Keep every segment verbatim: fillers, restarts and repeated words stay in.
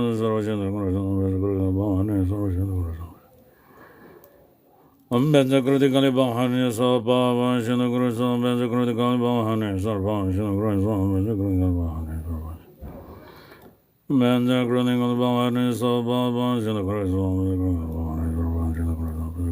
སོ་སརྦ་ཤིན་ཏུ་ཀུ་རུ་སྭཱ་ཧཱ། བཛྲ་ཀུ་རུ་ཀ་ལི་བྷ་ཝ་ཧ་ནི་སརྦ་ཤིན་ཏུ་ཀུ་རུ་སྭཱ་ཧཱ། ཨོཾ་བཛྲ་ཀུརྟི་ཀཱ་ལི་བྷ་ཝ་ཧ་ནི་སྭཱ་ཧཱ། བཛྲ་ཀུརྟི་ཀཱ་ལི་བྷ་ཝ་ཧ་ནི་སརྦ་ཤིན་ཏུ་ཀུ་རུ་སྭཱ་ཧཱ། བཛྲ་ཀུརྟི་ཀཱ་ལི་བྷ་ཝ་ཧ་ནི་སརྦ་ཤིན་ཏུ། བཛྲ་ཀུརྟི་ཀཱ་ལི་བྷ་ཝ་ཧ་ནི་སྭཱ་ཧཱ། བཛྲ་ཀུརྟི་ཀཱ་ལི་བྷ་ཝ་ཧ་ནི་སརྦ་ཤིན་ཏུ་ཀུ་རུ་སྭཱ་ཧཱ། བཛྲ་ཀུརྟི་ཀཱ་ལི་བྷ་ཝ་ཧ་ནི་སརྦ་ཤིན་ཏུ་ཀུ་རུ་སྭཱ་ཧཱ།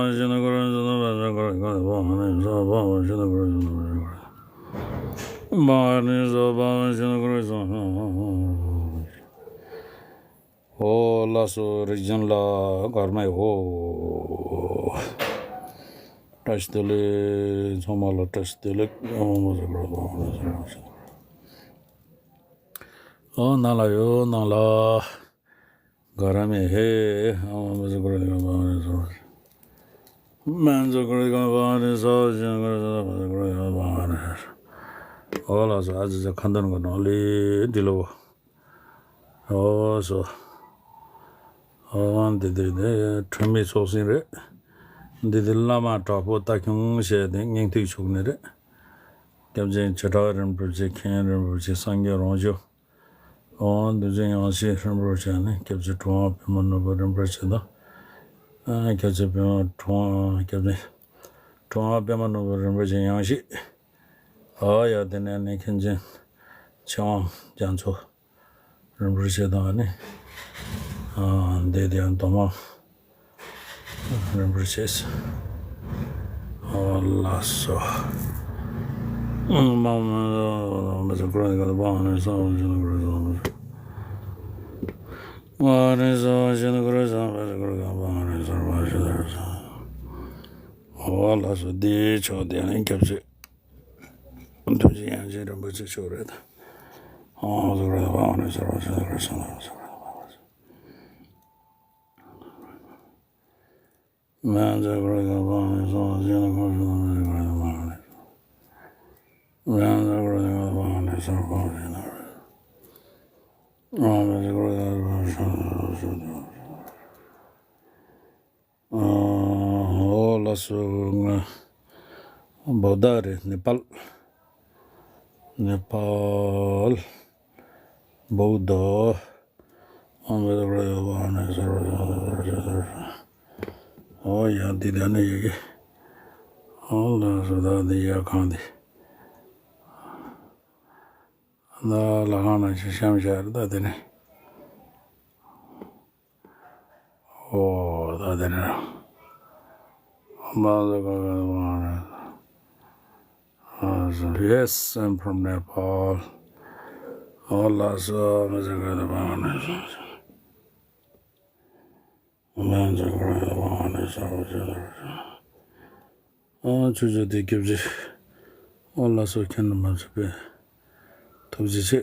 བ་ཤིན་ཏུ་ཀུ་རེ་སུ་ཏུ་བ་ཤ་ཀུ་རེ་ཀ་ཏུ་བ་མ་ནི་སོ་བ་བ་ཤིན་ཏུ་ཀུ་རེ་སུ་ཏུ་བ་ཤ་ཀུ་རེ་བ་ནི་སོ་བ་བ་ཤིན་ཏུ་ཀུ་རེ་སོ། ཨོ་ལགས་སོ། རིག་འཛིན་ལགས་སྐར་མའི་ཧོ། བཀྲ་ཤིས་བདེ་ལེགས། ཚང་མ་ལ་བཀྲ་ཤིས་བདེ་ལེགས། ཨོ་མ་ཟེར་བར་དང་ཨོ་ཟེར་བར་ཟེར། ཨོ་ནང་ལ་ཡོད་ནང་ལ། ག་ར་མེ་ཧེ། ཨོ་མ་ཟེར་བར་དང་ཨོ་མ་ཟེར་བར་ཟེར། མན་ཛོ་ཀུ་རེ་གང་བ་ནི་སོ་ཞིང་ཀུ་རེ་སོ་མ་ཟེར་བར་དང་ཨོ་མ་ཟེར་བར་ཟེར། ཨོ་ལགས་སོ། ཨ་ཙི་ཙི་ཁ་འདོན་གོ་ནོ་ལི་འདི་ལོ། ཨོ་སོ། ཨོ་འདི་འདི་འདི་འཁྲུལ་མེད་ཚོགས་ཞིང་རེད། འདི་འདི་བླ་མ་དྲག་པོ་རྟ་ཁྱུང་ཞེས་ཏེ་སྙིང་ཐིག་ཆུག་ནི་རེད། སྐྱབས་རྗེ་བྱེ་བྲག་རིན་པོ་ཆེ་མཁན་རིན་པོ་ཆེ་སངས་རྒྱས་རང་བྱུང་། ཨོ་འདུལ་འཛིན་ཡང་ཞིག་རིན་པོ་ཆེ་ནི་སྐྱབས་རྗེ་གྲུབ་དབང་པདྨ་ནོར་བུ་རིན་པོ་ཆེ་དང་། ཨ་སྐྱབས་རྗེ་པདྨ་གྲུབ་དབང་སྐྱབས་རྗེ་གྲུབ་དབང་པདྨ་ནོར་བུ་རིན་པོ་ཆེ་ཡང་ཞིག་ཨོ་ཡ་དེ་ནས་ནི་མཁན་ཆེན་ཆོས་དབང་རྒྱ་མཚོ། རིན་པོ་ཆེ་དང་ནི། ཨ་འདི་དེ་ཡང་མདོ་སྨད་རིན་པོ་ཆེ། ཨོ་ལགས་སོ། མ་མ་མ་ཟེར་ཀུ་རེ་ག་ཏུ་བ་ནི་སོ་ཞིན་ཏུ་ཀུ་རེ་སོ་མ་ཟེར། བ་ནི་སོ་ཞིན་ཏུ་ཀུ་རེ་སོ་མ་ཟེར་ཀུ་རེ་ག་བ་ནི་སོ་བ་ཞིན་ཏུ་ཀུ་རེ་སོ། ཨོ་ལགས་སོ། འདི་ཆོས་དེ་ནི་སྐྱབས་རྗེ། ཐུགས་རྗེ་ཡང་ཅིན་རིན་པོ་ཆེ་མཆོག་རེད། ཨོ་ཟེར་རེད། ཨོ་ནི་ཟེར་རེད། ཟེར་རེད། ཟེར་རེད། ཟེར་རེད། མན་ཛོ་ཀུ་རེ་གང་བ་ནི་སོ་ཞིན་ཏུ་ཀུ་རེ་སོ་མ་ཟེར་ཀུ་རེ་གང་བ་ནི་སོ། མན་ཛོ་ཀུ་རེ་གང་བ་ནི་སོ་ཀུ་རེ་ནོ་རེད། ཨོ་མན་ཛོ་ཀུ་རེ་གང་བ་ནི་སོ་ཀུ་རེ་ནོ་རེད། ཨོ་ལགས་སོ། ང་བོད་ཟླ་རེད། ནེ་པཱལ། ནེ་པཱལ། བོད་ཟླ། ཨོ་མེ་ད་ར་ཡོ་བ་ནེ་སར་བ་ཡོ་བ་ནེ་སར་བ་ཡོ། ཨོ་ཡ་འདི་ད་ནི་ཡི་གེ། ཨོ་ལགས་སོ། ད་འདི་ཡ་གང་འདི། ད་ལ་ཁང་ན་ཅི་བཤམས་བཞག་རེད་ད་དེ་ནི། ཨོ་ད་དེ་ནི། མ་ཟ་ག་ག་མ་རེད། ཨ་ཟ། Yes, I'm from Nepal. ཨོ་ལགས་སོ། མ་ཟ་ག་ག་མ་རེད། ཨ་ཆུ་ཆུ་དེ་སྐྱབས་རྗེ། ཨོ་ལགས་སོ། ཁྱེད་རྣམ་པ་ཚོ་དཔེ་ཐུགས་རྗེ་ཆེ།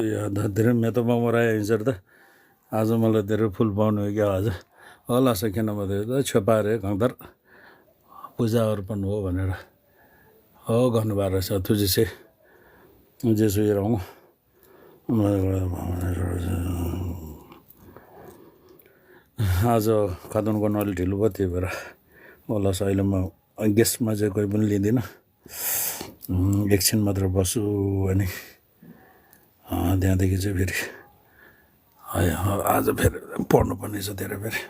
ཡ་ད་དེ་རིང་མེ་ཏོག་མང་པོ་རག་ཡིན་ཟེར་ད། ཨ་ཟོ་མ་ལ་དེ་རིང་ཕུལ་བང་ནོ་ཡ་ཨ་ཟོ། ཨོ་ལགས་སོ། ཁྱེད་རྣམ་པ་དེ་ད་མཆོད་པ་རེད་གང་ལྟར། པུ་ཛ་ཨར་པན་འོ་བ་ནི་ར། ཨོ་ག་ནི་བ་ར་ས་ཐུགས་རྗེ་ཆེ། རྗེས་སུ་ཡི་རང་ངོ་། ཨ་ཟོ་ཁ་ཏོན་གོ་ནོ་ལི་ཏི་ལུ་བ་ཏི་བེ་ར། ཨོ་ལགས་སོ། ཨི་ལི་མ་གེས་མ་ཇེ་གོ་ཨི་བུན་ལི་འདི་ན། ཨེག་ཆེན་མ་དར་བ་སུ་ཨ་ནི། ཨ་དེ་ཡང་དེ་གི་ཅི་བེ་རི། ཨ་ཡ་ཨ་ཟོ་བེ་རི་པོ་ནོ་པ་ནི་ཟོ་དེ་ར་བེ་རི།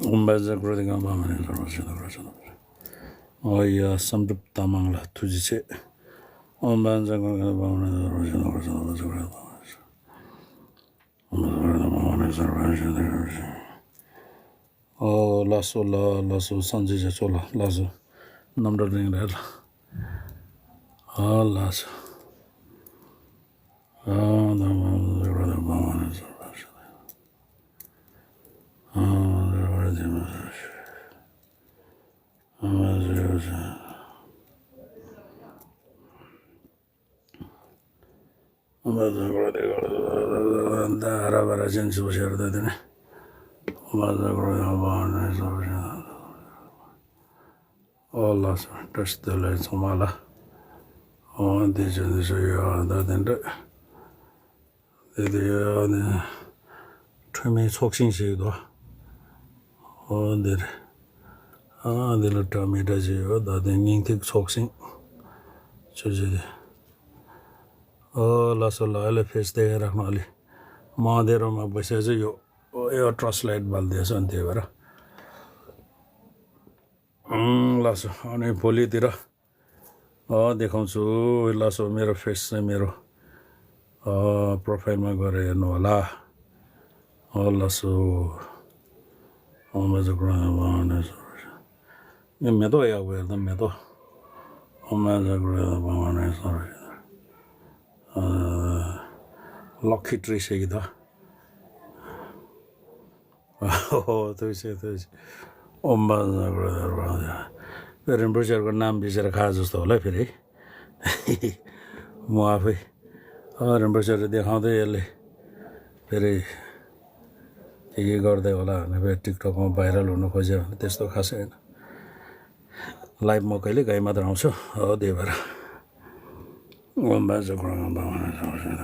ཨོཾ་བཛྲ་གུ་རུ་ཏེ་གང་བ་མ་ནི་ཟོ་ར་ཟོ་ར་ཟོ་ར། ཨོ་ཡ་བསམ་གྲུབ་རྟ་མང་ལ་ཐུགས་རྗེ་ཆེ། ཨོཾ་བཛྲ་གུ་རུ་ཏེ་གང་བ་མ་ནི་ཟོ་ར་ཟོ་ར་ཟོ་ར། ཨོ་ལགས་སོ། ལགས་ལགས་སོ། སངས་རྒྱས་ཆོས་ལ་ལགས་སོ། རྣམ་གྲོལ་རིང་རེད་ལ། ཨ་ལགས་སོ། ཨ་ན་མ་ཟེར་བ་ལ་མ་མ་ན་ཟེར་བ་ཞིག་ཨ་ཟེར་བ་ལ་དེ་མ་ཟེར་ཞིག་ཨ་མ་ཟེར་བ་ཟེར། ཨོ་ལགས་སོ། བཀྲ་ཤིས་བདེ་ལེགས་ཚང་མ་ལ། ཨོ་འདི་ཅི་འདི་ཚོ་ཡོད་ད་དེ་འདྲ། དེ་དེ་ཡོད་ནི། འཁྲུལ་མེད་ཚོགས་ཞིང་ཞིག་འདུག་ཨོ་འདི་རེད། ཨ་འདི་ལ་འདྲ་མི་འདྲ་ཅིག་ཡོད་ད་དེ་སྙིང་ཐིག་ཚོགས་ཞིང་། ཆུ་ཆུ་དེ། ཨོ་ལགས་སོ། ལགས་ལས་ཕེས་ཏེ་རག་ནོ་ལི། མང་དེ་རོ་མ་བུ་ཤ་ཟི་ཡོ། ཨོ་ཡོ་ཊ་རན་སི་ལེཊ་བལ་དེ་སོན་དེ་བར། ཨང་ལགས་སོ། ཨ་ནི་བོ་ལི་དེ་ར། ཨོ་དེ་ཁོང་ཚོ་ལགས་སོ། མེ་རོ་ཕེ་སི་མེ་རོ། ཨོ་པྲོ་ཕའིལ་མ་གོ་རེ་ནོ་ལ། ཨོ་ལགས་སོ། ཨོ་མ་ཟི་གོ་ར་བ་ནི་སོ། ངས་མེ་ཏོག་ཡག་པོ་ཡོད་ད་མེ་ཏོག་ཨོ་མ་ཟི་གོ་ར་བ་ནི་སོ། ཨ་ལོ་ཁི་ཏྲི་ཞིག་གི་ད། ཨོ་ཐུགས་རྗེ་ཆེ་ཐུགས་རྗེ་ཆེ། ཨོམ་བཛྲ་གུ་རུ་བཛྲ་བཛྲ། རིན་པོ་ཆེ་གི་རྣམ་པའི་ཕྱིར་ཁ་ཟུ་སྟོ་ལ་ཕེ་རེ། མོ་ཨ་ཕེ། ཨ་རིན་པོ་ཆེ་རེ་དེ་ཧང་དེ་ཡེ་ལེ། ཕེ་རེ། དེ་གི་གོར་དེ་བ་ལ་ནི་ཕེ་ཊིག་ཊོག་གོང་བྷའི་རལ་ལུ་ནུ་ཁོ་ཇེ་དེ་སྟོ་ཁ་སེ་ན། ལའིབ་མོ་ཀ་ལེ་གའི་མ་དྲང་ཤོ། ཨོ་དེ་བར། ཨོམ་བཛྲ་གུ་རུ་བཛྲ་བཛྲ།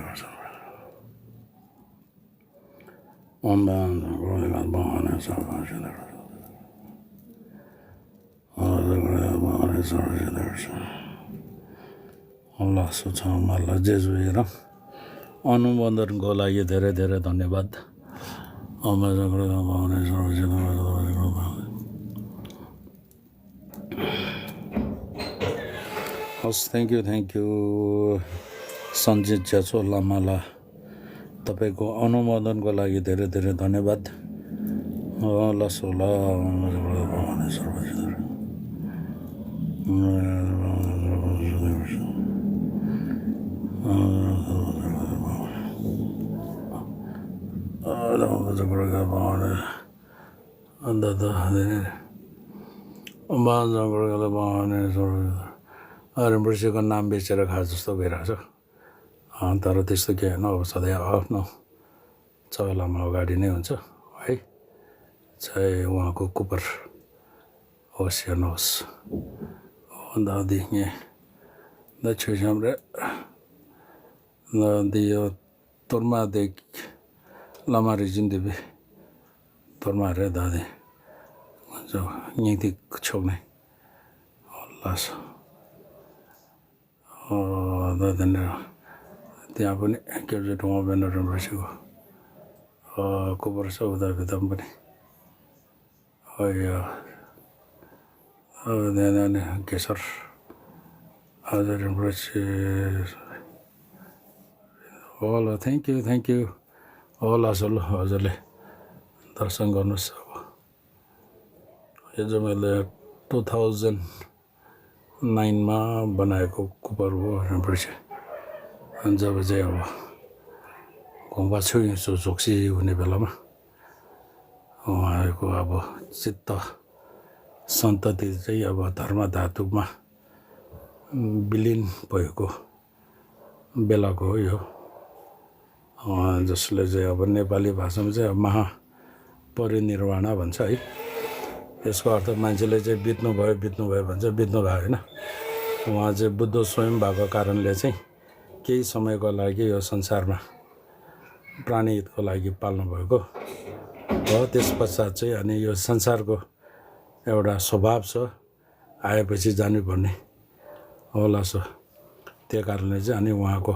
ཨོམ་བཛྲ་གུ་རུ་བཛྲ་བཛྲ། ཨོ་ལགས་སོ། ཚང་མ་ལ་རྗེས་སུ་ཡི་རང་། अनुमोदन को लागि धेरै धेरै धन्यवाद। ཨོམ་བཛྲ་གུ་རུ་བཛྲ་བཛྲ། Yes, thank you, thank you. Sanjit ज्याचो लामालाई तपाईँको अनुमोदनको लागि धेरै धेरै धन्यवाद। अ, लसो ल। ཨ་ད་ཨོ་ད་ཙི་པ་ར་ག་པ་ཨ་ད་ད་ཨ་ཨོམ་བཛྲ་གུ་རུ་བཛྲ་བཛྲ། ཨ་རིན་པོ་ཆེ་གི་རྣམ་པའི་ཕྱིར་ཁ་ཟུ་སྟོ་བེ་ར་སོ། ཨ་ད་ར་དེ་སྟོ་གེ་ནོ་ས་དེ་ཨ་ནོ། ཚ་བ་ལ་མ་ག་དི་ནེ་ཡོན་ཚ་ཨའི། ཚའི་ཝང་ཀོ་ཀུ་པར། ཨོ་སི་ཡ་ནོ་སི། ཨོ་ད་དི་ངེ་ད་ཆོས་བྱམས་རེད། ད་འདི་ཡོད། གཏོར་མ་དེ་བླ་མ་རིག་འཛིན་སྡེ་པའི་གཏོར་མ་རེད། ད་དེ་ང་ཚོ་སྙིང་ཐིག་ཕྱོགས་ནས། ཨོ་ལགས་སོ། ཨོ་ད་དེ་ནས་དེ་ཡང་པོ་ནི་སྐྱབས་རྗེ་གྲུབ་དབང་བཻ་ཌཱ་རིན་པོ་ཆེ་གོ། ཨོ་སྐུ་པར་ས་འུ་ད་བི་དམ་པོ་ནི། ཨོ་ཡ། ཨོ་དེ་ནས་ནི་གེ་སར་ཨ་ཟེ་རིན་པོ་ཆེ། ཨོ་ལ། Thank you, thank you. ཨོ་ལ་སོ་ལོ། ཨོ་ཟེ་ལེ། དར་སང་གོ་ནོ་ས་བ། ये जो मैले टू थाउजेंड नाइनमा बनाएको कुपर हो रिम्पोछे। अन्त जब चाहिँ अब घुम्पा छु यिन सु झोक्सी हुने बेलामा उहाँको अब चित्त सन्तति चाहिँ अब धर्म धातुमा विलिन भएको बेलाको हो यो। अ, जसले चाहिँ अब नेपाली भाषामा चाहिँ अब महापरिनिर्वाणा भन्छ है। यसको अर्थ मान्छेले चाहिँ बित्नुभयो, बित्नुभयो भन्छ, बित्नु भएको होइन। उहाँ चाहिँ बुद्ध स्वयं भएको कारणले चाहिँ केही समयको लागि यो संसारमा प्राणीहितको लागि पाल्नुभएको हो। त्यस पश्चात चाहिँ अनि यो संसारको एउटा स्वभाव छ, आएपछि जानुपर्ने होला। सो त्यही कारणले चाहिँ अनि उहाँको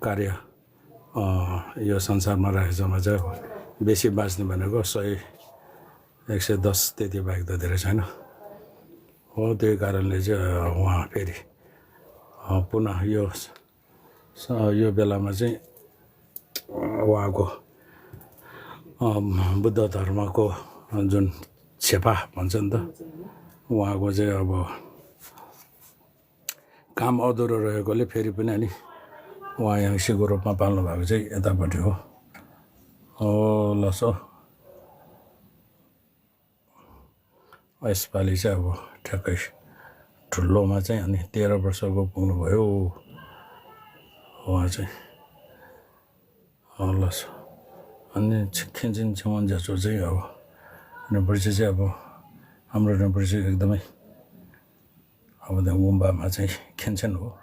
कार्य, अ, यो संसारमा राखेसम्म चाहिँ बेसी बाँच्ने भनेको सय, एक सय दस त्यति बाहेक त धेरै छैन। हो, त्यही कारणले चाहिँ, अ, उहाँ फेरि, अ, पुनः यो स-, यो बेलामा चाहिँ, अ, उहाँको, अ, बुद्ध धर्मको जुन छेपा भन्छ नि त, उहाँको चाहिँ अब काम अधुरो रहेकोले फेरि पनि अनि उहाँ यङ्सीको रूपमा पाल्नु भएको चाहिँ यतापट्टि हो। हो, ल सो। यसपालि चाहिँ अब ठ्याक्कै ठुलोमा चाहिँ अनि तेह्र वर्षको पुग्नुभयो उहाँ चाहिँ। हो, ल सो। अनि छि-, खेन्चिन छिवान ज्याचो चाहिँ अब रिम्पोछे चाहिँ अब हाम्रो रिम्पोछे एकदमै अब त्यो गुम्बामा चाहिँ खेन्छन् हो।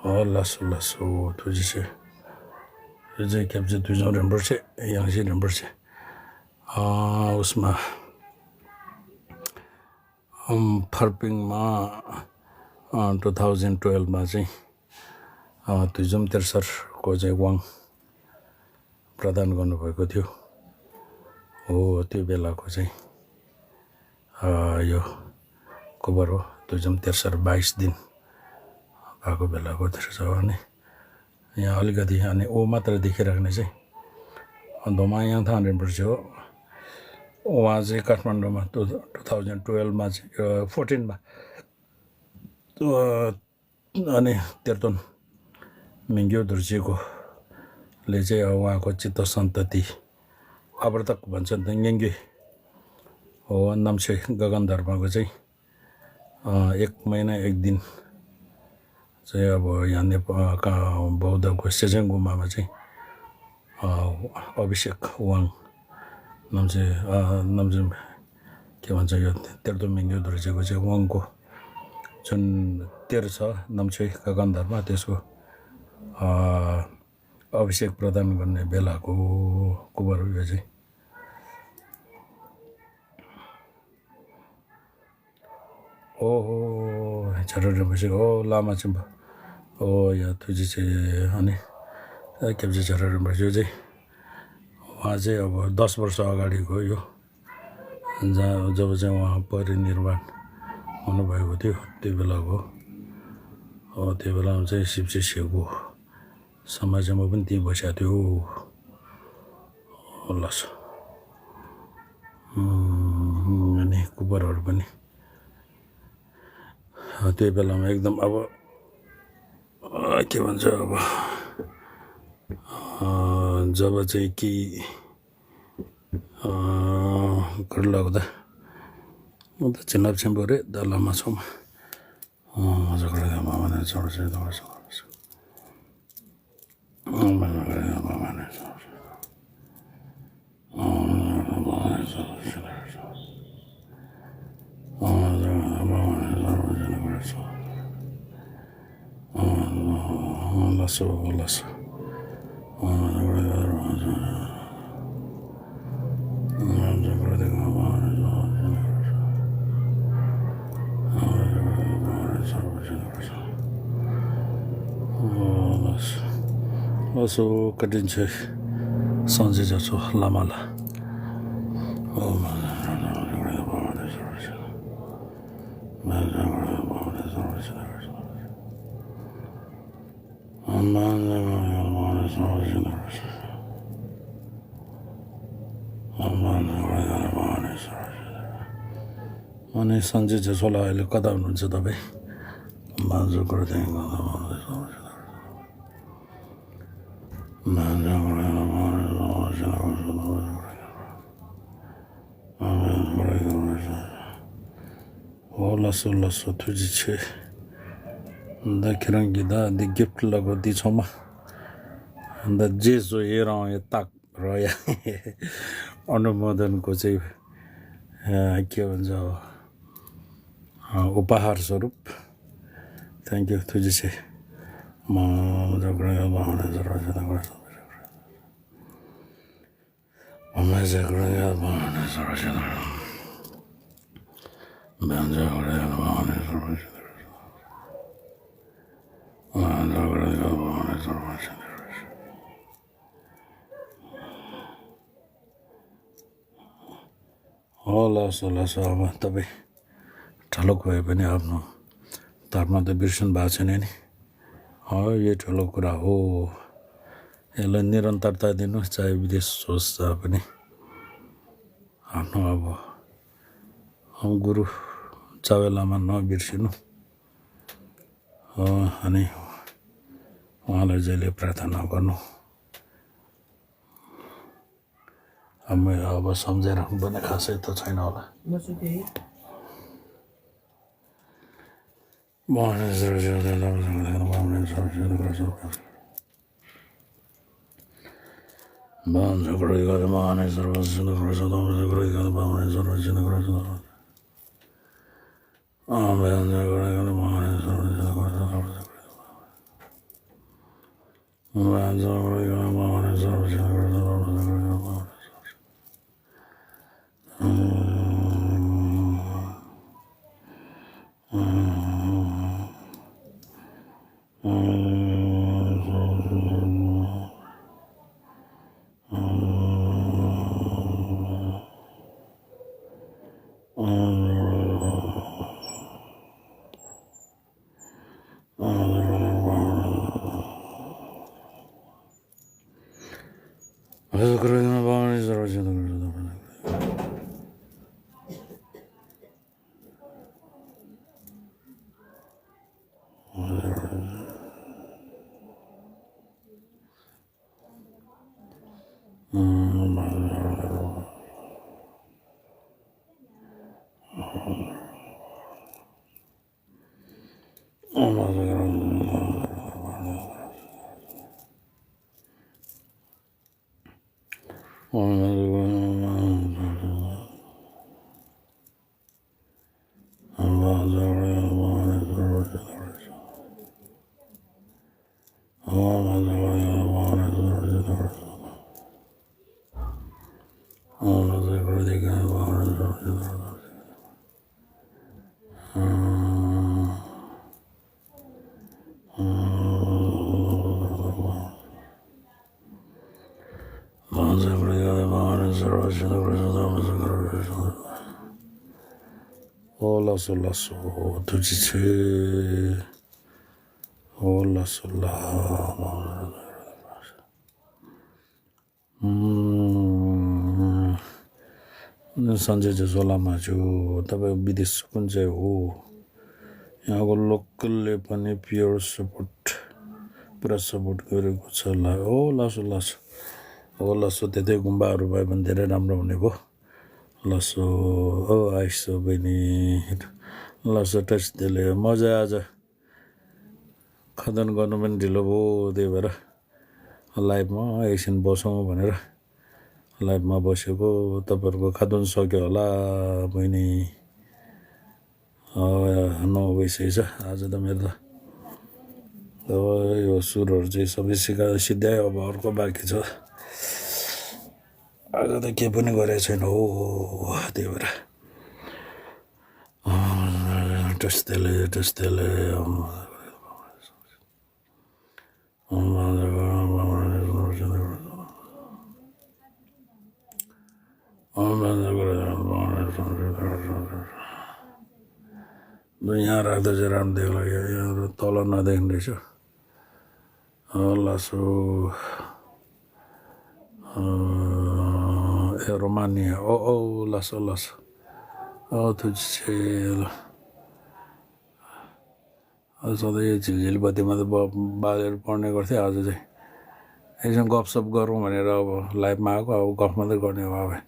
हो, ल सो, ल सो, थुजिसे। यो चाहिँ क्याप्चे दुईजना रिम्पोछे, यङ्सी रिम्पोछे। अ, उसमा, अम, फर्पिङमा, अ, टू थाउजन्ड ट्वेल्भमा चाहिँ, अ, दुईजना तेर्सरको चाहिँ वाङ प्रदान गर्नुभएको थियो। हो, त्यो बेलाको चाहिँ, अ, यो कुबरो तुझम तेरसर बाइस दिन भएको बेलाको दृश्य छ। अनि यहाँ अलिकति, अनि ऊ मात्र देखिराख्ने चाहिँ धोमा याङथाङ रिम्पोछे हो। उहाँ चाहिँ काठमाडौँमा टु, टु थाउजन्ड टुवेल्भमा चाहिँ, अ, फोर्टिनमा, अ, अनि तेर्तोन मिङ्ग्यो धुर्जीकोले चाहिँ उहाँको चित्त सन्तति आवर्तक भन्छ नि त, ङेङ्गे हो, नाम्चे गगन धर्मको चाहिँ, अ, एक महिना एक दिन चाहिँ अब यहाँ नेपा-, अ, का-, बौद्धको सेजेङ गुम्बामा चाहिँ, अ, अभिषेक वाङ नाम्चे, अ, नाम्चे के भन्छ, यो तेर्दो मिङ्ग्यो धुर्जीको चाहिँ वाङको जुन तेर छ, नाम्चे गगन धर्म, त्यसको, अ, अभिषेक प्रदान गर्ने बेलाको कुबर हो यो चाहिँ। ओहो, झरेर बसेको, ओ, लामा चाहिँ ब-, ओ, या थुजी चाहिँ, अनि, ए, के भन्छ, झरेर बस्यो चाहिँ। उहाँ चाहिँ अब दस वर्ष अगाडिको यो, जहाँ, जब चाहिँ उहाँ परिनिर्वाण हुनुभएको थियो, त्यो बेलाको। हो, त्यो बेलामा चाहिँ शिव चाहिँ सेको समाजमा पनि त्यहीँ बसेको थियो। हो, लस। उम्, अनि कुपरहरू पनि, अ, त्यो बेलामा एकदम अब, अ, के भन्छ अब, अ, जब चाहिँ कि, अ, घर लाग्दा म त चिन्नाब छिम्बो रे द लामा छौमा। अ, जगडा मामा ने छोड चाहिँ दवा छ। ལགས་སོ། བཀའ་དྲིན་ཆེ། སངས་རྒྱས་རྒྱ་མཚོ་བླ་མ་ལ། ཨ་ནི་སངས་རྒྱས་རྒྱ་མཚོ་ལ་ཨེ་ལི་ཀ་དག་ནོར་འཛིན་ཏོ་བེ། མ་འཛུགས་སྐོར་ཐེངས་གང་དང་མ་འཛུགས་སོང་ཞིག་ལ། མ་འཛུགས་སྐོར་ཐེངས་གང་དང་མ་འཛུགས་སོང་ཞིག་ལ། ཨོ་ལགས་སོ་ལགས་སོ། ཐུགས་རྗེ་ཆེ། ད་ཁྱེད་རང་གིས་ད་འདི་གིཕ་ཊི་ལ་གོ་འདི་ཚང་མ་ད་རྗེས་སུ་ཡི་རང་ཡི་རྟགས། रोया अनुमोदनको चाहिँ, अ, के भन्छ, अ, उपहार स्वरूप। थ्याङ्क यू, थुजी छे। म, हो, लसो लसो, अब तपाईँ ढलक भए पनि आफ्नो धर्म त बिर्सनु भएको छैन नि। हो, यो ठुलो कुरा हो। यसलाई निरन्तरता दिनु, चाहे विदेश होस् जहाँ पनि। आफ्नो अब गुरु चावे लामा नबिर्सिनु। हो, अनि उहाँलाई जहिले प्रार्थना गर्नु। अब मैले अब सम्झेर पनि खासै त छैन होला। ཨོ་ལགས་སོ་ལགས་སོ། ཐུགས་རྗེ་ཆེ། ཨོ་ལགས་སོ་ལགས། ཨུམ། སངས་རྒྱས་ཀྱི་གསུང་ལ་མ་བཅུག་ད་བའི་བི་དེ་སུ་ཀུན་ཅེ་འོ། ཡང་གོ་ལོ་ཀལ་ལེ་པ་ནི་པི་ཡོར་སུ་པོར་ཊི། པུ་ར་སུ་པོར་ཊི་གི་རེ་གོ་ཚ་ལ། ཨོ་ལགས་སོ་ལགས་སོ། ཨོ་ལགས་སོ། དེ་དེ་དགོན་པ་རུ་བ་བན་དེ་རེ་རམ་རམ་ནི་བོ། ལགས་སོ། ཨོ་ཨ་ཤི་སོ་བེ་ནི། ལགས་སོ། བཀྲ་ཤིས་བདེ་ལེགས། མོ་ཟ་ཨ་ཟ། ཁ་དན་གོ་ནོ་མན་འདྲི་ལོ་བོ་དེ་བེ་ར། ལའིབ་མ་ཨེ་ཤིན་བོ་སོང་བ་ནི་ར། ལའིབ་མ་བོ་ཤེ་གོ་ད་པར་གོ་ཁ་དན་སོ་ཀྱོ་ལ་བོ་ནི། ཨ་ནོ་བེ་ཤེ་ཤ་ཨ་ཟ་ད་མེ་ད། ཨོ་ཡོ་སུ་རོར་ཇེ་སོ་བེ་ཤི་ཀ་ཤི་དེ་ཡོ་བོར་གོ་བ་ཀི་ཆོ། ཨ་ཟ་ད་ཀེ་པུ་ནི་གོ་རེ་ཆེ་ནོ་དེ་བེ་ར། བཀྲ་ཤིས་བདེ་ལེགས། བཀྲ་ཤིས་བདེ་ལེགས། འདི་ཡང་རག་ད་ཅི་རམ་འདེགས་ལ་ཡ་ཡ་རུ་ཏོ་ལ་ན་འདེགས་འདྲི་ཤོ། ཨོ་ལགས་སོ། ཨེ་རོ་མ་ནི་ཨོ་ཨོ་ལགས་སོ་ལགས་སོ། ཨོ་ཐུགས་རྗེ་ཆེ་ལ། ཨ་སོ་ད་ཡོད་ཅི་ལིལ་པ་དེ་མ་དེ་བ་བ་ལེར་པོ་ནེ་གོར་ཐེ་ཨ་ཟེ་ཟེ། ཨེ་ཤང་གོབ་སོབ་གོ་རུ་མ་ནེ་ར་བ་ལའིབ་མ་གོ་ཨ་བ་གོབ་མ་དེ་གོ་ནེ་བ་བ།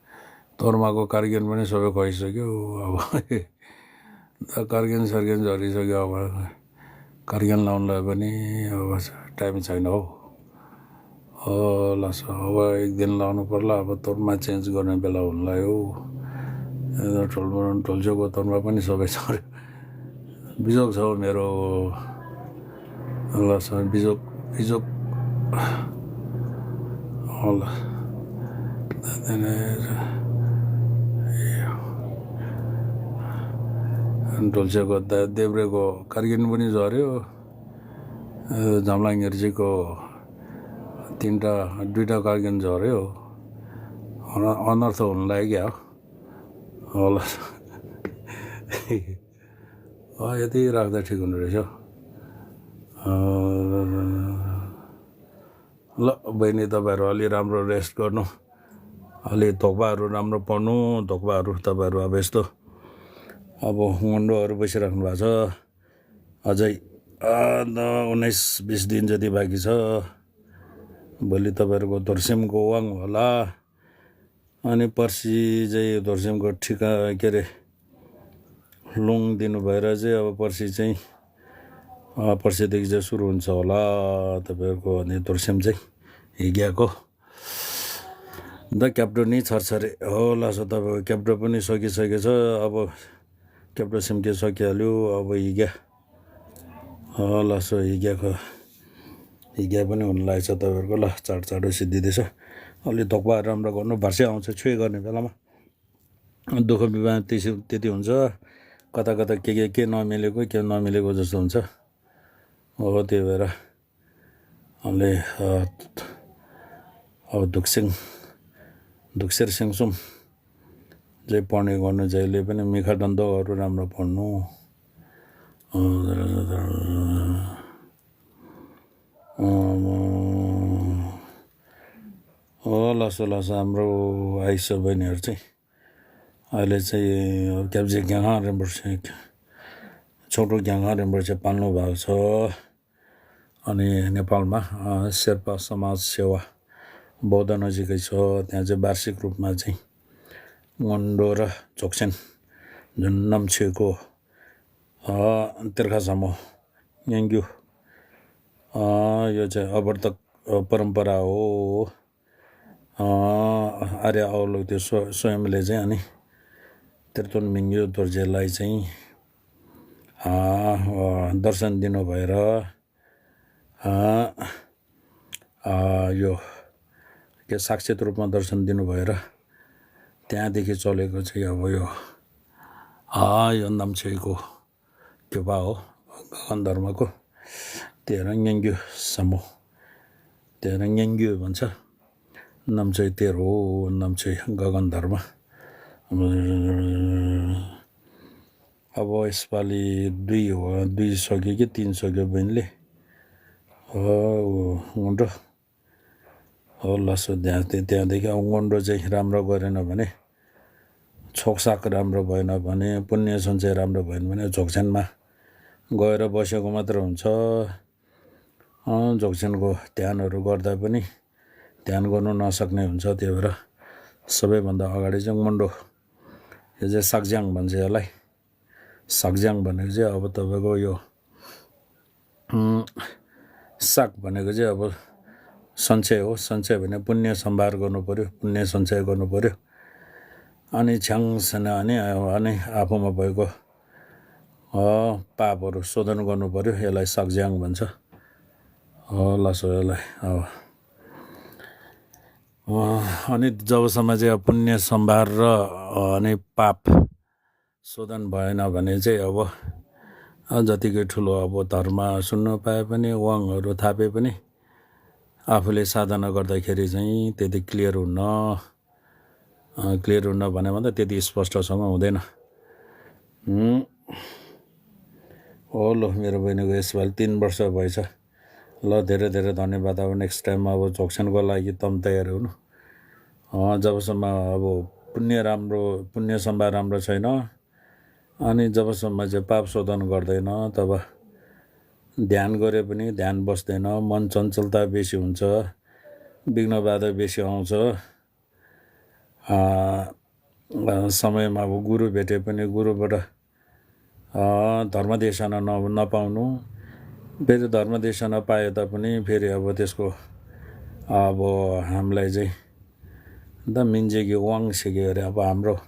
ཏོར་མ་གོ་ཀར་གེན་མ་ནེ་སོ་བེ་གོ་ཡི་སོ་གྱོ་ཨ་བ། ད་ཀར་གེན་སར་གེན་ཇོ་རི་སོ་གྱོ་ཨ་བ། ཀར་གེན་ལའོན་ལ་བ་ནི་ཨ་བ་ཊའིམ་ཆ་ནོ། ཨོ་ལགས་སོ། ཨ་བ་ཨིག་དིན་ལའོན་པར་ལ་ཨ་བ་ཏོར་མ་ཅེན་ཇི་གོ་ནེ་བེ་ལའོན་ལ་ཡོ། ཨེ་ད་ཀྲོལ་མ་ཀྲོལ་ཇོ་གོ་ཏོར་མ་པ་ནི་སོ་བེ་ཆོ་རེ། བི་ཟོག་ཚ་བོ་མེ་རོ། ལགས་སོ། བི་ཟོག་བི་ཟོག་ཨོ་ལ། ད་དེ་ནས་འགྲོལ་བྱེད་གོ་ད་ལྡེབ་རེ་གོ་ཀར་གིན་བུ་ནི་བཟོ་རེ་ཡོ། འཛམ་གླིང་ཉེར་གཅིག་གོ་ཏིན་ཏྲ་བདུད་ཏྲ་ཀར་གིན་བཟོ་རེ་ཡོ། ཨོ་ན་ཨོ་ནར་ཐོ་ལ་ཡ་ག་ཨོ་ལ། ཨ་ཡ་དེ་རག་ད་ཁྲིག་གོ་འདྲ་རེད་ཤོ། ལ་བའི་ནི་ད་བར་ཨ་ལི་རམ་རོ་རེ་སི་ཊི་གོ་ནོ། ཨ་ལི་དོག་པ་རུ་རམ་རོ་པོ་ནོ་དོག་པ་རུ་ད་བར་ཨ་བེ་སྟོ། ཨ་བོ་སྔོན་འགྲོ་རུ་བ་ཤི་རག་བ་ཚོ། ཨ་ཛའི་ཨ་ད་ཨོ་ནེས་བིས་དིན་ཛ་དི་བ་གི་ཚོ། བ་ལི་ད་བར་གོ་དོར་སེམས་གོ་ཝང་བ་ལ། ཨ་ནི་པར་སི་ཇའི་རྡོར་སེམས་ཀོ་ཁྲི་ཀ་ཀེ་རེ། ལུང་དི་ནུ་བའི་ར་ཇའི་ཨ་བ་པར་སི་ཅན། ཨ་པར་སི་དེག་ཇ་སུ་རུན་ཚོ་ལ་ད་བེར་ཀོ་ཨ་ནི་རྡོར་སེམས་ཅན། ཡི་གེ་ཀོ། ད་སྐྱབས་འགྲོ་ནི་ཚར་ཚར་རེ་ཨོ་ལ་སོ་ད་བེར་སྐྱབས་འགྲོ་པོ་ནི་སོ་ཀི་སོ་ཀི་སོ་ཨ་བ། སྐྱབས་འགྲོ་སེམས་བསྐྱེད་སོགས་ཀྱི་ལུ་ཨ་བོ་ཡི་གེ། ཨོ་ལ་སོ་ཡི་གེ་ཁོ། ཡི་གེ་པོ་ནི་འོན་ལ་ཡི་ཚ་ལྟ་བར་གོ་ལ་ཙར་ཙར་འགྲོ་ཞིག་འདི་དེ་ཤོ། ཨོ་ལི་དོག་པ་རམ་ར་གོ་ནོ་བར་ཤ་ཨང་ཚ་ཆོས་ག་ནི་བེ་ལ་མ། དུ་ཁ་མི་བན་ཏི་ཤི་ཏི་ཏི་འོན་ཚ། ཀ་ཏ་ཀ་ཏ་ཀེ་ཀེ་ཀེ་ནོ་མི་ལི་གོ་ཀེ་ནོ་མི་ལི་གོ་ཛ་སོ་འོན་ཚ། ཨོ་དེ་བེ་ར། ཨ་ལེ། ཨ་འདུག་སེང་། འདུག་སེར་སེང་གསུམ། རྗེ་པོ་ནི་གོ་ནི་རྗེ་ལེ་པ་ནི་མི་ཁ་དོན་དོ་རུ་རམ་ར་པོ་ནོ། ཨ་ཨ་མོ། ཨ་ ཨོ་ལགས་སོ་ལགས་སོ། हाम्रो आइस बहिनीहरू चाहिँ अहिले चाहिँ क्याब्जे ज्ञानहाङ रिम्पोछे, छोटो ज्ञानहाङ रिम्पोछे पाल्नु भएको छ। अनि नेपालमा अ, शेर्पा समाज सेवा बौद्ध नजिकै छ। त्यहाँ चाहिँ वार्षिक रूपमा चाहिँ ngondo र dzogchen जुन नाम्चेको अ, तिर्खा सामु न्याङ्ग्यु अ, यो चाहिँ अवर्तक अ, परम्परा हो। अ, आर्य अवलोक त्यो स्व स्वयंले चाहिँ अनि त्रितोन मिङ्ग्यु दोर्जेलाई चाहिँ अ, अ, दर्शन दिनुभएर अ, अ, यो के साक्षात् रूपमा दर्शन दिनुभएर त्यहाँदेखि चलेको चाहिँ अब यो अ, यो नाम्चेको क्योपा हो, गगन धर्मको। तेह्र न्याङ्ग्यु सामु, तेह्र न्याङ्ग्यु भन्छ। नाम्चे तेह्र हो, नाम्चे गगन धर्म। अब यसपालि दुई हो, दुई सक्यो कि तिन सक्यो बहिनीले। हो, हो, ngondo। हो, लसो त्यहाँ, त्यहाँ, त्यहाँदेखि अब ngondo चाहिँ राम्रो गरेन भने, छोकसाक राम्रो भएन भने, पुण्य सञ्चय राम्रो भएन भने dzogchenमा गएर बसेको मात्र हुन्छ। अँ, dzogchenको ध्यानहरू गर्दा पनि ध्यान गर्नु नसक्ने हुन्छ। त्यही भएर सबैभन्दा अगाडि चाहिँ ngondo, यो चाहिँ sakjang भन्छ यसलाई। Sakjang भनेको चाहिँ अब तपाईँको यो उम्, sak भनेको चाहिँ अब सञ्चय हो। सञ्चय भने पुण्य सम्भार गर्नु पर्यो, पुण्य सञ्चय गर्नु पर्यो। अनि chang sena अनि अनि आफूमा भएको अ, पापहरू शोधन गर्नु पर्यो। यसलाई sakjang भन्छ। हो, लसो यसलाई अब अ, अनि जबसम्म चाहिँ अब पुण्य सम्भार र अ, अनि पाप शोधन भएन भने चाहिँ अब अ, जतिकै ठुलो अब धर्म सुन्न पाए पनि, वाङहरू थापे पनि आफूले साधना गर्दाखेरि चाहिँ त्यति क्लियर हुन्न। अ, क्लियर हुन्न भने भन्दा त्यति स्पष्टसँग हुँदैन। हुँ। हो लो, मेरो बहिनीको यसपालि तिन वर्ष भएछ। ल, धेरै धेरै धन्यवाद। अब नेक्स्ट टाइम अब dzogchenको लागि तम तयार हुनु। अँ, जबसम्म अब पुण्य राम्रो, पुण्य सम्भार राम्रो छैन, अनि जबसम्म चाहिँ पाप शोधन गर्दैन, तब ध्यान गरे पनि ध्यान बस्दैन, मन चञ्चलता बेसी हुन्छ, विघ्न बाधा बेसी आउँछ। अ, अ, समयमा अब गुरु भेटे पनि गुरुबाट अ, धर्म देशना न नपाउनु, फेरि धर्म देशना पाए तापनि फेरि अब त्यसको अब हामीलाई चाहिँ द मिन्जेकी वाङ सिक्यो अरे। अब हाम्रो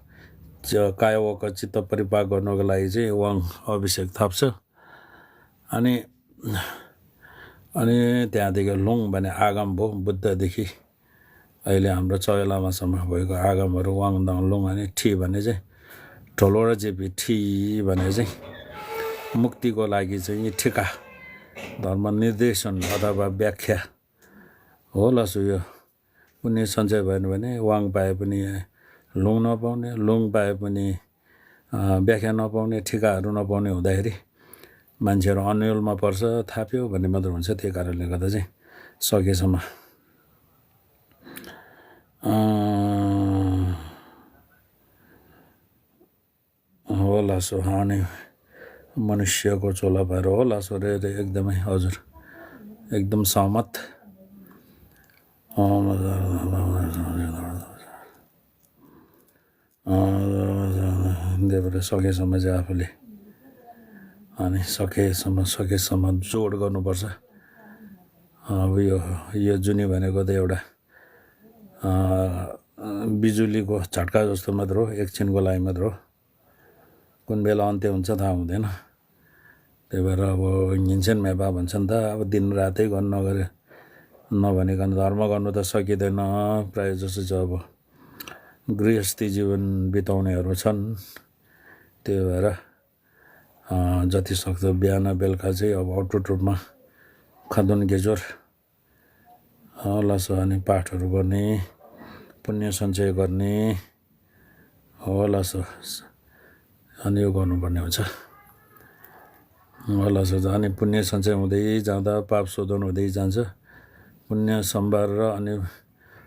च- कायावक चित्त परिपाक गर्नको लागि चाहिँ वाङ अभिषेक थप्छ। अनि अनि त्यहाँदेखि लुङ भने आगम भयो बुद्धदेखि अहिले हाम्रो चयलामासम्म भएको आगमहरू वाङ दङ लुङ अनि ठी भने चाहिँ ढोलो र जेपी ठी भने चाहिँ मुक्तिको लागि चाहिँ यी ठिका धर्म निर्देशन अथवा व्याख्या हो। लसु यो पुण्य सञ्चय भएन भने वाङ पाए पनि लुङ नपाउने, लुङ पाए पनि अ, व्याख्या नपाउने, ठिकाहरू नपाउने हुँदाखेरि मान्छेहरू अन्योलमा पर्छ। थाप्यो भन्ने मात्र हुन्छ। त्यही कारणले गर्दा चाहिँ सकेसम्म अ, होला सो अनि मनुष्यको चोला भएर होला सो रे रे। एकदमै हजुर, एकदम सहमत। अ, देवले सकेसम्म चाहिँ आफूले अनि सकेसम्म सकेसम्म जोड गर्नुपर्छ। अब यो यो जुनी भनेको त एउटा अ, बिजुलीको झट्का जस्तो मात्र हो, एकछिनको लागि मात्र हो। कुन बेला अन्त्य हुन्छ थाहा हुँदैन। त्यही भएर अब हिँड्छन् मेपा भन्छन् त, अब दिन रातै गर्नु नगरे नभनिकन धर्म गर्नु त सकिँदैन। प्रायः जसो चाहिँ अब गृहस्थी जीवन बिताउनेहरू छन्। त्यही भएर अ, जति सक्दो बिहान बेलुका चाहिँ अब अटुट रूपमा खदुन गेजोर अ, लसो अनि पाठहरू गर्ने, पुण्य सञ्चय गर्ने हो लसो। अनि यो गर्नुपर्ने हुन्छ। हो लसो। अनि पुण्य सञ्चय हुँदै जाँदा पाप शोधन हुँदै जान्छ। पुण्य सम्भार र अनि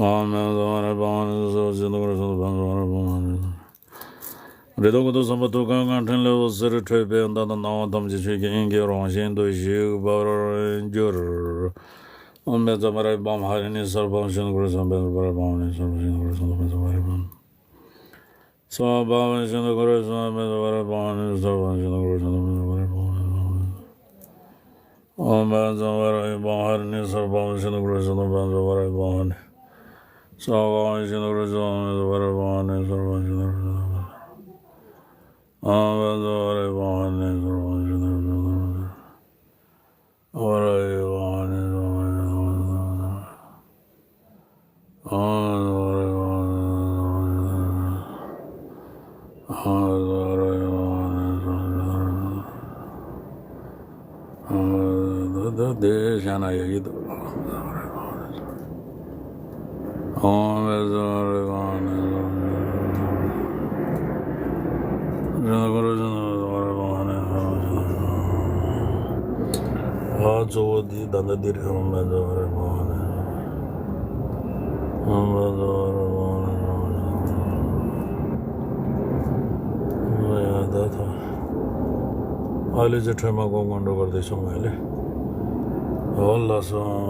ཨོམ་བཛྲ་ཝཱ་རེ་བྷ་ཝ་ནི་སརྦ་ཇི་ཏུ་ཀུ་རུ་སུ་ཏུ་བཛྲ་ཝཱ་རེ་བྷ་ཝ་ནི། རེ་ཏོ་ཀུ་ཏོ་སམ་བ་ཏུ་ཁ་ཁ་ཕྲིན་ལས་འོད་ཟེར་འཕྲོས་པས། ད་ལྟ་སྣང་བ་ཐམས་ཅད་ཆོས་ཀྱི་དབྱིངས་ཀྱི་རང་བཞིན་དུ་ཞིག་པར་གྱུར། ཨོམ་བཛྲ་ཝཱ་རེ་བྷ་མ་ཧ་རི་ནི་སརྦ་བི་ཤནྟུ་ཀུ་རུ་སུ་ཏུ་བཛྲ་ཝཱ་རེ་བྷ་ཝ་ནི་སརྦ་བི་ཤནྟུ་ཀུ་རུ་སུ་ཏུ་བཛྲ་ཝཱ་རེ་བྷ་ཝ་ནི། སརྦ་བི་ཤནྟུ་ཀུ་རུ་སུ་ཏུ་བཛྲ་ཝཱ་རེ་བྷ་ཝ་ནི་སརྦ་བི་ཤནྟུ་ཀུ་རུ་སུ་ཏུ་བཛྲ་ཝཱ་རེ་བྷ་ཝ་ནི། ཨོམ་བཛྲ་ཝཱ་རེ་བྷ་མ་ཧ་རི་ནི་སརྦ་བི་ཤནྟུ་ཀུ་རུ་སུ་ཏུ་བཛྲ་ཝཱ་རེ་བྷ་ཝ་ནི། སརྦ་བི་ཤནྟུ་ཀུ་རུ་སུ་ཏུ་བཛྲ་ཝཱ་རེ་བྷ་ཝ་ནི་སརྦ་བི་ཤནྟུ་ཀུ་རུ་སུ་ཏུ་བཛྲ། ཨོམ་བཛྲ་ཝཱ་རེ་བྷ་མ་ཧ་རི་ནི་སརྦ་བི་ཤནྟུ་ཀུ་རུ་སུ་ཏུ་བཛྲ་ཝཱ་རེ་བྷ་ཝ་ནི་སརྦ་བི་ཤནྟུ་ཀུ་རུ་སུ་ཏུ་བཛྲ། དེ་བྱས་ན་ཡག་གི་འདུག། ཨོམ་བཛྲ་ཝཱ་རེ་བྷ་ཝ་ནི། ཨ་གཙོ་བོ་འདི་ད་ལྟ་འདི་རེད། ཨོམ་བཛྲ་ཝཱ་རེ་བྷ་ཝ་ནི། ཨོམ་བཛྲ་ཝཱ་རེ་བྷ་ཝ་ནི། ད་ཐོ། ཨ་ལེ་ཇི་ཁྲོས་མ་གོང་གོང་འགྲོ་གར་དེ་བྱུང་བས་ལེ། འོ་ལ་སོ།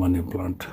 Money plant.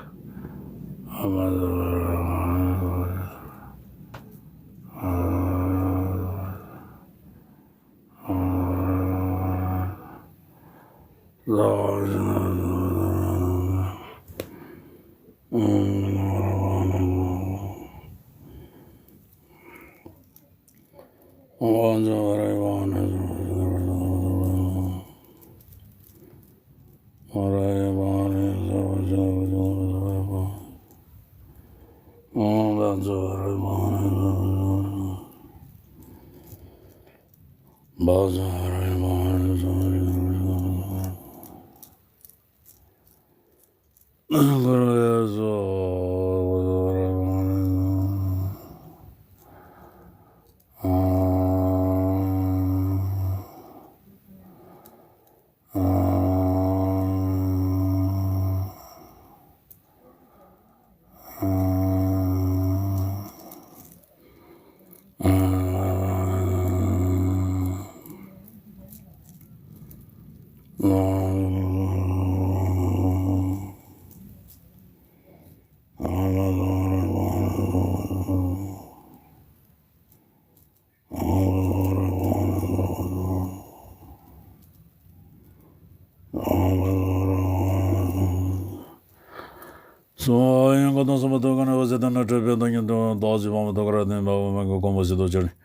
སོ་ཡང་ཀུན་ཏུ་བཟང་པོ་ཐུགས་ཀ་ནས་འོད་ཟེར་དང་ནི་འཕྲོས་པའི་མདངས་ཀྱི་མདོག་ཅེས་པའི་ཐུགས་ཀར་ལྡན་པ་འོ་མ་གི་གོང་བུ་ཞིག་ཏུ་གྱུར་ནས།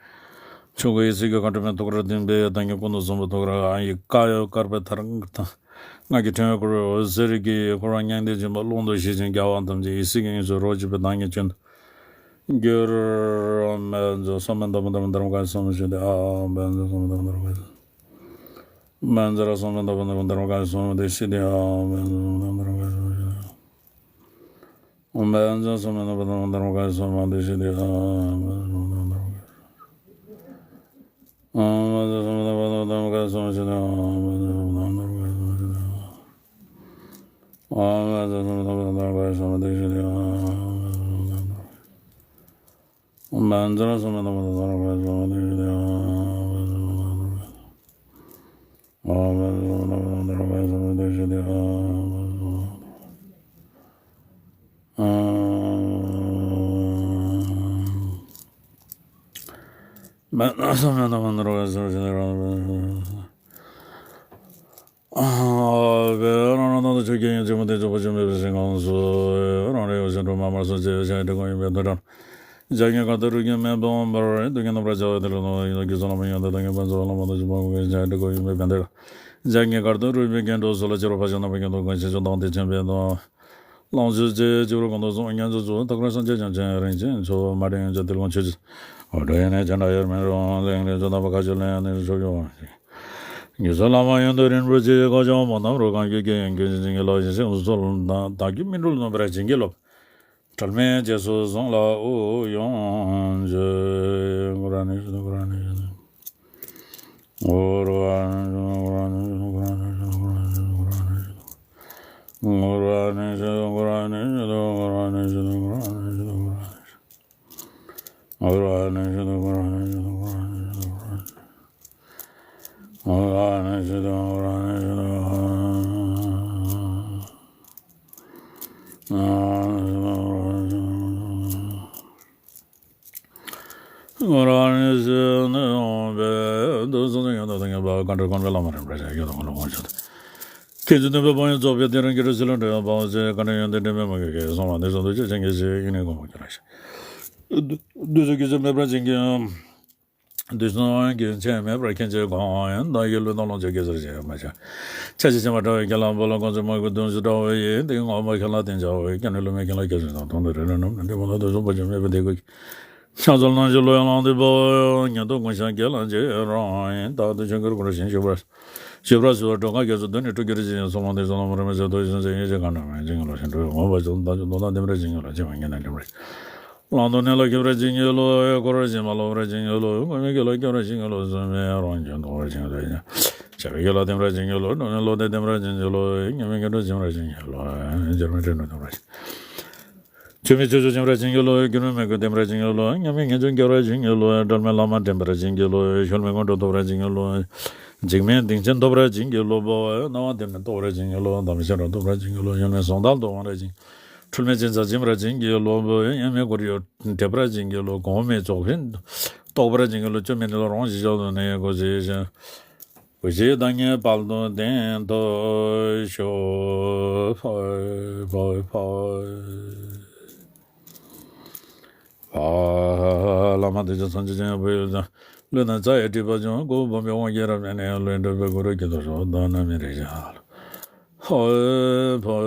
ཆོས་སྐུ་ཡེ་ཤེས་ཀྱི་མཁའ་འགྲོ་མའི་ཐུགས་ཀར་ལྡན་པའི་མདངས་ཀྱི་ཀུན་ཏུ་བཟང་པོ་ཐུགས་ཀར་ཨ་ཡི་ཀ་ཡོ་དཀར་པོའི་མཐར་ཐང་། ལྔ་ཀྱི་ཕྲེང་བའི་འཁོར་ལོ་འོད་ཟེར་གྱི་འཁོར་བ་མྱང་འདས་སྦྱིན་པ་ཀློང་དུ་ཞི་ཞིང་རྒྱལ་བ་ཐམས་ཅད་ཡེ་ཤེས་ཀྱི་དབྱིངས་སུ་རོ་གཅིག་པའི་མདངས་ཀྱི་སྤྱན་དུ་གྱུར། ཨོཾ་བཛྲ་སོ་མ་དྷ་མ་དྷ་མ་དྷརྨ་ཀཱ་ཡེ་སྭཱ་ཧཱ་ཞེས་ཏེ། ཨོཾ་བཛྲ་སོ་མ་དྷ་མ་དྷརྨ་ཀཱ་ཡེ་སྭཱ་ཧཱ། ཨོཾ་བཛྲ་སོ་མ་དྷ་མ་དྷརྨ་ཀཱ་ཡེ་སྭཱ་ཧཱ་ཏེ་ཞེས་ཏེ། ཨོཾ་བཛྲ་སོ་མ་དྷ་མ་དྷརྨ་ཀཱ་ཡེ་སྭཱ་ཧཱ། ཨོཾ་བཛྲ་སོ་མ་དྷ་མ་དྷརྨ་ཀཱ་ཡེ་སྭཱ་ཧཱ་ཏེ་ཞེས་ཏེ། ཨོཾ་བཛྲ་སོ་མ་དྷ་མ་དྷརྨ་ཀཱ་ཡེ་སྭཱ་ཧཱ། ཨོཾ་བཛྲ་སོ་མ་དྷ་མ་དྷརྨ་ཀཱ་ཡེ་སྭཱ་ཧཱ་ཞེས་ཏེ། ཨོཾ་བཛྲ་སོ་མ་དྷ་མ་དྷརྨ་ཀཱ་ཡེ་སྭཱ་ཧཱ་ཏེ་ཞེས་ཏེ། ཨོཾ་བཛྲ་སོ་མ་དྷ་མ་དྷརྨ་ཀཱ་ཡེ་སྭཱ་ཧཱ་ཏེ་ཞེས་ཏེ། ཨོཾ་བཛྲ་སོ་མ་དྷ་མ་དྷརྨ་ཀཱ་ཡེ་སྭཱ་ཧཱ་ཏེ་ཞེས་ཏེ། ཨོཾ་བཛྲ་སོ་མ་དྷ་མ་དྷརྨ་ཀཱ་ཡེ་སྭཱ་ཧཱ་ཏེ་ཞེས་ཏེ། ཨོཾ་བཛྲ་སོ་མ་དྷ་མ་དྷརྨ་ཀཱ་ཡེ་སྭཱ་ཧཱ་ཏེ་ཞེས་ཏེ། ཨ་བས་རང་རང་དང་དུ་ཆོས་ཀྱི་དབྱིངས་ཆེན་པོ་དེ་ཆོས་པ་ཆེན་པོའི་བྱིན་གང་སོ། རང་རེ་ཡོ་བྱད་སྒྲོལ་མ་དམར་སོགས་ཀྱི་ཡོ་བྱད་དྲི་གང་ཡིན་པའི་མཐུ་ཕྲན། ལྗགས་ཀྱི་གར་དང་རུས་ཀྱི་སྨད་པ་འོང་བར་དུད་ཀྱི་རྣམ་པར་བྱ་བ་དེ་ལ་གནོད་པ་ཡིན་ནོ། རྒྱུ་ཚོགས་ལ་མི་ཡོང་དུ་དུད་ཀྱི་ཕན་ཚུན་བླང་བ་དང་བྱིན་པ་གོང་གི་ཡོ་བྱད་དྲི་གང་ཡིན་པའི་ཕན་བདེ་ལ། ལྗགས་ཀྱི་གར་དང་རུས་པའི་སྐྱོན་གྲོགས་སོགས་ལ་ཕྱི་རོལ་ཕར་ཕྱིན་ནང་པའི་སྐྱོན་དུ་གང་ཞིག་ཆུ་དང་དེ་མཁྱེན་པའི་དང་། ལོངས་སྤྱོད་ཅེས་བཅུ་པོ་གང་དུ་སོང་། སྙན་ཚིག་ཚུལ་ཐུགས་ཀར་སངས་རྒྱས་བྱང་ཆེན་རིན་ཆེན་མཆོག་མ་འདྲེན་ཡོན་ཆབ་ཏིལ་གོང་མཆོད་ཅིང་། འོ་འདྲ་ཡིན་ནས་ཅི་འདྲ་ཡོད་མེད་རུང་ལས་ངན་ལས་བྱུང་དམ་པ་མཁའ་སྤྱོད་ལས་ཡང་ནས་ཆོས་སྐྱོང་བ་ཞིག་རྒྱུ་ཚོགས་བླ་མ་ཡོན་ཏན་རིན་པོ་ཆེ་བཀའ་ཆོས་མ་དམ་རུ་གང་གིས་ཀྱི་ཡོན་ཀུན་བྱིན་གྱིས་རློབ་ཞིང་སེམས་སུ་ཚོགས་ལ་དང་བདག་གིས་སྨིན་གྲོལ་ནོན་པར་བྱིན་གྱིས་རློབས། གྲོལ་མེད་རྗེས་སུ་བཟུང་ལ་དབུགས་དབྱུང་མཛོད། ཨ། ང་རང་ནི་ཟེར་ནས་འོང་བས་འདུག་སེ་ཡོད་དོ། དེ་ངེས་པ་གང་འདྲ་གང་འདྲ་བླ་མ་རིན་པོ་ཆེ་ཡོད་དོ། ཁོང་ལ་དབང་ཆོག་ཁྱེད་ཚོ་སྟོན་པའི་དཔང་ཡོན་རྫོགས་པའི་དེ་རིང་གི་རུ་སྲིད་ལ་འགྲོ་བའི་དཔང་ཚེ་ག་འདྲ་ཡོན་ཏན་འདྲེན་པའི་མ་གི་གེ་སོང་བ་འདི་ཚོ་འདུ་བྱེད་ཅན་གྱི་ཞེས་ཡིན་ནས་དགོངས་པ་ཁྱེད་ལ་ཞེས། འདུ་འདུ་བྱེད་ཀྱི་ཚེ་མེད་པར་བྱིན་གྱིས། དུས་གསུམ་གྱི་ཆད་མེད་པར་མཁྱེན་བརྩེ་དགོངས་ཡོན་བདག་གི་བློས་བཏང་ལོངས་སྤྱོད་དགེ་ཟེར་ཞེས་མ་བྱ། ཆ་ཤས་ཆེན་པོ་དྲ་བའི་རྒྱ་ལམ་པོ་ལ་དཀོན་མཆོག་མ་གི་གདུང་ཞིག་དྲ་བ་ཡིན་ཏེ་ངོ་མ་ཁྱེད་ལ་བསྟན་བྱ་བའི་སྐྱབས་ནི་བསླུ་མེད་མཁྱེན་ལ་སྐྱབས་སུ་དང་དོན་དུ་རེ་རེ་རྣམས་འདི་མ་ལ་དུས་གསུམ་པ་ཆུ་མེད་པའི་དེ་ཀུན། ཕྱག་འཚལ་ལམ་གྱི་བློ་ཡང་བླངས་ཏེ་བོ། ཉན་ཐོས་ཀུན་ཤ་རྒྱལ་ལ་མཇལ་རང་ཡིན། རྟག་ཏུ་ཆོས་འཁོར་བསྐོར་ཞིང་བཞུགས་པར། བཞུགས་པར་གསོལ་བ་འགྲོ་ཁ་རྒྱ་མཚོ་མདུན་ནས་སྤྲུལ་སྐྱེས་རིགས་ཀྱི་ཡོན་སོགས་ལོངས་ཏེ་གསོལ་ལམ་རིམ་པ་བཞིན་དུ་ཞིང་སེམས་ཡེ་ཤེས་གང་འདྲ་མེད་ཅིང་ལོ་ཞིང་འགྲོ་བའི་ངོ་བོ་ཅན་དང་ཆོས་མདོར་བསྟན་ལ་ཁྱབ་པར་བྱིན་གྱིས་རློབས། བླང་དོར་གནས་ལ་ཁྱབ་པར་བྱིན་གྱིས་རློབས། འཁོར་བར་བྱིན་པ་རློབ་པར་བྱིན་གྱིས་རློབས། མགོན་མེད་དགེ་ལ་སྐྱབས་པར་བྱིན་གྱིས་རློབས། བཙུན་མའི་རང་བྱུང་ཐོབ་པར་བྱིན་གྱིས་རློབས། བྱ་བའི་དགེ་ལ་བརྟན་པར་བྱིན་གྱིས་རློབས། འགྲོ་བའི་བློ་བདེ་བརྟན་པར་བྱིན་གྱིས་རློབས། ཉོན་མོངས་དགེ་སྒྲུབ་བྱིན་པར་བྱིན་གྱིས་རློབས། འཇར་མའི་འདྲེན་ནོ་བརྟན་པར་བྱིན། ཆོས་མེད་ཆོས་སྤྱོད་བྱིན་པར་བྱིན་གྱིས་རློབས། སྒྱུ་མའི་མོས་གུས་བརྟན་པར་བྱིན་གྱིས་རློབས། མཉམ་མེད་ངེས་འབྱུང་རྒྱས་པར་བྱིན་གྱིས་རློབས། འབྲལ་མེད་བླ་མ་འདྲེན་པར་བྱིན་གྱིས་རློབས། གཞོལ་མེད་མངོན་འགྲོ་ཐོབ་པར་བྱིན་གྱིས་རློབས། འཇིགས་མེད་གདེང་ཆེན་ཐོབ་པར་བྱིན་གྱིས་རློབས། སྣང་བ་དེ་ནི་རྟོགས་པར་བྱིན་གྱིས་རློབས། དམ་ཤེས་རབ་ཐོབ་པར་བྱིན་གྱིས་རློབས། གཞོལ་མེད་ཟང་ཐལ་རྟོགས་པར་བྱིན། འཁྲུལ་མེད་ཅན་མཚན་འཛིན་པར་བྱིན་གྱིས་རློབས། དབྱེར་མེད་འཁོར་ཡུག་འདྲེན་པར་བྱིན་གྱིས་རློབས། གོང་མའི་རྫོགས་ཕན་རྟོགས་པར་བྱིན་གྱིས་རློབས། བཅོམ་མིན་འདི་ལ་རང་བཞིན་བཞག་ཏུ་ནས་གོ་ཞེས་བྱ། སྐུ་གཞི་བདག་ཉིད་དཔལ་དུ་བརྟན་དུ་ཤོག་ཕ་ཕ་ཕ། བླ་མ་དེ་ཚོ་སངས་རྒྱས་བྱང་བུ་ཡོད་ཀྱང་། ལུས་ན་རྩ་ཡི་སྒྲིབ་པ་ཅུང་། སྐུ་བུམ་པའི་དབང་གིས་རབ་གནས་ནས། ལུས་འགྲོ་བའི་སྒོ་རུ་སྐྱེ་དུ་ཞོག །བདག་ནི་མི་རིགས་ཤ་ལ། ཧོ་ཧོ་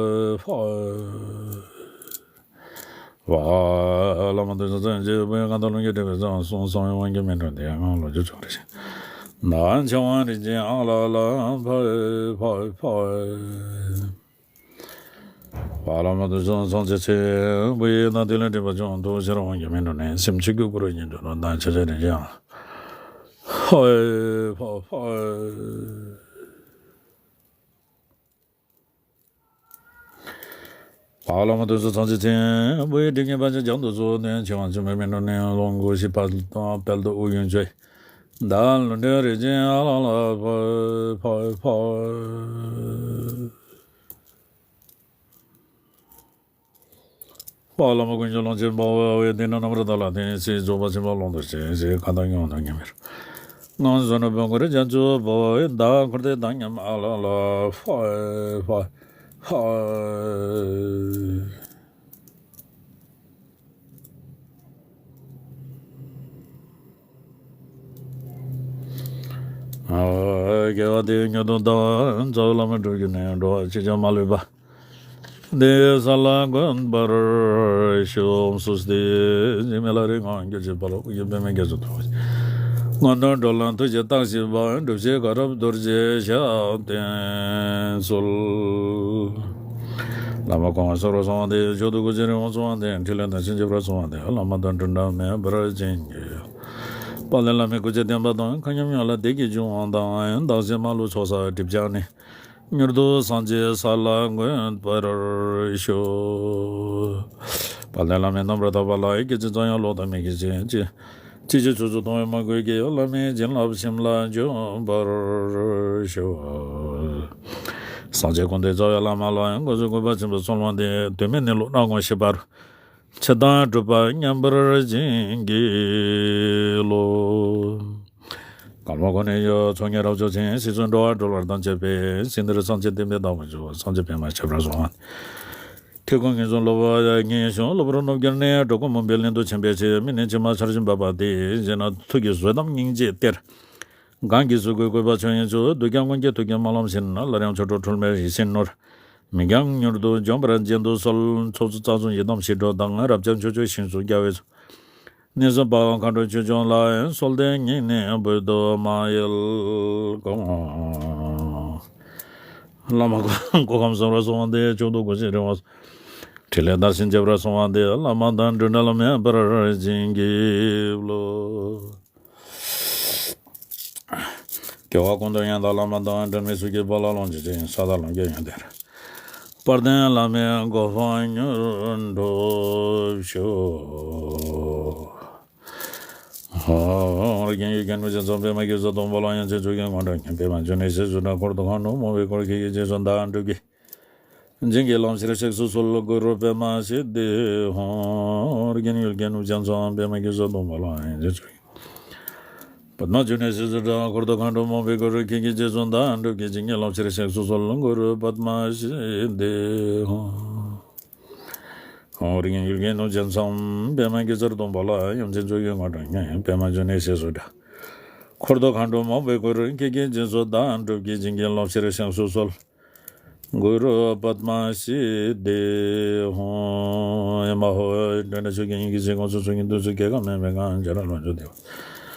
ཧོ། བླ་མ་དེ་ཚོ་སངས་རྒྱས་བུ་ཡོད་ཀྱང་། ད་ལུང་གི་སྒྲིབ་པའི་གསང་གསུང་གསང་བའི་དབང་གིས་མི་འགྲོ་འདི་ཡང་ངང་ལོ་རྒྱུས་ཚོགས་རེ་ཞིང་། ན་ཆེ་བ་རིན་ཆེན་ཨ་ལ་ལ་ཕ་ཕ་ཕ། བ་ལ་མ་དུ་སོང་སོང་ཚེ་ཚེ། བུ་ཡིས་ན་དེ་ལས་འདྲེན་པ་ཅུང་། དུ་ཤེར་དབང་གིས་མི་འགྲོ་ནས། སེམས་ཆོས་ཀྱི་སྐུ་རུ་ཉིད་འགྲོ་ལ། ད་ཆ་ཆ་རེ་ཞང་། ཧོ་ཧོ་ཧོ། བ་ལ་མ་དུ་སོང་སོང་ཚེ་ཚེ། བུ་ཡིས་དྲིན་གྱིས་བར་ཆད་ཀྱང་དུ་སོང་ནས། ཆེ་བ་ཆུ་མེད་མི་འགྲོ་ནས། ལོངས་སྐུ་ཞི་བ་དང་དཔལ་དུ་དབུགས་དབྱུང་བྱེད། ད་ལུས་འདྲེན་རིན་ཆེན་ཨ་ལ་ལ་ཕ་ཕ་ཕ། བ་ལ་མ་ཀུན་གྱི་ལོངས་སྤྱོད་འབར་བའི་དབུས། འདི་ན་རྣམ་པར་དག་ལ་བརྟེན་ཅིང་། རྫོགས་པ་ཆེན་པོ་ཀློང་དུ་གཤེགས་ཤིང་། མཁའ་ལྟར་མྱུར་དུ་མཉམ་མེར། ངང་བཟོད་ནས་བོན་སྐོར་རྒྱ་མཚོ་འབབ། བདག་འཁོར་འདས་དང་མཉམ་ཨ་ལ་ལ་ཧོ་ཧོ་ཧོ། དགེ་བ་དེ་མྱུར་དུ་བདག་རྩ་བའི་བླ་མ་སྒྲུབ་གྱུར་ནས། འགྲོ་བ་གཅིག་ཀྱང་མ་ལུས་པ། འདི་ས་ལ་འགོད་པར་ཤོག །སུ་སྟེ་འཇིགས་མེད་ལྷ་རིགས་ངང་། གྱུར་ཅིག་དཔའ་བོ་དབུ་ཁྱུད་པདྨའི་རྒྱ་མཚོ་ཐོགས། མངོན་མཐོ་འགྲོ་ལ་ཐུགས་རྗེས་བརྟག་ཞིབ་པ། སྒྲུབ་བྱེད་དགའ་རབ་རྡོ་རྗེ་ཞབས་བརྟན་གསོལ། བླ་མ་གོང་མ་སོགས་ལ་གསོལ་བ་འདེབས། མཆོག་ཏུ་སྐུ་ཚེ་རིང་བར་གསོལ་བ་འདེབས། ཕྲིན་ལས་དང་ཞིང་རྒྱས་པར་གསོལ་བ་འདེབས། བླ་མ་དང་འབྲེལ་སྒྲ་མེད་པར་བྱིན་གྱིས། དཔལ་ལྡན་བླ་མའི་སྐུ་ཚེ་བརྟན་པ་དང་། མཁའ་མཉམ་ཡོངས་ལ་བདེ་སྐྱིད་འབྱུང་བ་དང་། བདག་སྲིད་མ་ལུས་ཚོགས་བསགས་སྒྲིབ་སྦྱངས་ནས། མྱུར་དུ་སངས་རྒྱས་ས་ལ་འགོད་པར་ཤོག །དཔལ་ལྡན་བླ་མའི་རྣམ་པར་ཐར་པ་ལ། སྐྱེ་ཚེ་ཙམ་ཡང་ལོག་ལྟ་མི་སྐྱེ་ཅིང་། ཅི་ཅི་ཕྱོགས་སུ་གཏོང་བའི་མ་གོས་ཀྱིས། བླ་མའི་བྱིན་རླབས་ཞིང་ལ་འཇུག་པར་ཤོག །སངས་རྒྱས་ཀུན་འདུས་རྩ་བའི་བླ་མ་ལ། དངོས་སུ་གུས་པ་ཆེན་པོས་གསོལ་བ་འདེབས། དུས་མེད་གནས་ལུགས་སྣང་ངོ་ཤེས་པ་རུ། ཆེ་དང་གྲུབ་པ་མཉམ་པར་བྱིན་གྱིས་རློབས། ཀརྨ་གོ་ནས་ཡོད། ཚོགས་གཉིས་རབ་མཆོག་ཆེན། སྲིད་གསུམ་འགྲོ་བ་སྒྲོལ་བ་དང་བཅས་པའི། ཞིང་འདིར་སངས་རྒྱས་བསྟན་པའི་བདག་པོ་མཆོག །སངས་རྒྱས་པདྨ་ཁྱབ་པར་གསོལ་བ། ཐེག་ཀུན་ངེས་སུ་སློབ་པ་ཉིད་ཤོག །སློབ་པར་རྣོ་གྱུར་ནས། འགྲོ་ཀུན་མུན་པའི་གླིང་དུ་ཕྱིན་པའི་ཕྱིར། མི་ནི་མཆི་མ་ཆར་བཞིན་འབབ་པ་དེ་བཞིན། ཐུགས་ཀྱི་བཟོད་དམ་སྙིང་རྗེའི་གཏེར། གང་གིས་གཟུགས་སྐུའི་བཀོད་པ་ཆོས་དབྱིངས་སུ། བསྡུས་ཀྱང་ཀུན་གྱི་ཐུགས་ཀྱི་སྨོན་ལམ་བཞིན། སླར་ཡང་ཆོ་འཕྲུལ་འཁྲུལ་མེད་ཡིད་བཞིན་ནོར། མིན་ཀྱང་མྱུར་དུ་འབྱོངས་པར་བྱིན་དུ་གསོལ། ཚོགས་གཙོ་རྩ་གསུམ་ཡི་དམ་ཞི་ཁྲོ་དང་། རབ་འབྱམས་ཕྱོགས་བཅུའི་ཞིང་བཅུ་རྒྱལ་བའི་ཚོགས། གནས་གསུམ་དཔའ་བོ་མཁའ་འགྲོ་ཆོས་སྐྱོང་ལ། གསོལ་འདེབས་སྙིང་ནས་འབུལ་དུ་མ་ཡལ་གོ །བླ་མ་སྐུ་ཁམས་བཟང་བར་གསོལ་བ་འདེབས། མཆོག་ཏུ་སྐུ་ཚེ་རིང་བར། ཕྲིན་ལས་དར་ཞིང་རྒྱས་པར་གསོལ་བ་འདེབས། བླ་མ་དང་འབྲེལ་སྒྲ་མེད་པར་བྱིན་གྱིས་རློབས། སྐྱེ་བ་ཀུན་ཏུ་ཡང་དག་བླ་མ་དང་། འབྲལ་མེད་གཟུགས་ཀྱི་དཔལ་ལ་ལོངས་སྤྱོད་ཅིང་། ས་དང་ལམ་གྱི་ཡོན་ཏན་རབ། དཔལ་ལྡན་བླ་མའི་གོ་འཕང་མྱུར་འགྲུབ་ཤོག །ཧོ། རྒྱན་གྱི་རྒྱན་དྲུག་ཅན་རྫོགས་པའི་མ་གི་བཟོ་སྟོན་པ་ལ། ཡང་ཆེ་ཆོས་ཀྱི་དངོས་གྲུབ་བརྙེས་པའི་མ། འབྱུང་གནས་ཞེས་བྱ་འཁོར་དུ་ཁམས་ནོར་བུ་མོའི་འཁོར་གྱི་རྗེས་སུ་བདག་འགྲུབ་ཀྱིས། བྱིན་གྱིས་བརླབས་ཕྱིར་གཤེགས་སུ་གསོལ། གུ་རུ་པདྨ་སིདྡྷི་ཧཱུྃ། རིག་ཀུན་ཡུལ་གྱི་ནུབ་བྱང་མཚམས། པདྨ་གེ་སར་སྡོང་པོ་ལ་ཡང་ཕྱིར་བྱོན། པདྨ་འབྱུང་གནས་ཞེས་སུ་གྲགས། འཁོར་དང་མཁའ་འགྲོ་མང་པོས་བསྐོར། ཁྱེད་ཀྱི་རྗེས་སུ་བདག་སྒྲུབ་ཀྱི། བྱིན་གྱིས་བརླབས་ཕྱིར་གཤེགས་སུ་གསོལ། གུ་རུ་པདྨ་སིདྡྷི་ཧཱུྃ། རིག་ཀུན་ཡུལ་གྱི་ནུབ་བྱང་མཚམས། པདྨ་གེ་སར་སྡོང་པོ་ལ་ཡང་ཕྱིར་བྱོན། ཡུལ་ངོ་སྤྲོད་ཉན། པདྨ་འབྱུང་གནས་ཞེས་སུ་གྲགས། འཁོར་དང་མཁའ་འགྲོ་མང་པོས་བསྐོར། ཁྱེད་ཀྱི་རྗེས་སུ་བདག་སྒྲུབ་ཀྱི། བྱིན་གྱིས་བརླབས་ཕྱིར་གཤེགས་སུ་གསོལ། གུ་རུ་པདྨ་སིདྡྷི་ཧཱུྃ། ཨེ་མ་ཧོ། འདྲེན་པ་ཆོས་ཀྱི་དབྱིངས་ཀྱི་ཞིང་ཁམས་སུ། ཚོགས་གཉིས་བདུད་རྩི་སྐྱེ་འགག་མེད་པའི་ངང་། འཇའ་རིས་ལོངས་སྤྱོད་བདེ་བ།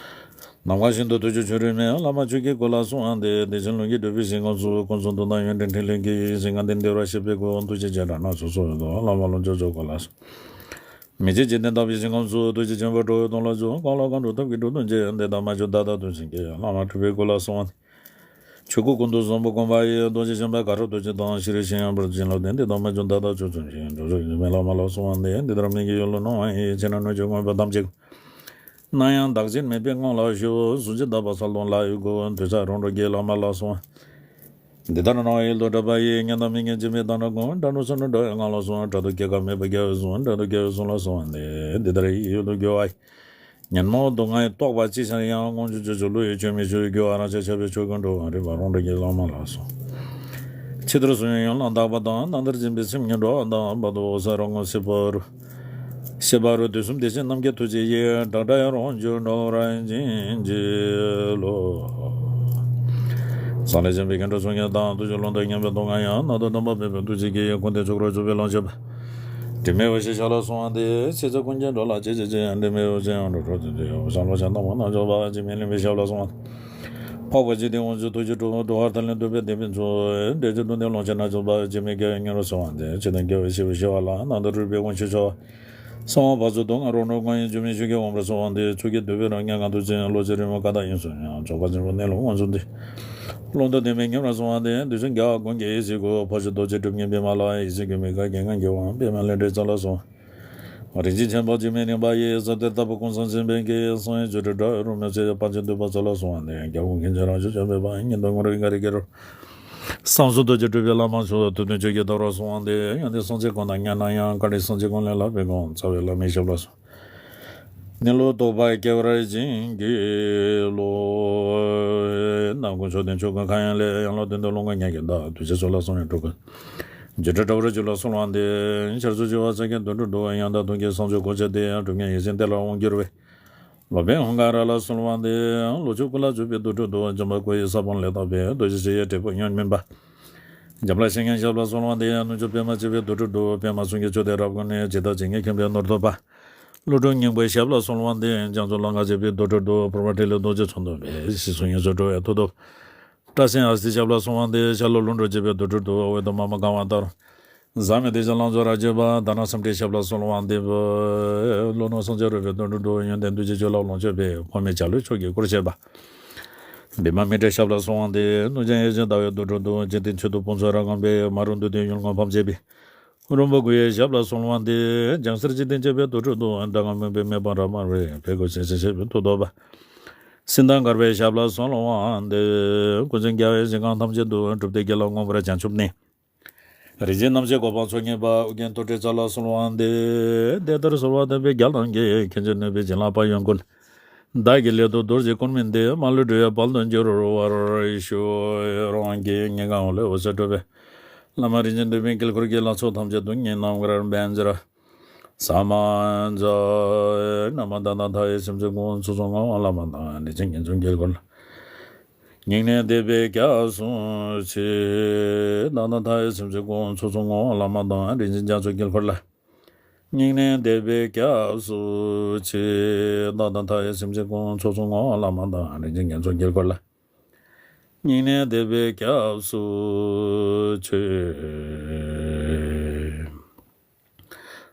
ནམ་མཁའ་བཞིན་དུ་ཐུགས་རྗེ་ཆུ་རིས་མེད། བླ་མ་ཆོས་ཀྱི་སྐུ་ལ་གསོལ་བ་འདེབས། བདེ་ཆེན་ལྷུན་གྱིས་གྲུབ་པའི་ཞིང་ཁམས་སུ། ཀུན་རྫོབ་སྟོང་དང་ཡོན་ཏན་ཕྲིན་ལས་ཀྱི། ཞིང་ཁམས་བདེ་བར་གཤེགས་པའི་སྐུ། ཐུགས་རྗེ་ཅན་དྲག་སྣ་ཚོགས་སུ། བླ་མ་ལྷུན་གྱིས་རྫོགས་སྐུ་ལ་གསོལ། མི་ཕྱེད་འཇིག་རྟེན་དག་པའི་ཞིང་ཁམས་སུ། ཐུགས་རྗེ་ཆེན་པོ་གྲོལ་བའི་དོན་ལ་འཇུག། གང་ལ་གང་འགྲོ་ཐབས་ཀྱིས་སྒྲུབ་ཐུབ་ཅིང་། དེ་དག་མ་བྱོན་ད་ལྟ་དུས་མཚན་གྱི། བླ་མ་སྤྲུལ་པའི་སྐུ་ལ་གསོལ་བ། ཆོས་སྐུ་ཀུན་ཏུ་བཟང་པོ་བཀོད་པ་ཡི། རྡོ་རྗེ་འཆང་དཔལ་དཀར་རོ་རྡོ་རྗེ་དང་། ཤྲཱི་ཤྲཱི་ཡང་དཔལ་བྱིན་རླབས་ལྡན། དེ་དག་མ་བྱོན་ད་ལྟ་ཕྱོགས་བཅུ་ཞིང་། འགྲོ་ཕྱོགས་ཡོངས་མི་བླ་མ་ལ་གསོལ་བ་འདེབས། འདི་ལྟར་མི་བསྐྱོད་ཡུལ་ལ་སྣང་བ་ཡི། ཕྱི་ནང་སྣོད་བཅུད་མངོན་པ་ཐམས་ཅད་ཀུན། སྣང་ཡང་བདག་གཞན་མེད་པའི་ངང་ལ་བཞུགས། གཟུགས་ཅན་དག་པ་གསལ་སྟོང་ལྷ་ཡི་སྐུ། འདོད་ཆགས་རང་གྲོལ་གྱི་བླ་མ་ལ་གསོལ་བ། འདི་ལྟར་སྣང་བ་ཡུལ་དུ་གྲགས་པ་ཡི། མཉན་དང་མི་མཉན་སྐྱེ་མེད་དག་སྣང་ཀུན། དགྲ་གྲོལ་སེམས་ནི་འགྲོ་བའི་ངང་ལ་སོང་། དགྲ་བདུད་སྐྱེ་རྒ་མེད་པ་རྒྱལ་བའི་གཟུངས། དགྲ་བདུད་རྒྱལ་བའི་གཟུངས་ལ་གསོལ་བ་འདེབས། འདི་ལྟར་ཡིད་ཡུལ་དུ་གྱུར་པ་ཡི། ཉོན་མོངས་དུག་ལྔའི་རྟོག་པ་ཅི་འཆར་ཡང་། དངོས་འབྱོར་སྤྱོད་མཆོག་བློ་ཡི་ཆོས་མི་ཆོས། རྒྱུ་བ་རང་ཆས་ཁྱབ་པའི་ཆོས་ཀུན་འགྲོ། རིག་པ་རང་གྲོལ་གྱི་བླ་མ་ལ་གསོལ། ཕྱི་དར་གསུང་ཡང་ཡང་ལ་དག་པ་དང་། ནང་ལྟར་སྦྱིན་པའི་སེམས་ཉིད་འགྲོ་བ་དང་། བར་དུ་འོད་གསལ་རང་ངོ་སྲིད་པ་རུ། ཤེས་པ་རུ་དུས་གསུམ་བདེ་ཆེན་རྣམ་རྒྱལ་ཐུགས་རྗེ་ཡིས། བསྒྲགས་བསྒྲགས་ཡང་རང་བྱོན་འགྲོ་བར་བྱིན་གྱིས་རློབས། གསང་བའི་སྦྱིན་པའི་མཁན་སྤྲུལ་ཚོགས་གཉིས་དང་། ཐུགས་རྗེ་ཀློང་དང་མཉམ་པའི་སྡུག་བསྔལ་ཡང་། རྣམ་རྟོག་རྣམ་པར་སྤེལ་བའི་ཐུགས་རྗེ་ཀྱིས། ཀུན་ཏུ་ཆོས་འཁོར་སྤྱོད་པའི་ལོངས་སྤྱོད་པ། དྲི་མེད་འོད་ཞེས་ཞབས་ལ་གསོལ་བ་འདེབས། ཚེ་ཚད་ཀུན་གྱི་འགྲོ་ལ་སྤྱད་བྱེད་ཅིང་། དྲི་མེད་འོད་ཅན་ཡང་འགྲོ་གྲོལ་དུ་འདོད། འོད་བཟང་ཀློང་ཆེན་རྣམ་པར་སྣང་ཕྱོགས་པ། འཇིགས་མེད་གླིང་པས་ཞབས་ལ་གསོལ་བ། འཕགས་པ་འཇིག་རྟེན་དབང་ཕྱུག་ཐུགས་རྗེ་གྲུབ། འགྲོ་བ་མཐའ་ལས་འདུལ་བའི་བདེ་བའི་མཆོག། འབྲས་བུ་ཀུན་ལྡན་ཀློང་ཆེན་རྣམ་ཕྱོགས་པ། འཇིགས་མེད་རྒྱལ་བའི་མྱུར་དུ་གསོལ་བ་འདེབས། འཇིག་རྟེན་དགེ་བ་ཞི་བའི་ཞི་བ་ལ། རྣམ་དག་རོལ་པའི་དབང་ཕྱུག་མཆོག། གསང་བ་བར་དུ་སྡུག་བསྔལ་རོ་ནོར་ཀུན། འཇིགས་མེད་ཆོས་ཀྱི་དབང་པོར་གསོལ་བ་འདེབས། ཚོགས་ཀྱི་འདུ་བའི་རང་ཉིད་ངང་དུ་འཛིན། བློ་ཆོས་རི་མོ་ཀ་དག་དབྱིངས་སུ་ཡང་། རྫོགས་པ་ཆེན་པོ་གནས་ལུགས་དབང་ཕྱུག་འདི། ཀློང་དུ་ཐིམ་པས་ཉིད་རང་གསོལ་བ་འདེབས། འདི་ཕྱིར་རྒྱལ་བ་ཀུན་གྱི་ཡེ་ཤེས་སྐུ། འཕགས་ཆོས་རྡོ་རྗེ་སྒྲུབ་བརྙེས་པདྨ་ལ། ཡེ་ཤེས་སྐུ་མི་འགག་གི་ངང་རྒྱལ་བ། པདྨ་ལས་འབྲས་རྩ་ལ་གསོལ། རིན་ཆེན་ཆེན་པོ་འཇིགས་མེད་གླིང་པ་ཡི། ཟབ་གཏེར་ལྟ་བུ་ཀུན་བཟང་སེམས་དཔའི་དཀྱིལ། གསང་བའི་བཅུ་དྲུག་སྒྲ་འོད་རབ་མོས་ཚལ། དཔལ་ཆེན་འདུས་པ་རྩ་ལ་གསོལ་བ་འདེབས། རྒྱལ་བ་ཀུན་གྱི་རྗེས་རང་བྱུང་བྱོན་པའི་དཔལ། ཉན་ཐོས་ངོ་རིས་ཀ་རི་ཀེ་རུ། བསམ་སོགས་རྡོ་རྗེ་སྤྲུལ་པའི་བླ་མ་མཆོག། ཐུགས་དམ་ཆོས་ཀྱི་ཐག་རོང་གསོལ་བ་འདེབས། ཡོན་ཏན་སངས་རྒྱས་ཀུན་དང་མཉམ་ན་ཡང་། བཀའ་དྲིན་སངས་རྒྱས་ཀུན་ལས་ལྷག་པའི་དགོངས། རྩ་བའི་བླ་མའི་ཞབས་ལ་གསོལ། གནས་ལུགས་རྟོགས་པ་སྐྱེ་བར་བྱིན་གྱིས་རློབས། ནམ་ཀུན་མཆོག་ལྡན་ཆོས་སྐུ་མཁའ་དབྱིངས་ལས། ཡང་ལ་དོན་དུ་ཀློང་དགའ་ཉིད་ཀྱི་བདག། གདུལ་བྱའི་ཚོགས་ལ་གསང་བའི་སྤྲུལ་སྐུ། རྗེ་དྲག་དྲག་པོར་བཅུག་ལ་གསོལ་བ་འདེབས། ཤར་ཕྱོགས་བྱེ་བ་ཚ་གྱང་དུད་འགྲོའི་གདུགས། ཡང་དག་ཐུགས་ཀྱི་སངས་རྒྱས་གོ་ཆ་དེ། སྒྲུབ་ཉིད་ཡེ་ཤེས་གཏེར་ལ་དབང་བསྒྱུར་བའི། སློབ་དཔོན་ཧཱུྃ་ཀ་ར་ལ་གསོལ་བ་འདེབས། བློ་ཆོས་སྐུ་ལ་བཅུག་པའི་དུར་ཁྲོད་དུ། འཇོམས་པ་སྐུ་ཡི་ས་བོན་ལས་བཏགས་པའི། རྡོ་རྗེ་ཞི་བའི་དྲིལ་བུ་ཡང་མིན་པ། འཇམ་དཔལ་བཤེས་གཉེན་ཞབས་ལ་གསོལ་བ་འདེབས། རྣལ་འབྱོར་པདྨ་འབྱེད་པའི་དུར་ཁྲོད་དུ། པདྨ་གསུང་གི་མཆོག་དེ་རབ་བསྐོར་ནས། ཇི་ལྟར་ཇི་སྙེད་མཁྱེན་པའི་ནོར་ཐོབ་པ། ཀླུ་སྒྲུབ་སྙིང་པོའི་ཞབས་ལ་གསོལ་བ་འདེབས། བྱང་ཆུབ་ལམ་ཁ་འབྱེད་པའི་དུར་ཁྲོད་དུ། ཕུར་པ་ཁྲི་ལོའི་རྡོ་རྗེ་མཚོན་ཐུབ་པའི། ཞེས་གསུང་ཡོངས་སུ་གྲོལ་བའི་མཐུ་སྟོབས། སྐྲ་སེན་ཨ་སྟི་ཞབས་ལ་གསོལ་བ་འདེབས། ཤར་ལྷོ་ཀླུ་སྒྲུབ་འབྱེད་པའི་དུར་ཁྲོད་དུ། འོད་དུ་མ་མོ་གང་བ་ལྟར། ཟག་མེད་བདེ་ཆེན་ལོངས་སྤྱོད་རབ་རྒྱས་པ། དྷ་ན་སམ་བྲིས་ཞབས་ལ་གསོལ་བ་འདེབས། ཀླུ་སྣང་སངས་རྒྱས་རོལ་པའི་དུར་ཁྲོད་དུ། ཡོན་ཏན་བདུད་རྩིའི་ཆུ་ལ་ལོངས་སྤྱོད་པའི། འཕོ་མེད་འཇའ་ལུས་མཆོག་གི་སྐུར་བཞད་པ། བི་མ་མི་ཏྲའི་ཞབས་ལ་གསོལ་བ་འདེབས། གནོད་སྦྱིན་ཡེ་ཤེས་ཟླ་བའི་དུར་ཁྲོད་དུ། འཇིག་རྟེན་མཆོད་དུ་དཔུང་ཚོགས་རབ་བསྐང་པའི། མ་རུངས་བདུད་སྡེ་ཡུལ་ངོ་ཕམ་བྱེད་པའི། རོང་པོ་སྐུ་ཡི་ཞབས་ལ་གསོལ་བ་འདེབས། ལྗང་གསེར་འཇིག་རྟེན་འབྱེད་པའི་དུར་ཁྲོད་དུ། དགྲ་ལྔ་མུན་པའི་མེ་འབར་རབ་དམར་བའི། ཕས་རྒོལ་ཞིང་བྱིང་བྱེད་པའི་མཐུ་སྟོབས་པ། སྲིད་མདའ་མགར་བའི་ཞབས་ལ་གསོལ་བ་འདེབས། ཀུན་མཁྱེན་རྒྱལ་བའི་ཞིང་ཁམས་ཐམས་ཅད་དུ། སྒྲུབ་སྡེ་དགེ་ལ་མངོན་པར་བྱང་ཆུབ་ནས། རིན་ཆེན་རྣམ་བཞི་གོ་འཕང་མཚོ་སྙེད་པ། ཨོ་རྒྱན་དུར་ཁྲོད་རྩ་ལ་གསོལ་བ་འདེབས། དེ་ལྟར་གསོལ་བ་འདེབས་པའི་རྒྱལ་རྣམས་ཀྱིས། མཁྱེན་ཅིང་ནུས་པའི་བྱིན་རླབས་དཔལ་ཡོན་ཀུན། བདག་གི་སླད་དུ་རྡོ་རྗེ་སྐུར་མིན་ཏེ། མ་ལུས་འགྲོ་བའི་དཔལ་དུ་འགྱུར་བར་ཤོག། རང་གི་ངེས་འགའ་འོད་ལས་འོད་ཟེར་འཕྲོས་པའི། བླ་མ་རིན་ཆེན་འདུས་པའི་དཀྱིལ་འཁོར་གྱི། ལྷ་ཚོགས་ཐམས་ཅད་སྡུག་བསྔལ་རྣམ་དཀར་འབེབས་མཛད། ས་མ་ཛ། ན་མོ་ཏ་ན་མཐའ་ཡས་སེམས་ཅན་ཀུན། ཚོགས་གསུམ་མངོན་པར་བླ་མ་དང་། རིན་ཆེན་རྒྱ་མཚོའི་དཀྱིལ་འཁོར་ལ། སྙིང་ནས་འདུས་པའི་སྐྱབས་སུ་མཆི། ཏ་ན་མཐའ་ཡས་སེམས་ཅན་ཀུན། ཚོགས་གསུམ་མངོན་པར་བླ་མ་དང་། རིན་ཆེན་རྒྱ་མཚོའི་དཀྱིལ་འཁོར་ལ། སྙིང་ནས་འདུས་པའི་སྐྱབས་སུ་མཆི། ཏ་ན་མཐའ་ཡས་སེམས་ཅན་ཀུན། ཚོགས་གསུམ་མངོན་པར་བླ་མ་དང་། རིན་ཆེན་རྒྱ་མཚོའི་དཀྱིལ་འཁོར་ལ། སྙིང་ནས་འདུས་པའི་སྐྱབས་སུ་མཆི།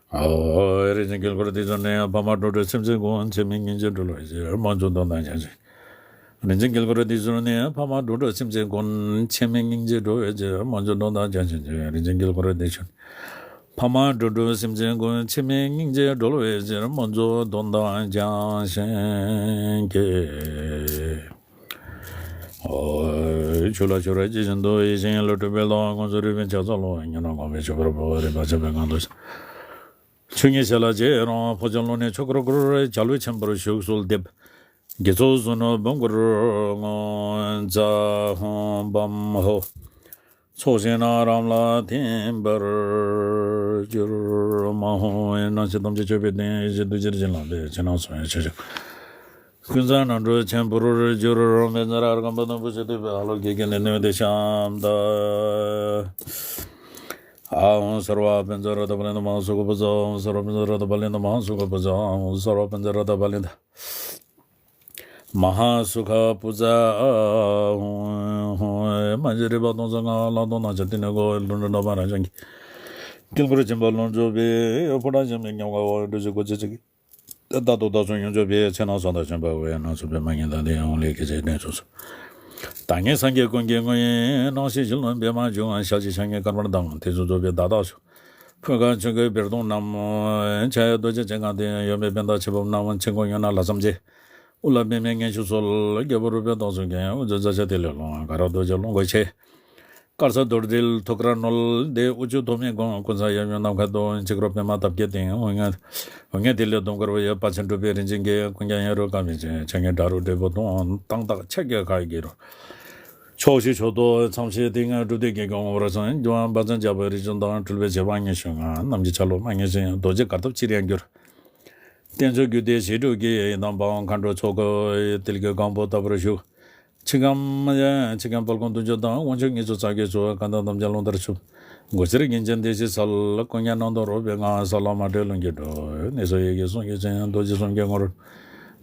ཨོ། རིན་ཆེན་དཀྱིལ་འཁོར་འདི་ཚུ་ནི། ཕ་མ་འགྲོ་དྲུག་སེམས་ཅན་ཀུན། ཆད་མེད་སྙིང་རྗེས་གྲོལ་བའི་ཕྱིར། མང་སྦྱོར་སྡོམ་དང་བྱང་ཆུབ། རིན་ཆེན་དཀྱིལ་འཁོར་འདི་ཚུ་ནི། ཕ་མ་འགྲོ་དྲུག་སེམས་ཅན་ཀུན། ཆད་མེད་སྙིང་རྗེས་གྲོལ་བའི་ཕྱིར། མང་སྦྱོར་སྡོམ་དང་བྱང་ཆུབ་ཕྱིར། རིན་ཆེན་དཀྱིལ་འཁོར་འདི་ཚུ་ནི། ཕ་མ་འགྲོ་དྲུག་སེམས་ཅན་ཀུན། ཆད་མེད་སྙིང་རྗེས་གྲོལ་བའི་ཕྱིར། མང་སྦྱོར་སྡོམ་དང་བྱང་ཆུབ་ཕྱིར། ཨོ། ཆོས་ལ་ཆོས་ར་ཇི་བཞིན་དུ་ཡིད་བཞིན་ལ་སྤྲུལ་པའི་ལྷ། ཀུན་རྫོབ་རིག་པའི་ཕྱག་འཚལ་ལོ། ཉོན་མོངས་གོམས་པའི་ཆུ་བུར་བུ་རིག་པ་ཆེན་པོའི་ངང་དུ་ཆུ་གཉིས་བྱས་ལ་རྗེ་རང་ཕོ་བྱ་ལུང་ནས་ཆོས་འཁོར་བསྐོར། བྱ་ལུས་ཆེན་པོར་ཞུགས་སུ་འདེབས། དགེ་ཚོགས་གསུམ་ནོར་བུམ་གུར་ངོ་། ཛཿཧཱུྃ་བཾ་ཧོ། ཚོགས་ཞིང་ན་རབ་ལ་ཐིམ་པར་གྱུར། མ་ཧོ། སྣང་སྲིད་ཐམས་ཅད་སྤྱོད་པའི་གདེང་ཞིག་ཏུ་ཅིར་བྱིན་རླབས་པའི་ཕྱི་ནང་གསང་བའི་ཆོས་ཀྱི་ཀུན་བཟང་རྣམ་གྲོལ་ཆེན་པོར་གྱུར། བཛྲ་ཨ་རྒྷཾ་པདྨ་བྷུ་ཏི་བསྡུས་པའི་ཨ་ལོ་ཀེ་ཀུན་ནས་གནས་ཏེ་ཤམ་བྷ། ཨཱཿཧཱུྃ་སརྦ་བཛྲ་རཏྣ་པ་ལི་ནདྷ་མ་ཧཱ་སུ་ཁ་བྷ་ཛ། ཨཱཿཧཱུྃ་སརྦ་བཛྲ་རཏྣ་པ་ལི་ནདྷ་མ་ཧཱ་སུ་ཁ་བྷ་ཛ། ཨཱཿཧཱུྃ་སརྦ་བཛྲ་རཏྣ་པ་ལི་ནདྷ་མ་ཧཱ་སུ་ཁ་བྷ་ཛ། ཨཱཿཧཱུྃ། མ་གཅིག་རིག་པ་སྟོང་གསུམ་ངང་། ལྷག་མཐོང་སྣང་ཆ་ཏིང་ངེ་འོད། ལྷུན་གྲུབ་རྣམ་པར་རང་བྱུང་གི་དཀྱིལ་འཁོར་ཆེན་པོ་ལོངས་སྤྱོད་པའི་ཕོ་བྲང་ཞིང་མི་མཉམ་པ་འོད་འཕྲོ་ཞིང་སྒོ་ཕྱེ་ཚིག་གི་རྟག་ཏུ་བདག་སོགས་ཡོངས་སྤྱོད་པའི་ཕྱི་ནང་གསང་བ་དང་བྱོན་པ་འོད་སྣང་ཚུགས་པའི་མ་ངེས་དང་ལྡན་འོང་ལས་སྐད་ཅིག་ལྡན་ཚོགས་སུ། བདག་ཉིད་སངས་རྒྱས་ཀུན་གྱི་དངོས་ཡིན་སྣང་ཞིང་བཞིན་ལ་འབད་མ་བྱུང་། ཞལ་གཅིག་ཕྱག་གཉིས་དཀར་དམར་དང་། དེ་ཚོ་རྫོགས་པའི་བརྡ་དག་ཞུ། ཕུང་ཁམས་ཆོས་སྐུའི་སྦིར་གདུང་བསྣམས། ཕྱག་གཡས་རྡོ་རྗེ་ཅན་གང་སྟེ། གཡོན་པས་པད་ཚལ་ཆེན་པོ་བསྣམས། མཆན་ཁུང་གཡོན་ན་ལྷ་ལྕམ་ཅན། དབུ་ལ་པདྨའི་མངོན་སྤྱོད་གསོལ། རྒྱལ་པོ་རོལ་པའི་ཏོག་ཙམ་གྱོན། དབུ་མཛད་རྩྭ་ཤ་ཐིག་ལེ་ལོང་། དགའ་རབ་རྡོ་རྗེ་ལོངས་སྐུ་ཆེ། དཀར་ས་རྡོར་དྲིལ་ཐུགས་ཀར་བསྣོལ། དེའི་དབུས་ཕྱོགས་ཐོགས་མེད་དགོངས། ཀུན་བཟང་གཡས་གཡོན་ནམ་མཁའ་རྡོ། འཇིགས་རུང་པདྨ་འདབ་བརྒྱད་སྟེང་། འོད་ལྔ་འོད་ལྔའི་ཐིག་ལེ་ཟླུམ་དཀར་པོ་ཡོད། དཔལ་ཆེན་སྤྲུལ་པའི་རིན་ཆེན་གྱིས། ཀུན་ཀྱང་ཡ་རབས་འབྲས་བུ་སྟོང་། མདངས་དག་ཕྱག་རྒྱ་གར་གྱི་རོལ། ཕྱོགས་བཞི་ཕྱོགས་དུས་མཚམས་བཞི་སྟེང་། སྒྲུབ་སྡེ་དགེ་སློང་འོད་རབ་བཟང་། སྒྲུབ་པ་བཛྲ་རྒྱལ་པོའི་རིགས་ཀྱི་གདངས། སྤྲུལ་པའི་བྱེ་བ་ཉི་ཤུ་ལྔ། རྣམ་བསྒྱིངས་ཆ་ལུགས་མ་ངེས་ཤིང་། རྡོ་རྗེ་གར་ཐབས་ཅིར་ཡང་འགྱུར། བསྟན་མཆོག་རྒྱུད་སྡེ་བཞི་དྲུག་གི་ཡི་དམ་དཔའ་བོ་མཁའ་འགྲོ་ཚོགས་ཀྱིས་ཏིལ་གྱི་གང་བུ་ལྟ་བུར་བཞུགས། ཆིག་རྐང་ཆིག་རྐང་དཔལ་མགོན་བདུན་ཅུ་དང་། དབང་ཕྱུག་དངོས་གྲུབ་རྩ་བརྒྱད་མཆོག། གང་དག་དམ་ཅན་རླུང་ལྟར་འཁྱུག། སྒོ་ཕྱིར་གིང་ཆེན་སྡེ་བཞི་གསལ། ཀུན་ཀྱང་སྣང་སྟོང་རོལ་པའི་ངང་། ས་ལམ་མ་བསྒྲིབས་ལྷུན་གྱིས་གྲུབ། གནས་སུ་ཡི་གེ་གསུང་གི་ཚེ། རྡོ་རྗེ་གསུང་གི་ངོར།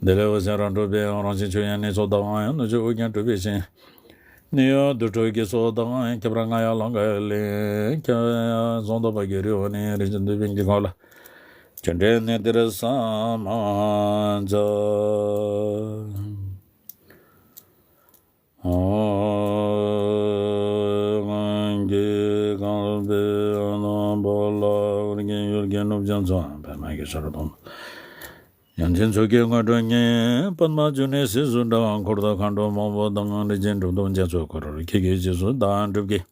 བདེ་ལེགས་འོད་ཟེར་རབ་འཕྲོས་པའི། རང་བཞིན་ཆོས་དབྱིངས་གནས་ཚོགས་དང་། གནོད་བྱེད་དབུ་རྒྱན་སྤྲུལ་པའི་ཞིང་། གནས་ཡུལ་དུར་ཁྲོད་ཀྱི་ཚོགས་དང་། ཁྱད་པར་རྔ་ཡབ་ལང་ཀའི་གླིང་། ཁྱེད་གསུང་དག་པ་གི་རི་བོ་ནས། རིན་ཆེན་འདོད་པའི་དཀྱིལ་འཁོར་ལ། བྱོན་འདྲའི་གནས་འདིར་ས་མ་ཆགས། ཨོ། གང་གི་གང་སྤེལ་ནམ་པ་ལ། ཨོ་རྒྱན་ཡུལ་གྱི་ནུབ་བྱང་མཚམས། པདྨ་གི་ཤར་དུང་། ཡང་ཅན་མཚོ་སྐྱེས་དངོས་གྲུབ་བརྙེས། པདྨ་འབྱུང་གནས་གཟིགས་སུ་འདྲ། འཁོར་དང་མཁའ་འགྲོ་མང་པོ་དང་། རིགས་ཅན་གྲུབ་ཐོབ་མཁྱེན་བརྩེ་འཁོར། ཁྱེད་ཀྱི་རྗེས་སུ་བདག་སྒྲུབ་ཀྱིས།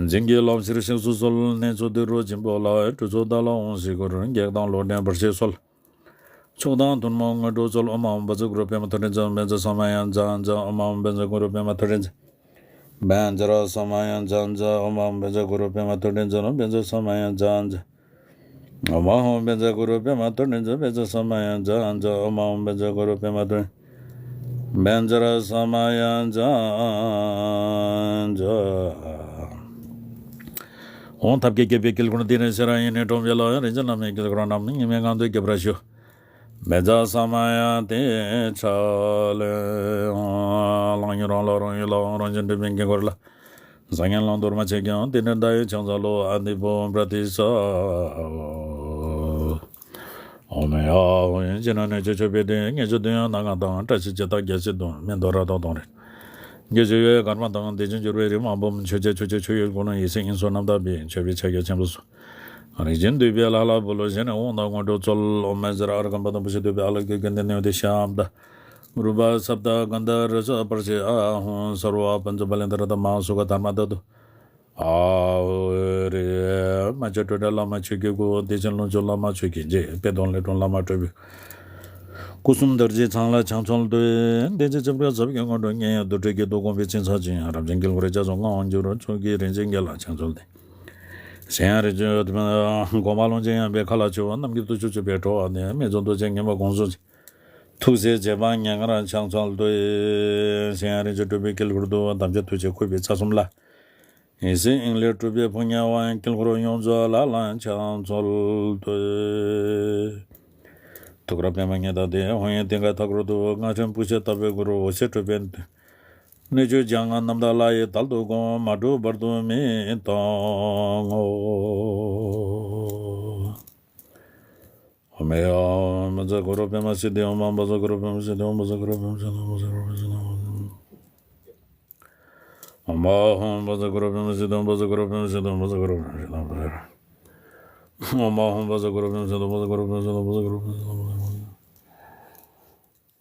འཛིན་གྱི་ལམ་ཕྱིར་གཤེགས་སུ་གསོལ། གནས་མཆོག་ཏི་རུ་སྦྱིན་པོ་ལ། གྲུབ་ཚོགས་བདག་ལ་འོང་ཞིག་གུ་རུ། བགེགས་དང་ལོག་འདྲེན་བར་ཆད་སོལ། མཆོག་དང་ཐུན་མོང་དངོས་གྲུབ་སྩོལ། ཨོཾ་ཨཱཿཧཱུྃ་བཛྲ་གུ་རུ་པདྨ་ཐོད་ཕྲེང་རྩལ། བཛྲ་ས་མ་ཡ་ཛཿཧཱུྃ། ཨོཾ་ཨཱཿཧཱུྃ་བཛྲ་གུ་རུ་པདྨ་ཐོད་ཕྲེང་རྩལ། བཛྲ་ས་མ་ཡ་ཛཿཧཱུྃ། ཨོཾ་ཨཱཿཧཱུྃ་བཛྲ་གུ་རུ་པདྨ་ཐོད་ཕྲེང་རྩལ། བཛྲ་ས་མ་ཡ་ཛཿཧཱུྃ། ཨོཾ་ཨཱཿཧཱུྃ་བཛྲ་གུ་རུ་པདྨ་ཐོད་ཕྲེང་རྩལ། བཛྲ་ས་མ་ཡ་ཛཿཧཱུྃ། ཨོཾ་ཨཱཿཧཱུྃ་བཛྲ་གུ་རུ་པདྨ་ཐོད། བཛྲ་ས་མ་ཡ་ཛཿཧཱུྃ། ཨོཾ་ཐབས་མཁས་བརྒྱད་པའི་དཀྱིལ་འཁོར་འདི་ནས་སེ་ར་ཡིན་ནས་དྲོངས་པའི་ལྷ་རིན་ཆེན་བླ་མའི་དཀྱིལ་འཁོར་རྣམས་ཉི་མའི་ངང་དུ་རྒྱས་པར་ཞུ། བཛྲ་ས་མ་ཡ་ཏདྱ་ཐཱ་ལེ། ལྷང་ངེ་རང་ལ་རང་ཡུལ་ལ་རང་བཞིན་སྒྲིབ་པའི་དཀྱིལ་འཁོར་ལ། བཟང་ངན་བླང་དོར་མ་མཆིས་ཀྱང་། དེ་ནས་བདག་ཡིད་ཕྱག་འཚལ་ལོ། ཨ་ཏི་པོ་པྲ་ཏི་ས། ཨོ་མ་ཡ་ཧོ། ཡིན་ཕྱིར་ན་གནོད་བྱེད་ཆོས་པའི་སྡེ། ངེས་འབྱུང་བདུན་ཡང་སྣ་ལྔ་དང་། བཀྲ་ཤིས་འཆི་བདག་བརྒྱད་ཅུ་དང་། མི་འདོད་ར་དོག་གདོན་རེ། དགེ་བཅུ་ཡོད་དཀར་མ་དང་། བདེ་ཆེན་འབྱོར་བའི་རིགས་མང་པོ། མཆོད་བྱ་མཆོད་བྱེད་མཆོད་ཡུལ་ཀུན། ཡེ་ཤེས་དབྱིངས་སུ་རྣམ་དག་པའི། མཆོད་པའི་ཕྱག་རྒྱ་ཆེན་པོ་སོགས། རིགས་ཅན་འདུས་པའི་ལྷ་ལ་འབུལ་ལོ། བཞེས་ནས་དབང་དང་དངོས་གྲུབ་སྩོལ། ཨོ་མ་ཛ་ར་ཨ་ར་གམ་པ་དམ་པ་ཞིག་འདུས་པའི་ཨ་ལ་ཀེ་ཀུན་ཏུ་གནས་ཏེ་ཤམ་བྷ། རུ་པ་སབ་ཏ་གན་དྷ་རི་ས་པར་ཤི་ཨཱཿཧཱུྃ། སརྦ་བཛྲ་པ་ལི་ནྡྷ་རཏྣ་མ་ཧཱ་སུ་ཁ་དྷརྨ་དྷཱ་ཏུ། ཨཱཿཧཱུྃ། རེ་མ་ཆ་སྤྲོས་བྲལ་བླ་མ་ཆོས་ཀྱི་སྐུ། བདེ་ཆེན་ལོངས་སྤྱོད་བླ་མ་ཆོས་ཀྱི་རྗེ། པད་སྡོང་ལས་འཁྲུངས་བླ་མ་སྤྲུལ་པའི། སྐུ་གསུམ་རྡོ་རྗེ་འཆང་ལ་ཕྱག་འཚལ་བསྟོད། བདེ་ཆེན་ཆིབས་ཁ་ཟབ་ཀྱི་དངོས་གྲུབ་བརྙེས། རྡོ་གྲུབ་ཀྱི་རྡོ་སྒོམ་པའི་ཕྱིར་ཚར་ཅིང་། རབ་འབྱམས་དཀྱིལ་འཁོར་རྒྱ་མཚོ་ལྔའང་འཇུག་རུང་། མཆོག་གི་རིན་ཆེན་རྒྱན་ལ་ཕྱག་འཚལ་ཏེ། གཞན་ཡང་རིགས་ཀྱི་དགོངས་པ་ཀློང་ཆེན་ཡངས་པའི་མཁའ་ལ་ཕྱོགས། རྣམས་ཀྱི་ཐུགས་སྤྱོད་སྤྱོད་པའི་འགྲོ་བ་ནི། རྨད་བྱུང་རྡོ་རྗེ་ངན་པ་དགོངས་སུ་གཅིག། ཐུགས་སྲས་རྗེ་འབངས་ཉེ་ཁར་ཕྱག་འཚལ་བསྟོད། གཞན་ཡང་རིགས་ཀྱི་སྤྲུལ་པའི་དཀྱིལ་འཁོར་དུ། དམ་ཅན་ཐུགས་རྗེ་འཁོར་བའི་ཚར་གསུམ་ལ། ཡེ་ཤེས་དབྱིངས་ལས་སྤྲུལ་པའི་ཕོ་ཉ་བ། དཀྱིལ་འཁོར་ཡོངས་རྫོགས་ལ་ལ་ཕྱག་འཚལ་བསྟོད། ཐུགས་ཀར་པདྨ་ཉི་ཟླ་སྟེ། ཧོང་ཡེ་ཏིང་ཀ་ཐག་རོ་དུ། སྔགས་ཕྲེང་པུ་ཤ་ལྟ་བུའི་གུ་རུ། འོད་ཟེར་སྤྲོས་པས་སྣོད་བཅུད་འཇམ་ངང་རྣམ་དག་ལྷ་ཡི་དལ་དུ་བསྒོམ། མ་གྲུབ་བར་དུ་མི་གཏོང་ངོ་། ཨོ་མ་ཡ་ཧོ། བཛྲ་གུ་རུ་པདྨ་སིདྡྷི་ཧོ། བཛྲ་གུ་རུ་པདྨ་སིདྡྷི་ཧོ། བཛྲ་གུ་རུ་པདྨ་སིདྡྷི་ཧོ། བཛྲ་གུ་རུ་པདྨ་སིདྡྷི་ཧོ། ཨོ་མ་ཧོ། བཛྲ་གུ་རུ་པདྨ་སིདྡྷི་ཧོ། བཛྲ་གུ་རུ་པདྨ་སིདྡྷི་ཧོ། བཛྲ་གུ་རུ་པདྨ་སིདྡྷི་ཧོ། བཛྲ་གུ་རུ་པདྨ་སིདྡྷི་ཧོ། བཛྲ་གུ་རུ་པདྨ་སིདྡྷི་ཧོ། བཛྲ་གུ་རུ་པདྨ་སིདྡྷི་ཧོ།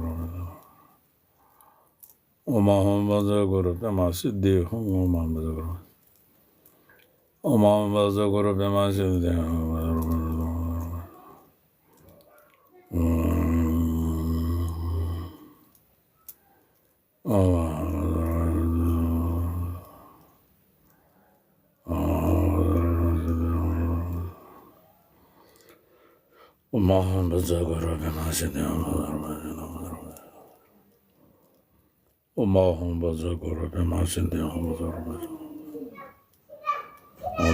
ཨོཾ་ཨཱཿཧཱུྃ་བཛྲ་གུ་རུ་པདྨ་སིདྡྷི་ཧཱུྃ། ཨོཾ་ཨཱཿཧཱུྃ་བཛྲ་གུ་རུ། ཨོཾ་ཨཱཿཧཱུྃ་བཛྲ་གུ་རུ་པདྨ་སིདྡྷི་ཧཱུྃ། ཨོཾ་ཨཱཿཧཱུྃ་བཛྲ་གུ་རུ། ཨོཾ་ཨཱཿཧཱུྃ་བཛྲ་གུ་རུ་པདྨ་སིདྡྷི་ཧཱུྃ། ཨོཾ་ཨཱཿཧཱུྃ་བཛྲ་གུ་རུ་པདྨ་སིདྡྷི་ཧཱུྃ། ཨོཾ་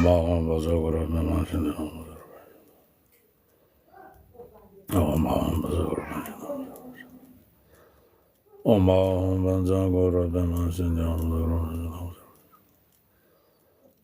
ཨཱཿཧཱུྃ་བཛྲ་གུ་རུ་པདྨ་སིདྡྷི་ཧཱུྃ། ཨོཾ་ཨཱཿཧཱུྃ་བཛྲ་གུ་རུ་པདྨ་སིདྡྷི་ཧཱུྃ།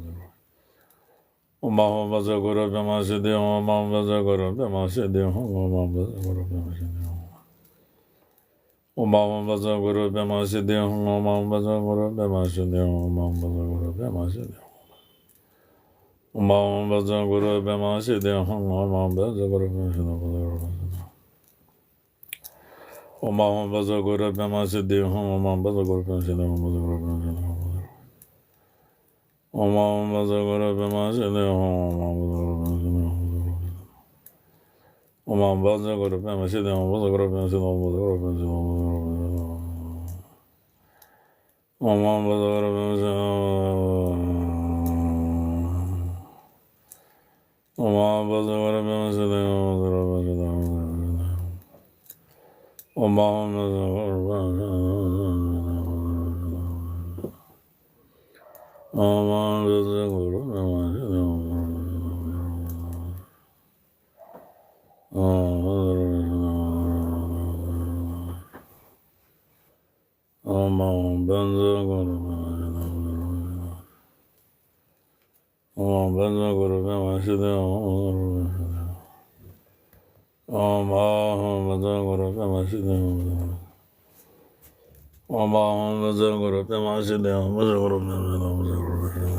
ཨོཾ་ཨཱཿཧཱུྃ་བཛྲ་གུ་རུ་པདྨ་སིདྡྷི་ཧཱུྃ། ཨོཾ་ཨཱཿཧཱུྃ་བཛྲ་གུ་རུ་པདྨ་སིདྡྷི་ཧཱུྃ། ཨོཾ་ཨཱཿཧཱུྃ་བཛྲ་གུ་རུ་པདྨ་སིདྡྷི་ཧཱུྃ། ཨོཾ་ཨཱཿཧཱུྃ་བཛྲ་གུ་རུ་པདྨ་སིདྡྷི་ཧཱུྃ། ཨོཾ་ཨཱཿཧཱུྃ་བཛྲ་གུ་རུ་པདྨ་སིདྡྷི་ཧཱུྃ། ཨོཾ་ཨཱཿཧཱུྃ་བཛྲ་གུ་རུ་པདྨ་སིདྡྷི་ཧཱུྃ། ཨོཾ་ཨཱཿཧཱུྃ་བཛྲ་གུ་རུ་པདྨ་སིདྡྷི་ཧཱུྃ། ཨོཾ་ཨཱཿཧཱུྃ་བཛྲ་གུ་རུ་པདྨ་སིདྡྷི་ཧཱུྃ། ཨོཾ་ཨཱཿཧཱུྃ་བཛྲ་གུ་རུ་པདྨ་སིདྡྷི་ཧཱུྃ། ཨོཾ་ཨཱཿཧཱུྃ་བཛྲ་གུ་རུ་པདྨ་སིདྡྷི་ཧཱུྃ། བཛྲ་གུ་རུ་པདྨ་སིདྡྷི་ཧཱུྃ། བཛྲ་གུ་རུ། ཨོཾ་ཨཱཿཧཱུྃ་བཛྲ་གུ་རུ་པདྨ་སིདྡྷི་ཧཱུྃ། ཨོཾ་ཨཱཿཧཱུྃ་བཛྲ་གུ་རུ་པདྨ་སིདྡྷི་ཧཱུྃ། བཛྲ་གུ་རུ་པདྨ་སིདྡྷི་ཧཱུྃ། བཛྲ་གུ་རུ་པདྨ་སིདྡྷི་ཧཱུྃ། བཛྲ་གུ་རུ་པདྨ་སིདྡྷི་ཧཱུྃ། ཨོཾ་ཨཱཿཧཱུྃ་བཛྲ་གུ་རུ་པདྨ་སིདྡྷི་ཧཱུྃ། ཨོཾ་ཨཱཿཧཱུྃ་བཛྲ་གུ་རུ་པདྨ་སིདྡྷི་ཧཱུྃ། བཛྲ་གུ་རུ་པདྨ་སིདྡྷི་ཧཱུྃ། ཨོཾ་ཨཱཿཧཱུྃ་བཛྲ་གུ་རུ་པདྨ་སིདྡྷི་ཧཱུྃ། བཛྲ་གུ་རུ་པདྨ་སིདྡྷི་ཧཱུྃ། ཨོཾ་ཨཱཿཧཱུྃ་བཛྲ་གུ་རུ་པདྨ་སིདྡྷི་ཧཱུྃ། བཛྲ་གུ་རུ་པདྨ་སིདྡྷི་ཧཱུྃ། ཨོཾ་ཨཱཿཧཱུྃ་བཛྲ་གུ་རུ་པདྨ་སིདྡྷི་ཧཱུྃ། ཨོཾ་ཨཱཿཧཱུྃ་བཛྲ་གུ་རུ་པདྨ་སིདྡྷི་ཧཱུྃ། ཨོཾ་ཨཱཿཧཱུྃ་བཛྲ་གུ་རུ་པདྨ་སིདྡྷི་ཧཱུྃ། ཨོཾ་ཨཱཿཧཱུྃ་བཛྲ་གུ་རུ་པདྨ་སིདྡྷི་ཧཱུྃ། ཨོཾ་ཨཱཿཧཱུྃ་བཛྲ་གུ་རུ་པདྨ་སིདྡྷི་ཧཱུྃ། བཛྲ་གུ་རུ་པདྨ་སིདྡྷི་ཧཱུྃ། བཛྲ་གུ་རུ་པདྨ་སིདྡྷི་ཧཱུྃ།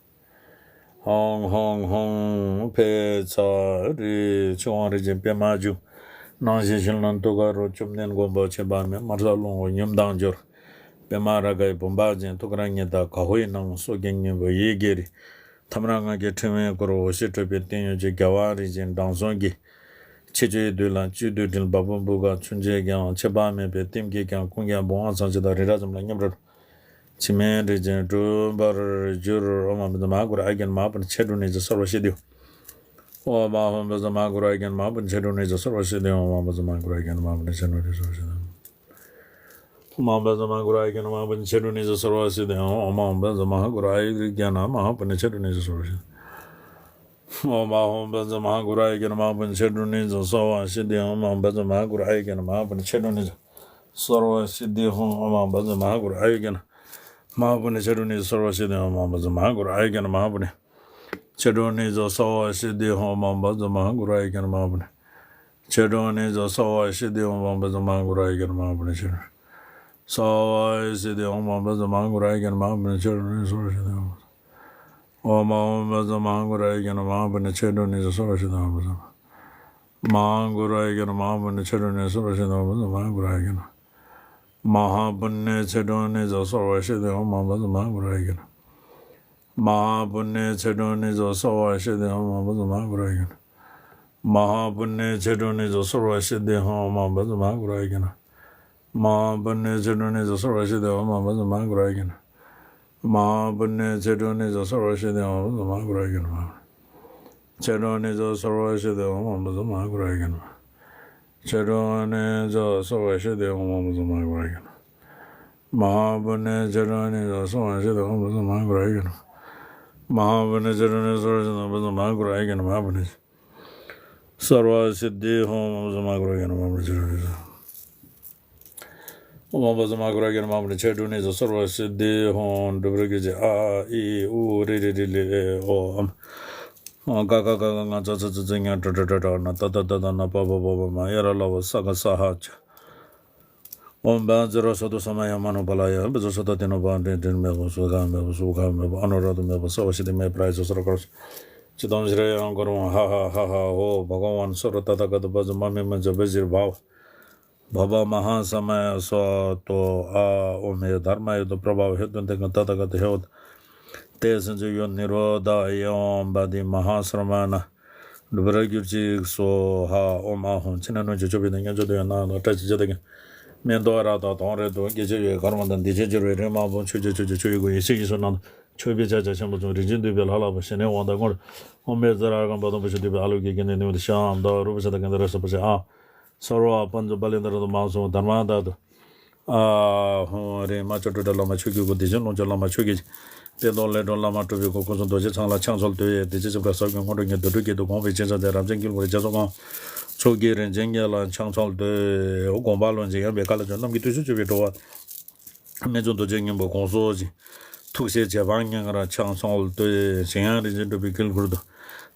ཧོང་ཧོང་ཧོང་ཕེ་ཚ་རི་ཆུ་དབང་རི་ཆེན་པད་མ་བྱུང་། སྣང་ཞིང་ཞིང་ལ་ཐུགས་ཀ་རུ་བཅོམ་ལྡན་མགོན་པོ་ཁྱད་པར་མེད། དམར་ས་ལོང་བོ་ཡུམ་དང་འབྱོར། པད་མ་རཱ་གའི་བུམ་པ་ཅན། ཐུགས་ཀར་ཉི་ཟླ་ག་ཧུའི་ནང་། སོ་སྐྱེ་སྙིང་པོ་ཡི་གེ་རེ། ཐ་མ་ར་ང་གི་ཕྲེང་བའི་སྐུ་རུ། འོད་ཞུ་སྤྲུལ་པའི་སྟེང་ཡོད་ཀྱི། རྒྱལ་བ་རིན་ཆེན་དྲང་སྲོང་གི། ཁྱེད་ཆོས་འདུལ་ལ་བཅུད་དུ་དྲིལ། བ་སྤུ་འབུ་ག་ཆུན་ཆད་ཀྱང་། ཆད་པ་མེད་པའི་ལྟེམ་གྱིས་ཀྱང་། ཀུན་ཀྱང་བུང་བ་ཚང་ཆེ་དང་། རི་རབ་ཙམ་ལ་མཉམ་རུབ། འཆི་མེད་རིགས་ཅན་འགྲུབ་པར་འགྱུར། ཨོཾ་ཨ་མ་བཛྲ་མ་ཧཱ་གུ་རུ་ཨའི་གྱ་ནོ་མ་ཧཱ་པུ་ཎི་ཆེ་འབྲིང་གནས་ཚུལ་གསལ་བར་བཤད་དེ། ཨོཾ་ཨ་ཧོ་བཛྲ་མ་ཧཱ་གུ་རུ་ཨའི་གྱ་ནོ་མ་ཧཱ་པུ་ཎི་ཆེ་འབྲིང་གནས་ཚུལ་གསལ་བར་བཤད་དེ། ཨོཾ་ཨ་བཛྲ་མ་ཧཱ་གུ་རུ་ཨའི་གྱ་ནོ་མ་ཧཱ་པུ་ཎི་ཆེ་འབྲིང་གནས་ཚུལ་གསལ་བར་བཤད་དེ། ཨོཾ་ཨ་བཛྲ་མ་ཧཱ་གུ་རུ་ཨའི་གྱ་ནོ་མ་ཧཱ་པུ་ཎི་ཆེ་འབྲིང་གནས་ཚུལ་གསལ་བར་བཤད་དེ། ཨོཾ་ཨ་བཛྲ་མ་ཧཱ་གུ་རུ་ཨའི་གྱ་ནོ་མ་ཧཱ་པུ་ཎི་ཆེ་འབྲིང་གནས་ཚུལ་གསལ་བར་བཤད་དེ། ཨོཾ་ཨ་ཧོ་བཛྲ་མ་ཧཱ་གུ་རུ་ཨའི་གྱ་ནོ་མ་ཧཱ་པུ་ཎི་ཆེ་འབྲིང་གནས་ཚུལ་གསལ་བར་བཤད་དེ། ཨོཾ་ཨ་བཛྲ་མ་ཧཱ་གུ་རུ་ཨའི་གྱ་ནོ་མ་ཧཱ་པུ་ཎི་ཆེ་འབྲིང་གནས་ཚུལ་གསལ་བར་བཤད་དེ། ཧོ། ཨོཾ་ཨ་བཛྲ་མ་ཧཱ་གུ་རུ་ཨའི་གྱ་ནོ་མ་ཧཱ་པུ་ཎི་ཆེ་འབྲིང་གནས་ཚུལ་གསལ་བར་བཤད་དེ། ཨོཾ་ཨ་བཛྲ་མ་ཧཱ་གུ་རུ་ཨའི་གྱ་ནོ་མ་ཧཱ་པུ་ཎི་ཆེ་འབྲིང་གནས་ཚུལ་གསལ་བར་བཤད་དེ། ཧོ། ཨོཾ་ཨ་བཛྲ་མ་ཧཱ་གུ་རུ་ཨའི་གྱ་ནོ་མ་ཧཱ་པུ་ཎི་ཆེ་འབྲིང་གནས་ཚུལ་གསལ་བར་བཤད་དེ། ཨོཾ་ཨ་བཛྲ་མ་ཧཱ་གུ་རུ་ཨའི་གྱ་ནོ་མ་ཧཱ་པུ་ཎི་ཆེ་འབྲིང་གསལ་བར་བཤད་དེ། ཨོཾ་ཨ་བཛྲ་མ་ཧཱ་གུ་རུ་ཨའི་གྱ་ནོ་མ་ཧཱ་པུ་ཎི་ཆེ་འབྲིང་གནས་ཚུལ་གསལ་བར་བཤད་དེ། ཨོཾ་ཨ་ཧོ་བཛྲ་མ་ཧཱ་གུ་རུ་ཨའི་གྱ་ནོ་མ་ཧཱ་པུ་ཎི་ཆེ་འབྲིང་གནས་ཚུལ་གསལ་བར་བཤད་དེ། ཨོཾ་བཛྲ་མ་ཧཱ་གུ་རུ་ཨའི་གྱ་ནོ་མ་ཧཱ་པུ་ཎི་ཆེ་འབྲིང་གནས་ཚུལ་གསལ་བར་བཤད་དེ། ཨོཾ་བཛྲ་མ་ཧཱ་གུ་རུ་ཨའི་གྱ་ནོ་མ་ཧཱ་པུ་ཎི་ཆེ་འབྲིང་གནས་ཚུལ་གསལ་བར་བཤད་དེ། ཨོཾ་བཛྲ་མ་ཧཱ་གུ་རུ་ཨའི་གྱ་ནོ་མ་ཧཱ་པུ་ཎི་ཆེ་འབྲིང་གནས་ཚུལ་གསལ་བར་བཤད་དེ། ཨོཾ་བཛྲ་མ་ཧཱ་གུ་རུ་ཨའི་གྱ་ནོ་མ་ཧཱ་པུ་ཎི་ཆེ་འབྲིང་གནས་ཚུལ་གསལ་བར་བཤད་དེ། ཨོཾ་བཛྲ་མ་ཧཱ་གུ་རུ་ཨའི་གྱ་ནོ་མ་ཧཱ་པུ་ཎི་ཆེ་འབྲིང་གནས་ཚུལ་གསལ་བར་བཤད་དེ། ཨོཾ་བཛྲ་མ་ཧཱ་གུ་རུ་ཨའི་གྱ་ནོ་མ་ཧཱ་པུ་ཎི་ཆེ་འབྲིང་གནས་ཚུལ་གསལ་བར་བཤད་དེ། ཨོཾ་བཛྲ་མ་ཧཱ་གུ་རུ་ཨའི་གྱ་ནོ་མ་ཧཱ་པུ་ཎི་ཆེ་འབྲིང་གནས་ཚུལ་གསལ་བར་བཤད་དེ། ཨོཾ་བཛྲ་མ་ཧཱ་གུ་རུ་ཨའི་གྱ་ནོ་ཆེ་འབྲིང་གནས་ཚུལ་གསལ་བར་བཤད་དེ། ཨོཾ་བཛྲ་མ་ཧཱ་གུ་རུ་ཨའི་གྱ་ནོ་མ་ཧཱ་པུ་ཎི་ཆེ་འབྲིང་གནས་ཚུལ་གསལ་བར་བཤད་དེ། ཨོཾ་བཛྲ་མ་ཧཱ་གུ་རུ་ཨའི་གྱ་ནོ་མ་ཧཱ་པུ་ཎི་ཆེ་འབྲིང་གནས་ཚུལ་གསལ་བར་བཤད་དེ། ཨོཾ་བཛྲ་མ་ཧཱ་གུ་རུ་ཨའི་གྱ་ནོ་མ་ཧཱ་པུ་ཎི་གསལ་བར་བཤད་དེ། ཧོ། ཨོཾ་བཛྲ་མ་ཧཱ་གུ་རུ་ཨའི་གྱ་ནོ་མ་ཧཱ་པུ་ཎི་ཆེ་འབྲིང་གནས་ཚུལ། ཨོཾ་བཛྲ་མ་ཧཱ་གུ་རུ་ཨའི་གྱ་ནོ་མ་ཧཱ་པུ་ཎི་ཆེ་འབྲིང་གནས་ཚུལ་གསལ་བར་བཤད་དེ། ཧོ། འགྲུབ་པར་གྱུར་ཅིག་ཨ་ཨི་ཨུ་རེ་རེ་རི་ལེ་ཨོ་ཨམ། ཨོ་ཀ་ཀ་ག་ག་ང་ཙ་ཚ་ཙི་ཛི་ཉ་ཏྲ་ཏྲ་ཏྲ་ན་ཏ་ཏ་ཏ་ཏ་ན་པ་པ་པ་པ་མ་ཡ་ར་ལ་བ་ས་ག་ས་ཧ་ཅ། ཨོཾ་བཛྲ་སཏྭ་ས་མ་ཡ་མ་ནོ་པཱ་ལ་ཡ། བཛྲ་སཏྭ་ཏེ་ནོ་པཱ་ཏྲེ་ཏྲེ་མེ་བོ་སུ་ཁ་མེ་བོ་སུ་ཁ་མེ་བོ་ཨ་ནོ་ར་ཏོ་མེ་བོ་ས་བ་ཤི་ཏི་མེ་པྲ་ཡ་ས་སུ་ར་ཀ་ར་ཅི་ཏམ་ཤྲེ་ཡང་ཀུ་རུ་ཧ་ཧ་ཧ་ཧ། ཧོ། བྷ་ག་ཝཱན་སུ་ར་ཏ་ཐཱ་ག་ཏ་བཛྲ་མ་མི་མ་ཛ་བཛྲ་བྷ་བ་བྷ་བ་མ་ཧཱ་ས་མ་ཡ་སྭ་ཏོ་ཨ། ཨོཾ་ཧེ་དྷརྨ་ཡེ་ཏུ་པྲ་བྷ་ཝ་ཧེ་ཏུ་ཏེ་ཀ་ཏ་ཐཱ་ག་ཏ་ཧེ་ཝ་ཏེ་སིན་ཛ་ཡོ་ནི་རོ་དྷ་ཡེ་ཝཾ་བ་དི་མ་ཧཱ་སྲ་མ་ན། འགྲུབ་པར་གྱུར་ཅིག་སྭཱ་ཧཱ། ཨོཾ་ཨཱཿཧཱུྃ། ཕྱི་ནས་སྣང་བྱེད་སྤྱོད་པའི་དང་བསྙེན་རྫོགས་དུ་ཡང་སྣང་ཡང་དང་བཀྲ་ཤིས་སྤྱན་དང་མཉམ། མེ་ཏོག་རབ་དང་དོང་རབ་ཏུ། དགེ་བྱེད་ཡོན་གར་མ་དང་། འདི་ཕྱིར་འགྱུར་བའི་རིག་མ་བུ། ཆོས་ཀྱི་མཆོག་ཏུ་ཆོས་ཡི་སྐུ། ཡེ་ཤེས་ཀྱི་ཕྱོགས་རྣམས་དང་། མཆོད་པའི་ཕྱག་རྒྱ་ཆེན་པོ་མཚུངས། རིན་ཆེན་འདུས་པའི་ལྷ་ལ་ཕུལ། ཞལ་ནས་དབང་དང་དངོས་གྲུབ། ཨོཾ་བཛྲ་ཨརྒྷཾ་པདྨ་བྷུ་ཤ་དྷཱུ་པེ་ཨཱ་ལོ་ཀེ་ཀུནྡ་ནི་ཝ་དྷ་ཤ་ཡཾ་དྷཱུ་རུ་པ་ཤ་ད་ཀ་ནྡྷ་ར་ས་པ་ཤ་ཨཱཿཧཱུྃ། སརྦ་པཉྩ་པཱ་ལི་ནྡྷ་ར་དྷརྨཱ་སྭཱ་ཧཱ། དྷརྨ་དྷཱ་ཏུ། ཨཱཿཧཱུྃ། རེ་མ་ཅོ་ཏྲི་ཏྲ་བླ་མ་ཆོས་ཀྱི་སྐུ། བདེ་ཆེན་ཀློང་ཆེན་བླ་མ་ཆོས་ཀྱི་རྗེ། གཏད་དོན་ལས་སྒྲོལ་བླ་མ་གྲུབ་པའི་སྐུ། སྐུ་གསུང་རྡོ་རྗེ་འཆང་ལ་ཕྱག་འཚལ་ཏེ། བདེ་ཆེན་ཞབས་ཀྱི་ས་བཅུད་དངོས་གྲུབ་བརྙེས། རྡོ་གྲུབ་ཀྱི་ཐུགས་དགོངས་པའི་སྤྱན་ཆབ་མཛད། རབ་འབྱམས་དཀྱིལ་འཁོར་རྒྱ་མཚོ་སྒང་། མཆོག་གི་རིན་ཆེན་དབྱེར་ལ་ཕྱག་འཚལ་ཏེ། དགོངས་པ་ལོངས་སྤྱོད་ཡངས་པའི་མཁའ་ལ་སྤྱོད། རྣམས་ཀྱི་བརྟུལ་ཞུགས་སྤྱོད་པའི་བྲོ་བ། རྨད་བྱུང་རྡོ་རྗེ་སྙིང་པོ་དགོངས་སུ་གཞི། ཐུགས་རྗེའི་རྗེ་འབངས་ཉེ་བར་ཕྱག་འཚལ་ཏེ། གཞན་ཡང་རིན་ཆེན་སྒྲུབ་པའི་དཀྱིལ་འཁོར་དུ།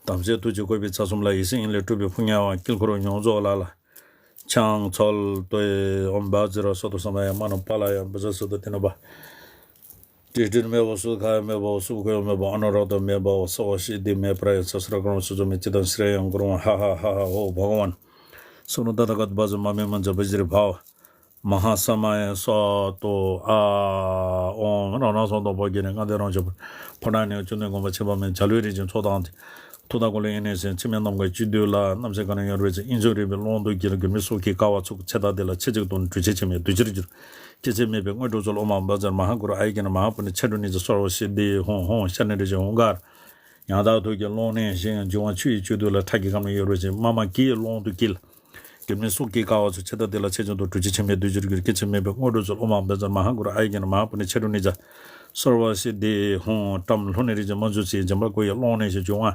དམ་ཚིག་ཐུགས་རྗེས་བཀོད་པའི་ཚུལ་གསུམ་ལ། ཡེ་ཤེས་དབྱིངས་ལས་སྤྲུལ་པའི་ཕུར་ཉ་བ། དཀྱིལ་འཁོར་མྱོང་རྫོགས་ལ་ལ། ཕྱག་འཚལ་ཏེ། ཨོཾ་བཛྲ་སཏྭ་ས་མ་ཡ་མ་ནོ་པཱ་ལ་ཡ། བཛྲ་སཏྭ་ཏེ་ནོ་པཱ་ཏྲི་ཏྲི་མེ་བོ་སུ་ཁ་མེ་བོ་སུ་ཁ་མེ་བོ་ཨ་ནོ་ར་ཏོ་མེ་བོ་ས་བ་ཤི་ཏི་མེ་པྲ་ཡ་ས་སུ་ར་ཀ་ར་སུ་ཛོ་མེ་ཅི་ཏམ་ཤྲེ་ཡང་ཀུ་རུ་ཧ་ཧ་ཧ་ཧ། ཧོ། བྷ་ག་ཝཱན་སུ་ར་ཏ་ཐཱ་ག་ཏ་བཛྲ་མ་མི་མ་ཛ་བཛྲ་བྷ་བ་མ་ཧཱ་ས་མ་ཡ་སྭཱ་ཏོ་ཨཱཿཧཱུྃ། ཨོཾ་རང་སྣང་སོ་ཐོག་པོ་གི་ནི་ལྔ་ལྡན་རང་བྱུང་ཕོ་བྲང་ནས་བཅུ་གནས་དགོངས་པ་ཆེན་པོ་མེད། འཇའ་ལུས་རིན་ཆེན་མཚོ་དང་ལྡན། ཐུགས་དང་འཁོར་ལོའི་དབྱིངས་ནས་གསན། འཆི་མེད་རྣམ་ཀུན་བཅུད་བསྡུས་ལ། རྣམ་ཤེས་གང་ནས་གཡོ་བའི་ཚེ། དབྱིངས་ཆུ་རིག་པའི་ཀློང་དུ་འཁྱིལ། མགོན་མེད་སྲོག་གི་ཀ་བ་ཚུགས། ཚེ་དང་དེ་ལ་ཆེས་གཅིག་ཏུ་འགྲོ། གྲོལ་བྱེད་ཆེན་མོའི་བདུད་རྩིར་གྱུར། སྐྱེ་འཆི་མེད་པའི་དངོས་གྲུབ་སྩོལ། ཨོཾ་ཨཱཿཧཱུྃ་བཛྲ་མ་ཧཱ་གུ་རུ་ཨཱཿཧཱུྃ། མ་ཧཱ་པུ་ཎི་ཆེ་འགྲོ་གནས་ཚུལ་གསལ་བར་བཤད་དེ། ཧཱུྃ་ཧཱུྃ། ཤ་ནའི་རིན་ཆེན་ཧཱུྃ་ཀར། ཡང་དག་ཐུགས་ཀྱི་ཀློང་ནས་བཞེངས། འབྱུང་བ་ཆུ་ཡི་བཅུད་བསྡུས་ལ། ཁྲག་གི་ཁམས་ནས་གཡོ་བའི་ཚེ། མ་མ་ཀི་ཡི་ཀློང་དུ་འཁྱིལ། མགོན་མེད་སྲོག་གི་ཀ་བ་ཚུགས། ཚེ་དང་དེ་ལ་ཆེས་གཅིག་ཏུ་འགྲོ། གྲོལ་བྱེད་ཆེན་མོའི་བདུད་རྩིར་གྱུར། སྐྱེ་འཆི་མེད་པའི་དངོས་གྲུབ་སྩོལ། ཨོཾ་ཨཱཿཧཱུྃ་བཛྲ་མ་ཧཱ་གུ་རུ་ཨཱཿཧཱུྃ། མ་ཧཱ་པུ་ཎི་ཆེ་འགྲོ་གནས་ཚུལ་གསལ་བར་བཤད་དེ། ཧཱུྃ། བཀྲམ་ལྷོ་ནས་རིན་ཆེན་རྨ་ཆུ་ཚིག། འཇམ་དཔལ་སྐུ་ཡི་ཀློང་ནས་བཞེངས། འབྱུང་བ་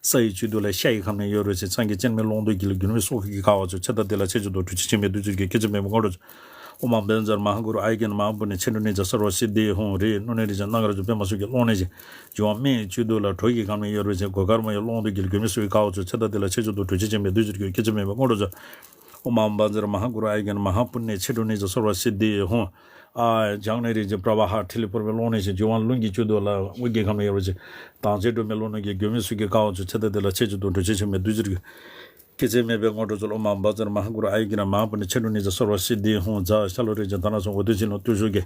ས་ཡི་བཅུད་བསྡུས་ལ། ཤ་ཡི་ཁམས་ནས་གཡོ་བའི་ཚེ། ཚངས་ཀྱི་སྤྱན་མའི་ཀློང་དུ་འཁྱིལ། མགོན་མེད་སྲོག་གི་ཀ་བ་ཚུགས། ཚེ་དང་དེ་ལ་ཆེས་གཅིག་ཏུ་འགྲོ། གྲོལ་བྱེད་ཆེན་མོའི་བདུད་རྩིར་གྱུར། སྐྱེ་འཆི་མེད་པའི་དངོས་གྲུབ། ཨོཾ་ཨཱཿཧཱུྃ་བཛྲ་མ་ཧཱ་གུ་རུ་ཨཱཿཧཱུྃ། མ་ཧཱ་པུ་ཎི་ཆེ་འགྲོ་གནས་ཚུལ་གསལ་བར་བཤད་དེ། ཧཱུྃ། རེ་སྣོད་ནས་རིན་ཆེན་སྣ་དཀར་ཆུ། པདྨ་སོགས་ཀྱི་ཀློང་ནས་བཞེངས། འབྱུང་བ་སྨན་ཡི་བཅུད་བསྡུས་ལ། གྲོ་ཡི་ཁམས་ནས་གཡོ་བའི་ཚེ། གོས་དཀར་མོ་ཡི་ཀློང་དུ་འཁྱིལ། མགོན་མེད་སྲོག་གི་ཀ་བ་ཚུགས། ཚེ་དང་དེ་ལ་ཆེས་གཅིག་ཏུ་འགྲོ། གྲོལ་བྱེད་ཆེན་མོའི་བདུད་རྩིར་གྱུར། སྐྱེ་འཆི་མེད་པའི་དངོས་གྲུབ་སྩོལ། ཨོཾ་ཨཱཿཧཱུྃ་བཛྲ་མ་ཧཱ་གུ་རུ་ཨཱཿཧཱུྃ་མ་ཧཱ་པུ་ཎེ་མཆེད་གྲོལ་ནི་ཙ་སརྦ་སིདྡྷི་ཧཱུྃ། ཨཱཿ་ཛྙཱ་ན་རཱི་ཛ་པྲ་བཱ་ཧ། ཐིག་ལེ་ཕུར་པའི་ཀློང་ནས་ཞིང་འབྱུང་བ་རླུང་གི་བཅུད་དུ་ལ་དབུས་ཀྱི་ཁམས་ཡོད་པ་ཅིག། དྭངས་ཆུའི་སྒྲོན་མེ་ཀླུ་སྣོད་ཀྱི་མགོན་མེད་སྲོག་གི་ཀ་བ་ཚོ། ཚེ་དང་དེ་ལ་ཆེད་ཆེད་དུ་གྲོལ་བྱེད་ཆེན་མོའི་བདུད་རྩིར་གྱུར། སྐྱེ་མཆེད་མེད་པའི་དངོས་གྲུབ་སྩོལ། ཨོཾ་ཨཱཿཧཱུྃ་བཛྲ་མ་ཧཱ་གུ་རུ་ཨཱཿཧཱུྃ་མ་ཧཱ་པུ་ཎེ་མཆེད་གྲོལ་ནི་ཙ་སརྦ་སིདྡྷི་ཧཱུྃ། ཛཿཤ་ལྷོ་རིགས་ཀྱི་དྷ་ན་སོགས་འོད་དུ་འཆིང་ལོ་བརྟུལ་ཞུགས་ཀྱི་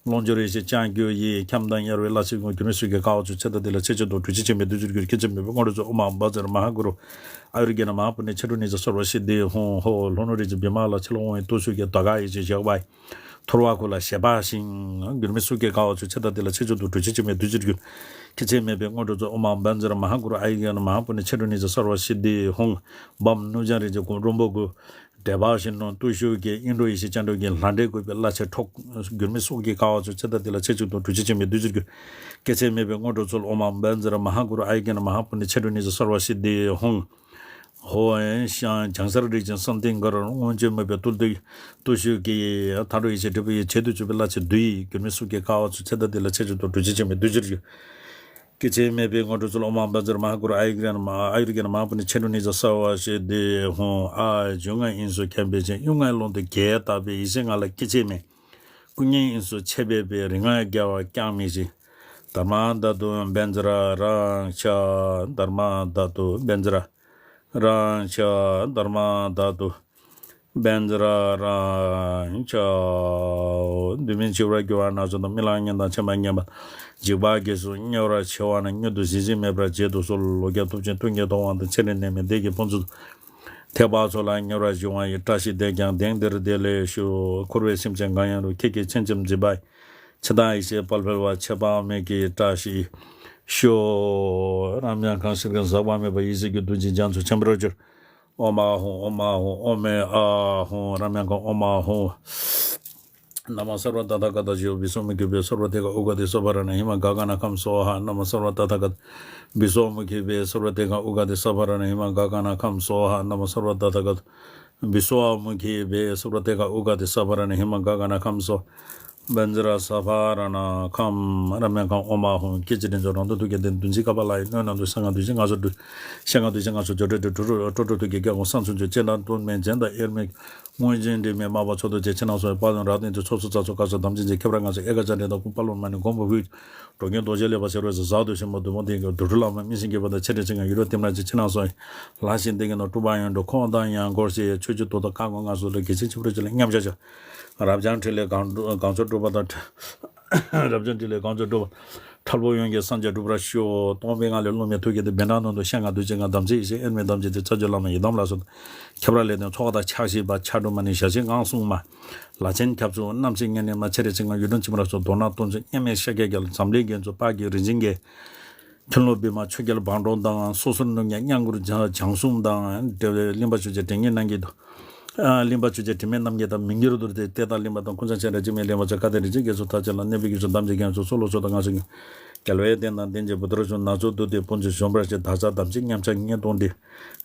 ཀློང་སྦྱོར་ཡེ་ཤེས་ལྕགས་ཀྱུ་ཡིས། ཁྱམས་དང་དབྱར་བའི་བླ་མཆོད་ཀྱི་མགོན་མེད་སྲོག་གི་ཀ་བ་ཚོ། ཚེ་དང་དེ་ལ་ཆེད་ཆེད་དུ་གྲོལ་བྱེད་ཆེན་མོའི་བདུད་རྩིར་གྱུར། སྐྱེ་མཆེད་མེད་པའི་དངོས་གྲུབ་སྩོལ། ཨོཾ་ཨཱཿཧཱུྃ་བཛྲ་མ་ཧཱ་གུ་རུ་ཨཱ་ཡུར་གྱི་ན་མ་ཧཱ་པུ་ཎེ་མཆེད་གྲོལ་ནི་ཙ་སརྦ་སིདྡྷི་ཧཱུྃ། ཧོ། ལྷོ་ནུབ་རིགས་ཀྱི་བི་མ་ལ། ཕྱི་ལོགས་དབང་བའི་བརྟུལ་ཞུགས་ཀྱི་ཟློས་གར་ཡེ་ཤེས་ཞགས་པ་ཡིས། ཐུར་བ་ཁུ་ལ་ཞལ་འབག་ཞིང་། མགོན་མེད་སྲོག་གི་ཀ་བ་ཚོ། ཚེ་དང་དེ་ལ་ཆེད་ཆེད་དུ་གྲོལ་བྱེད་ཆེན་མོའི་བདུད་རྩིར་གྱུར། སྐྱེ་མཆེད་མེད་པའི་དངོས་གྲུབ་སྩོལ། ཨོཾ་ཨཱཿཧཱུྃ་བཛྲ་མ་ཧཱ་གུ་རུ་ཨཱ་ཡུར་གྱི་ན་མ་ཧཱ་པུ་ཎེ་མཆེད་གྲོལ་ནི་ཙ་སརྦ་སིདྡྷི་ཧཱུྃ། བམ་ནུབ་བྱང་རིགས་ཀྱི་གུར་རོང་པོ་གུ། འབྲས་འབག་བཞིན་ནོར་བརྟུལ་ཞུགས་ཀྱི། ཨིན་འབྲུག་ཡེ་ཤེས་སྤྱན་སྒྲོག་གི་ལྷ་འདྲེ་བཀོད་པའི་བླ་ཆེན་ཁྲོ། མགོན་མེད་སྲོག་གི་ཀ་བ་ཚོ། ཚེ་དང་དེ་ལ་ཆེད་ཆེད་དུ་གྲོལ་བྱེད་ཆེན་མོའི་བདུད་རྩིར་གྱུར། སྐྱེ་མཆེད་མེད་པའི་དངོས་གྲུབ་སྩོལ། ཨོཾ་ཨཱཿཧཱུྃ་བཛྲ་མ་ཧཱ་གུ་རུ་ཨཱ་ཡུར་གྱི་ན་མ་ཧཱ་པུ་ཎེ་མཆེད་གྲོལ་ནི་ཙ་སརྦ་སིདྡྷི་ཧཱུྃ། ཧོ། ཤ། བྱང་ཤར་རིགས་ཀྱི་བསམ་གཏན་དཀར། མངོན་སྤྱོད་མུན་པའི་བརྟུལ་ཞུགས། བརྟུལ་ཞུགས་ཀྱི། མཐའ་འགྲོ་ཡེ་ཤེས་འབྲས་བུ་ཡི། བྱེད་དུ་བཅུག་པའི་བླ་ཆེན་བདུད་ཡིས། མགོན་མེད་སྲོག་གི་ཀ་བ་ཚོ། ཚེ་དང་དེ་ལ་ཆེད་ཆེད་དུ་གྲོལ་བྱེད་ཆེན་མོའི་བདུད་རྩིར་གྱུར། སྐྱེ་མཆེད་མེད་པའི་དངོས་གྲུབ་སྩོལ། ཨོཾ་ཨཱཿཧཱུྃ་བཛྲ་མ་ཧཱ་གུ་རུ་ཨཱ་ཡུར་གྱི་ན་མ་ཧཱ་པུ་ཎེ་མཆེད་གྲོལ་ནི་ཙ་སརྦ་སིདྡྷི་ཧཱུྃ། ཨཱཿ། འབྱུང་ལྔའི་དབྱིངས་སུ་མཁྱེན་པའི་ཕྱིར། གཡུལ་ངའི་ཀློང་དུ་གྱེས་བཏབ་པའི། ཡེ་ཤེས་ལྔ་ལ་སྐྱེ་མཆེད་མེད། སྐུ་བརྙན་དབྱིངས་སུ་ཆེས་འབེབས་པའི། རིགས་ལྔའི་དགེ་བ་ཀྱང་མི་བྱེད། དྷརྨ་དྷཱ་ཏུ་བཛྲ་རཀྵ། དྷརྨ་དྷཱ་ཏུ་བཛྲ་རཀྵ། དྷརྨ་དྷཱ་ཏུ་བཛྲ་རཀྵ། དུས་མིན་འཆི་བར་འགྱུར་བ་ན་ཚོད་དང་། རྨི་ལམ་ངན་དང་མཆི་མ་ངན་པ་དང་། འཇིགས་པ་བརྒྱད་སོགས་དམྱལ་བར་མཆི་བ་རྣམས། མྱུར་དུ་ཞིང་གཤེགས་མེད་པར་བྱེད་དུ་གསོལ། ལོ་བརྒྱ་ཐུབ་ཅིང་སྟོན་ཀའི་ཐུབ་དབང་དང་། ཚེ་རིང་ནད་མེད་བདེ་སྐྱིད་ཕུན་སུམ་ཚོགས། ཐེག་པ་ཚོགས་ལ་ཉེ་བར་ཞུགས་པ་ཡི། བཀྲ་ཤིས་དེས་ཀྱང་གདེང་འདིར་བདེ་ལེགས་ཤོག། འཁོར་བའི་སེམས་ཅན་གང་ཡང་རུང་། ཁྱེད་ཀྱི་མཆེད་ལྕམ་མཛེས་པ་ཡི། ཕྱི་དང་ཡེ་ཤེས་དཔལ་འཕེལ་བ། ཁྱད་པར་མེད་ཀྱི་བཀྲ་ཤིས་ཤོག། རབ་འབྱམས་གང་ཞིག་གི་ཟག་པ་མེད་པ་ཡེ་ཤེས་ཀྱི་རྡོ་རྗེ་རྒྱ་མཚོ་ཆེན་པོར་གྱུར། ཨོཾ་ཨཱཿཧཱུྃ། ཨོཾ་ཨཱཿཧཱུྃ། ཨོཾ་མེ་ཨཱཿཧཱུྃ། རབ་འབྱམས་གང་། ཨོཾ་ཨཱཿཧཱུྃ། ན་མ་སརྦ་ཏ་ཐཱ་ག་ཏ་ཞུ། བི་སོ་མུ་ཁེ་བྷྱཿ་སརྦ་ཐཱ་ཀ་ཨུ་ག་ཏེ་སརྦ་ར་ཎ་ཧི་མ་ག་ག་ན་ཁཾ་སྭཱ་ཧཱ། ན་མ་སརྦ་ཏ་ཐཱ་ག་ཏ། བི་སོ་མུ་ཁེ་བྷྱཿ་སརྦ་ཐཱ་ཀ་ཨུ་ག་ཏེ་སརྦ་ར་ཎ་ཧི་མ་ག་ག་ན་ཁཾ་སྭཱ་ཧཱ། ན་མ་སརྦ་ཏ་ཐཱ་ག་ཏ། བི་སྭཱ་མུ་ཁེ་བྷྱཿ་སརྦ་ཐཱ་ཀ་ཨུ་ག་ཏེ་སརྦ་ར་ཎ་ཧི་མ་ག་ག་ན་ཁཾ་སྭཱ་ཧཱ། བཛྲ་སརྦ་ར་ཎ་ཁཾ། རབ་འབྱམས་གང་། ཨོཾ་ཨཱཿཧཱུྃ། སྐད་ཅིག་དྲན་གསོ་རང་དོན་ཐུགས་ཀྱི་རྟེན། བདུན་ཚིགས་བསྐལ་པ་ལྷ་ཡི་སྣོད་རྣམས་སུ། གསང་སྔགས་བདུད་རྩི་ལྔ་མཚོ་སྒྲོལ། ཞལ་སྔ་བདུད་རྩི་ལྔ་མཚོ་སྒྲོལ། སྤྲོས་བྲལ་དྲི་རོ་སྤྲོ་བྲལ་ཐུགས་ཀྱི་སྐྱེ་དགོངས། གསང་མཚོན་ཆོས་སྤྱན་དྲངས་སྟོད་སྨད་རྒྱན་དང་དབྱེར་མེད། དངོས་འཛིན་དྲི་མེད་མར་པ་མཚོ་རྡོ་རྗེ། ཕྱི་ནང་གསང་བའི་དཔལ་ལྡན་རབ་བརྟན་གྱི། ཚོགས་གསོག་རྩ་གསོག་བཀའ་གསོག་དམ་ཅན་གྱི། ཁྱད་པར་ལྔ་ཚོགས་ཨེ་ཀ་ཙ་དྲི་དང་། ཀུན་དཔལ་ལྷ་མོ་མ་ཎི་མགོན་པོ་ཧཱུྃ། འགྲོ་མགོན་རྡོ་རྗེ་ལེགས་པར་ཕྱེ་རོལ་ཟེར། ཟག་འདོད་ཆེན་པོ་བདུད་མོ་འདི་ཡི། དུར་ཁྲོད་ལྷ་མོ་མིང་སྲིང་གི་བུ་དང་། ཕྱི་དྲིན་ཆེ་ངང་ཡུལ་དུ་བསྟིམ་ར་ཅིག། ཕྱི་ནང་གསང་བའི་ལྷ་ཞིང་བདེ་སྐྱིད་ནོར། སྤྲུལ་པ་ཡོངས་འགྲོ་འཁོར་དང་ཡང་སྐོར་ཞིག། ཆོས་ཀྱི་རྡོ་དང་བཀའ་བསྒོ་ལྔ་སོགས་ལ། དགེ་ཆེན་ཆེན་པོར་གྱུར་ལ་མཉམ་བཞག་བྱ། རབ་འབྱམས་ཕྲིན་ལས་གང་གང་མཆོག་སྒྲུབ་པ་དང་། རབ་འབྱམས་ཕྲིན་ལས་གང་མཆོག་སྒྲུབ་པ། ཁྲ་ལོ་ཡོངས་ཀྱི་སངས་རྒྱས་འགྲུབ་པར་ཤོག། སྟོང་པའི་ངང་ལས་རླུང་མེ་ཐུགས་ཀྱི་རྟེན། བཻ་ཌཱ་ནང་དུ་ཤ་ལྔ་བདུད་རྩི་ལྔ། དམ་ཚིག་ཡེ་ཤེས་དབྱེར་མེད་དམ་ཅན་དེ། རྩ་བརྒྱུད་བླ་མ་ཡི་དམ་ལ་སོགས་ཁྱབ་ར་ལས་ལྡན་ཚོགས་དང་ཕྱག་བཞི་པ། ཕྱག་དྲུག་མ་ཎི་ཞལ་བཞི་དབང་སྲུང་མ། ལྷ་ཆེན་ཁྱབ་འཇུག་རྣམ་བཞི་གཉན་ནད་མ། ཕྱི་རོལ་ཚེ་སྔག་ཡུལ་ལྡན་འཆི་མེད་སོགས། མདོར་ན་སྟོང་གསུམ་མཉམ་མེད་ཤཱཀྱའི་རྒྱལ། འཛམ་གླིང་རྒྱན་མཚོ་དཔལ་གྱི་རིན་ཆེན་རྒྱལ། མཁྱེན་བློ་བི་མ་ཆོས་རྒྱལ་བང་སྒྲོན་དང་། སོ་སོར་ནུབ་ཉག་གཉན་གུར་བྱང་སྲུང་དང་། གླིང་པ་ཆོས་རྒྱལ་དྲི་ངན་རྣམ་རྒྱལ་དང་། གླིང་པ་ཆོས་རྒྱལ་དྲི་མེད་རྣམ་རྒྱལ་དང་། མི་འགྱུར་རྡོ་རྗེ་གཏེར་བདག་གླིང་པ་དང་། ཀུན་བཟང་སྤྱན་རས་འཇིགས་མེད་གླིང་པ་མཚོ། བཀའ་དང་རིན་ཆེན་རྒྱ་མཚོ་མཐའ་ཅན་ལ། གནས་པའི་ཡུལ་ཚོ་མཐའ་ཅན་ལ། ཚོགས་ལ་ཚོགས་དང་ངང་ཚུལ་ཉིད། རྒྱལ་བའི་བསྟན་དང་ལྡན་ཅིང་བུ་ཐར་ཤོག། ན་ཚོད་སྡུག་བདེ་ཕུན་ཚོགས་འབྱུང་བར་ཤོག། བདག་ཅག་དམ་ཚིག་ཉམས་ཆག་ངན་སྟོང་འདི།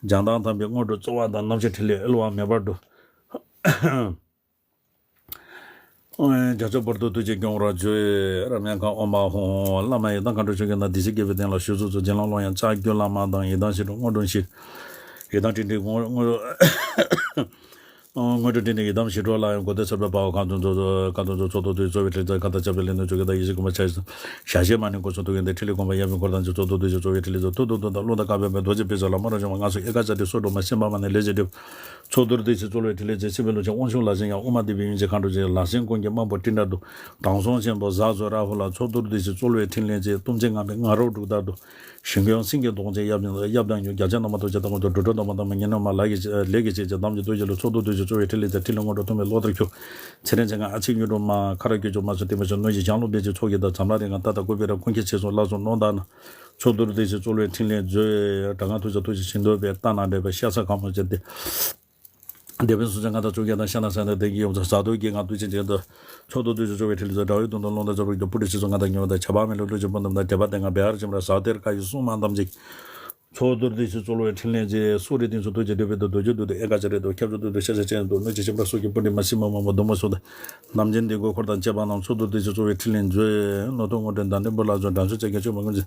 སྦྱང་དང་དམ་པའི་དངོས་གྲུབ་སྩོལ་བ་དང་། རྣམ་ཤེས་ཕྲིན་ལས་གཡོ་བ་མེད་པར་དུ། རྒྱ་མཚོ་བར་དུ་ཐུགས་རྗེས་སྐྱོང་བར་མཛོད། རབ་འབྱམས་གང་། ཨོཾ་ཨཱཿཧཱུྃ། བླ་མ་ཡི་དམ་མཁའ་འགྲོ་ཆོས་སྐྱོང་དང་། སྡེ་སྲིད་རྒྱལ་པོའི་བསྟན་ལ་ཞུགས་སུ་གསོལ། རྗེ་བླ་ཀློང་ཡངས་ལྕགས་ཀྱུ་བླ་མ་དང་། ཡི་དམ་ཞི་ཁྲོ་དངོས་གྲུབ་ཞི། ཡི་དམ་སྤྲིན་སྒྲིབ་དངོས་དངོས་དངོས་གྲུབ་སྤྲིན་སྒྲིབ་ཡི་དམ་ཞི་ཁྲོ་ལ་ཡང་། འགོད་པའི་ཚོགས་པའི་དཔའ་བོ་ཁམས་གསུམ་ཚོགས་གཙོ། ཁམས་གསུམ་ཚོགས་གཙོ་ཚོགས་གཙོ་གཙོ་བོའི་ཕྲིན་ལས་མཛད། ཁ་ཏ་བཅག་པའི་ལས་སྣོད་ཆུ་སྐྱེས་དང་། ཡེ་ཤེས་ཀུན་འཕེལ་ཕྱག་བཞི་དང་། ཞལ་བཞི་མ་ཎི་སྒོ་གསུམ་ཐུགས་ཀྱི་རྟེན། ཕྲིན་ལས་ཀུན་སྤངས་ཡབ་ཡུམ་འཁོར་དང་བཅས། ཚོགས་གཙོ་ཐུགས་རྗེ་གཙོ་བོའི་ཕྲིན་ལས་མཛད། ཐུགས་དང་དུས་དང་རླུང་དང་བཀའ་བབས་པའི་རྡོ་རྗེ་ཕུན་ཚོགས་ལ། མ་རབས་བྱུང་བ་སྔགས་སོགས་ཨེ་ཀ་ཙ་དྲི་སོགས་སྒྲོལ་མ། སེམས་དཔའ་མ་ཎི་ལས་བཞི་སྒྲིབ། ཚོགས་གཙོ་བདུད་རྩི་གཙོ་བོའི་ཕྲིན་ལས་མཛད། སྲིད་པའི་ཀླུ་ཆེན་དབང་ཕྱུག་ལྷ་སྲིན་ཡང་། དབུ་མ་ཐོད་པའི་དབྱིངས་ཀྱི་མཁའ་འགྲོ་ཆེ། ལྷ་སྲིན་ཀུན་གྱི་དམག་དཔུང་སྤྲིན་བྲལ་དུ། དྲང་སྲོང་ཆེན་པོ་གཟའ་གསོལ་ར་ཧུ་ལ། ཚོགས་གཙོ་བདུད་རྩི་གཙོ་བོའི་ཕྲིན་ལས་མཛད། གཏུམ་ཆེན་ངང་པའི་ང་རོ་འབྲུག་ལྟར་དུ། ཞིང་ཀུན་སེང་གེ་གདོང་ཅན་ཡབ་ཡུམ་ཡབ་དང་ཡུམ། རྒྱལ་ཆེན་རྣམ་པར་ཐུགས་རྗེ་དང་། དངོས་གྲུབ་འགྲོ་དྲུག་དམ་པ་དམ་པའི་ཉེ་གནས་མ། ལས་ཀྱི་ལས་ཀྱི་ཆེད་ཅིང་དམ་གྱི་ཐུགས་རྗེ་ལ། ཚོགས་གཙོ་བདུད་རྩི་གཙོ་བོའི་ཕྲིན་ལས་མཛད། ཕྲིན་ལས་དངོས་གྲུབ་ཐོབ་པའི་བློ་ལྟར་ཤོག། ཚེ་རིང་ཚེ་སྔ་ཨ་ཕྱི་དངོས་གྲུབ་མ། ཁ་རག་གྱོད་གཅོད་མ་སོགས་བརྟན་པར་ཤོག། ནོར་གྱི་ལྗང་ལུ་སྦས་ཀྱིས་ཚོགས་ཀྱི་བདག། འཛམ་ལྷ་རིགས་ལྔ་རྟ་དང་ཀུན་སྤེལ་རབ། ཀུན་མཁྱེན་ཆོས་སྲུང་ལ་སོགས་ནོར་དང་ནག། ཚོགས་གཙོ་བདུད་རྩི་གཙོ་བོའི་ཕྲིན་ལས་མཛོད། དྲག་སྔགས་ཐུགས་རྗེ་ཐུགས་རྗེ་ཆེན་ཐོབ་པའི། རྟ་ནག་འདྲེས་པའི་ཤ་ཟ་ཁ་མོ་བྱས་ཏེ། སྡེ་དཔོན་སུམ་ཅུ་ལྔ་དང་བཅོ་བརྒྱད་དང་། ཤ་ནག་སེང་ལྡེང་གི་ཡོངས་རྫོགས། གཟའ་བདུད་ཀྱི་ངང་བདུད་ཆེན་བྱེད་དོ། ཚོགས་གཙོ་བདུད་ཀྱི་གཙོ་བོའི་ཕྲིན་ལས་མཛོད། དགྲ་བོའི་གདོང་དུ་རླུང་རྟ་རྫོགས་པར་གྱུར། སྤུ་གྲི་སྲིད་མཚོ་ལྔ་དང་ཉི་མ་དང་། བྱ་བ་མེད་ལ་ཀླུ་ཆུ་སྤུན་ཐུམ་དང་། འདྲེ་པ་སྡེ་ལྔ་བེ་ཧར་ཅི་མ་ར། ཟ་ཏེར་ཀ་ཡི་སྲུང་མ་ཐམས་ཅད། ཚོགས་གཙོ་བདུད་རྩི་གཙོ་བོའི་ཕྲིན་ལས་མཛད། སུ་རི་སྟེང་སོགས་རྡོ་རྗེ་སྤྲུལ་པའི་མདོས། རྡོ་རྗེ་བདུད་དང་ཨེ་ཀ་ཙ་རེ་དང་། ཁྱབ་འཇུག་བདུད་དང་ཤཱཀྱ་སྤྱན་རས་གཟིགས་དང་། གནོད་བྱེད་ཆེན་པོ་སོགས་ཀྱི་སྤུ་གྲི་མ། སྲིན་མོ་མང་པོ་གདུང་མ་སོགས་དང་། ནམ་རྒྱུན་འདི་གོས་འཁོར་དང་བཅས་པ་རྣམས། ཚོགས་གཙོ་བདུད་རྩི་གཙོ་བོའི་ཕྲིན་ལས་མཛོད། ནོར་ཐུབ་དངོས་གྲུབ་ཟླ་འདྲེན་བུ་ལ་སོགས། དྲང་སྲོང་ཤཱཀྱའི་ཆོས་མ་ཀུན་མཛད།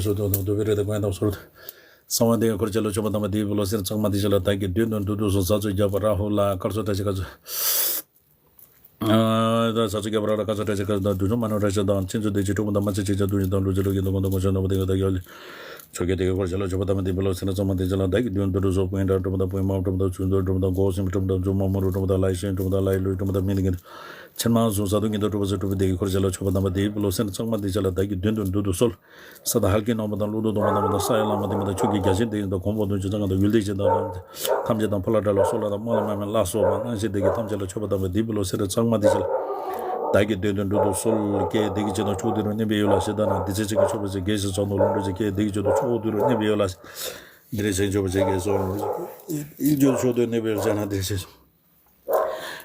ལས་སུ་དོ་དང་དུ་བི་རེ་དང་གོན་དང་སོར་དུ། གསང་བ་འདི་ཡང་འཁོར་བཅས་ལ་མཆོད་པ་དམ་པ་འདིའི་བུ་ལོ་སེར་གཙང་མ་འདི་ཞིག་ལ་བདག་གིས་མདུན་དུ་འདུད་དུ་གསོལ། ས་ཚུགས་བརྒྱ་པ་ར་ཧུ་ལ་དཀར་ཚོགས་བཀྲ་ཤིས་དཀར་ཚོགས། ད་ས་ཚུགས་བརྒྱ་པ་ར་ལ་དཀར་ཚོགས་བཀྲ་ཤིས་དཀར་ཚོགས་དང་། དུས་གསུམ་མ་ནོ་ར་ཤ་དང་། ཕྱིན་ཚུལ་བདེ་ཆེན་གྲུབ་པ་དང་། མ་ཚད་ཆེ་ཆ་དུ་ཡི་དང་། ལུས་ཅི་ལུ་ཡི་དང་། གོང་དུ་གོང་ཆེན་ནོ་བ་དེ་ཡོད་དག་ཡོད་ལེ། ཆོས་རྒྱལ་དེ་གའི་འཁོར་བཅས་ལ་མཆོད་པ་དམ་པ་འདིའི་བུ་ལོ་སེར་གཙང་མ་འདི་ཞིག་ལ་བདག་གིས་མདུན་དུ་འདུད་དུ་གསོལ། སྐུ་ཡི་འདྲ་གྲུབ་པ་དང་། བུ་ཡི་མ་གྲུབ་པ་དང་། ཆུ་འདོད་གྲུབ་པ་དང་། སྒོ་སྲུང་གྲུབ་པ་དང་། མཛུབ་མོ་མུ་རུ་གྲུབ་པ་དང་། ལྷའི་ཞལ་གྲུབ་པ་དང་། ལྷའི་ལུས་གྲུབ་པ་དང་། མི་ལ་གིན་ཆེན་མ་སུ་ས་དུ་གིན་དུ་གྲུབ་པ་ས་གྲུབ་པ་དེ་གའི་འཁོར་བཅས་ལ་མཆོད་པ་དམ་པ་འདིའི་བུ་ལོ་སེར་གཙང་མ་འདི་ཞིག་ལ་བདག་གིས་མདུན་དུ་འདུད་དུ་གསོལ། ས་དང་ཧལ་ཀྱི་ནང་པ་དང་། ཀླུ་དང་གདོང་པ་དང་པོ་དང་། ས་ཡི་ལྷ་མ་དེ་མ་དང་། ཆོས་ཀྱི་རྒྱལ་ཆེན་དེ་ཡིན་དང་། གོང་བུ་དུང་ཕྱུར་ཚང་གང་དང་། ཡུལ་དེ་བཞིན་དང་ཐམས་ཅད་དང་། ཕོ་ལྷ་དགྲ་ལྷ་སོགས་ལྷ་དང་། དམག་ལྷ་མ་མེ་ལྷ་སོགས་པ་སྣང་ཞིང་དེ་གའི་ཐམས་ཅད་ལ་མཆོད་པ་དམ་པ་འདིའི་བུ་ལོ་སེར་གཙང་མ་འདི་ཞིག་ལ་བདག་གིས་མདུན་དུ་འདུད་དུ་གསོལ། ཀྱེ་བདེ་གི་ཅན་དང་། མཆོག་ཏུ་ཡིད་རབ་གནས་པའི་ཡུལ་ལ་ཞེ་སྡང་ན། བདེ་ཆེན་ཅན་གྱི་མཆོད་པ་ཅན། དགེ་བཤེས་ཚོགས་དང་ལྷུན་གྲུབ་ཅན། ཀྱེ་བདེ་གི་ཅན་དང་། མཆོག་ཏུ་ཡིད་རབ་གནས་པའི་ཡུལ་ལ་ཞེ། བདེ་ཆེན་མཆོད་པ་ཅན། དགེ་སོགས་ཡིད་ཀྱི་མཆོག་ཏུ་གནས་པའི་ཡུལ་ཅན་ན། བདེ་ཆེན་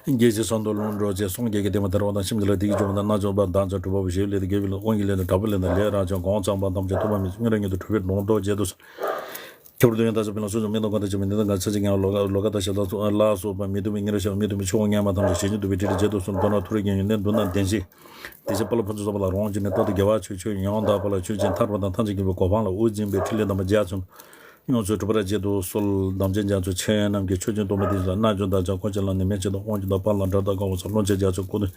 དགེ་བཤེས་ཚོགས་དང་ལྷུན་གྲུབ་ཅན། སངས་རྒྱས་ཀྱི་བསྟན་པ་དར་བ་དང་། ཁྱིམ་གྱི་ལ་བདེ་གི་ཅན་དང་། རྣལ་འབྱོར་པ་དང་བྱང་ཆུབ་སྒྲུབ་པ་པོ་ཞེས་ལས་དང་། དགེ་བའི་ལ་དབང་གི་ལས་དང་། དྲག་པོའི་ལས་དང་། ལས་རབ་སྦྱངས་གང་བྱམས་པ་ཐམས་ཅད་ཐོབ་པ་མི་སྙན་རབ་སྙན་དུ་གྲུབ་པའི་སྒྲོན་མདོག་བརྗེད་དུ་གསོལ། ཁྱབ་རུ་དོན་ཡང་དག་ཆོས་ཕན་ལ་སོགས་སུ་མི་གཏོང་གང་དག་ཅི་མི་ནི་དང་གང་ཚེ་གཅིག་ཀྱང་ལོ་ཀ་ལོ་ཀ་དང་ཞབས་ལ་སོགས་པ་མི་མཐུན་པའི་ཉེ་རབས་ཞབས་མི་མཐུན་པའི་ཆོས་ངན་པ་ཐམས་ཅད་ཞེ་གཅིག་ཏུ་བི་ཁྲིད་བརྗེད་དུ་གསོལ། མདོར་ན་ཐུ་རེ་ཀྱི་ཡོན་ཏན་མདོར་ན་བདེན་བཞི། དེ་བཞིན་དཔལ་ཕུན་སུམ་ཚོགས་པ་ལ་རང་བཞིན་ནས་རྟག་ཏུ་དགེ་བ་ཆོས་ཆོས་ཡང་དག་པ་ལ་ཆོས་ཅན་ཐར་པ་དང་ཐམས་ཅད་མཁྱེན་པའི་གོ་འཕང་ལ་དབུ་འཛིན་པའི་ཕྲིན་ལས་དམ་པ་རྒྱ་ཆེན་ཡོངས་སུ་གྲུབ་པར་བརྗེད་དུ་གསོལ། དམ་ཅན་རྒྱ་མཚོ་ཆེ་རྣམས་ཀྱི་མཆོད་སྦྱིན་གཏོར་མ་འདི་ཞིག་ལ་རྣལ་འབྱོར་བདག་ཅག་འཁོར་བཅས་ལ་ནི། མི་ཕྱེད་དང་དབང་ཕྱུག་དང་། དཔལ་ལ་དགྲ་དང་དགའ་བ་སོགས། ཀློང་ཆེན་རྒྱ་མཚོ་སྐུ་མདུན་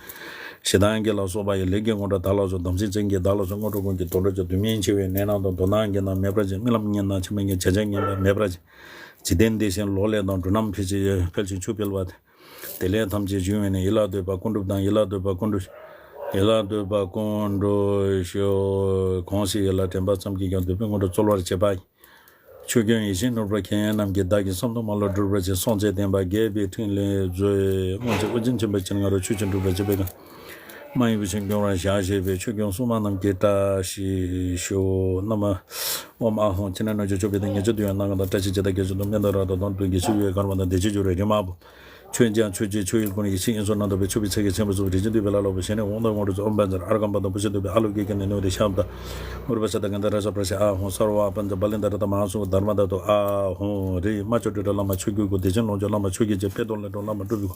ཞེ་སྡང་གི་ལ་སོགས་པ་ཡི། ལས་ཀྱི་དངོས་གྲུབ་བདག་ལ་སྩོལ། དམ་ཚིག་ཅན་གྱི་བདག་ལ་སྩོལ། དངོས་གྲུབ་ཀུན་གྱི་དོན་གྲུབ་ཅིང་། སྡུག་བསྔལ་ཆེ་བའི་ནད་རྣམས་དང་། དོ་སྣང་གྱི་རྣམས་མེད་པར་བྱེད། རྨི་ལམ་ངན་རྣམས་ཕྱི་མ་ངན། བྱ་བྱེད་ངན་པ་མེད་པར་བྱེད། འཇིག་རྟེན་བདེ་ཞིང་ལོག་ལས་དང་། འགྲོ་རྣམས་འཕེལ་ཕྱིར་འཕེལ་ཞིང་ཆུ་འཕེལ་བ་དེ། དེ་ལས་ཐམས་ཅད་བྱུང་བས་ནི། ཡིད་ལ་འདོད་པ་ཀུན་འགྲུབ་དང་། ཡིད་ལ་འདོད་པ་ཀུན་འགྲུབ་ཤོག། ཡིད་ལ་འདོད་པ་ཀུན་འགྲུབ་ཤོག། གང་ཞིག་ཡིད་ལ་དྲན་པ་ཙམ་གྱིས་ཀྱང་། འདོད་པའི་དངོས་གྲུབ་སྩོལ་བར་བྱེད་པ་ཡི། ཆོས་སྐྱོང་ཡེ་ཤེས་ནོར་བུ་མཁྱེན་རྣམས་ཀྱིས། བདག་གི་བསམ་དོན་མ་ལུས་འགྲུབ་པར་བྱེད། སྲོག་འཚོའི་བསྟན་པ་རྒྱས་པའི་ཕྲིན་ལས་མཛོད། སྔོན་ཆད་ཨོ་རྒྱན་ཆེན་པོ་སྤྱན་སྔ་རུ། ཆོས་ཀྱི་འགྲུབ་པར་བྱེད་པའི་གང་། མ་ཡིན་པའི་ཆོས་སྐྱོང་བར་ཞལ་བཞེས་པའི། ཆོས་སྐྱོང་སྲུང་མ་རྣམས་ཀྱིས་བཀྲ་ཤིས་ཤོག། ན་མ། ཨོཾ་ཨཱཿཧཱུྃ། ཕྱི་ནང་རྣལ་འབྱོར་མཆོད་པའི་མཐུ། ཉེར་སྤྱོད་འདོད་ཡོན་སྣ་ལྔ་དང་། བཀྲ་ཤིས་འབྱེད་དང་དགེ་སྦྱོར་དང་། མནྡ་ར་དང་དོན་དུ་དགེ་བཤེས་ཡོད་དགར་བ་དང་། བདེ་ཆེན་འབྱུང་བའི་རིག་མ་བུ། ཆོས་ཀྱང་ཆོས་ཀྱི་ཆོས་ཡི་སྒོ་ནས་ཡེ་ཤེས་དབྱིངས་སུ་སྣང་དག་པའི་ཆུ་བོའི་ཚལ་གྱི་ཆེན་པོ་སུ་རིན་ཆེན་འདུས་པའི་ལྷ་ལ་བུ་ཞལ་ནས་འོང་དང་དངོས་གྲུབ་ཨོཾ་བཛྲ་ཨརྒྷ་པ་དང་བུ་ཤ་འདུས་པའི་ཨ་ལོ་ཀེ་ཀ་ནས་ནུ་དེ་ཤམ་དང་། ཨུར་བ་ཤ་དང་གན་དྷ་ར་ཤ་པྲ་ཤ་ཨ་ཧོ་སར་བ་པཉྩ་བ་ལི་དྷ་ར་དང་མ་ཧཱ་སུ་དྷརྨ་དྷ་ཏོ་ཨ་ཧོ་རེ། མ་ཅོ་ཏྲི་ཏྲ་བླ་མ་ཆོས་ཀྱི་སྐུ། བདེ་ཆེན་ལོངས་སྤྱོད་བླ་མ་ཆོས་ཀྱི་རྗེ། དཔལ་རྡོར་ལས་འགྲོ་བླ་མ་སྤྲུལ་པའི་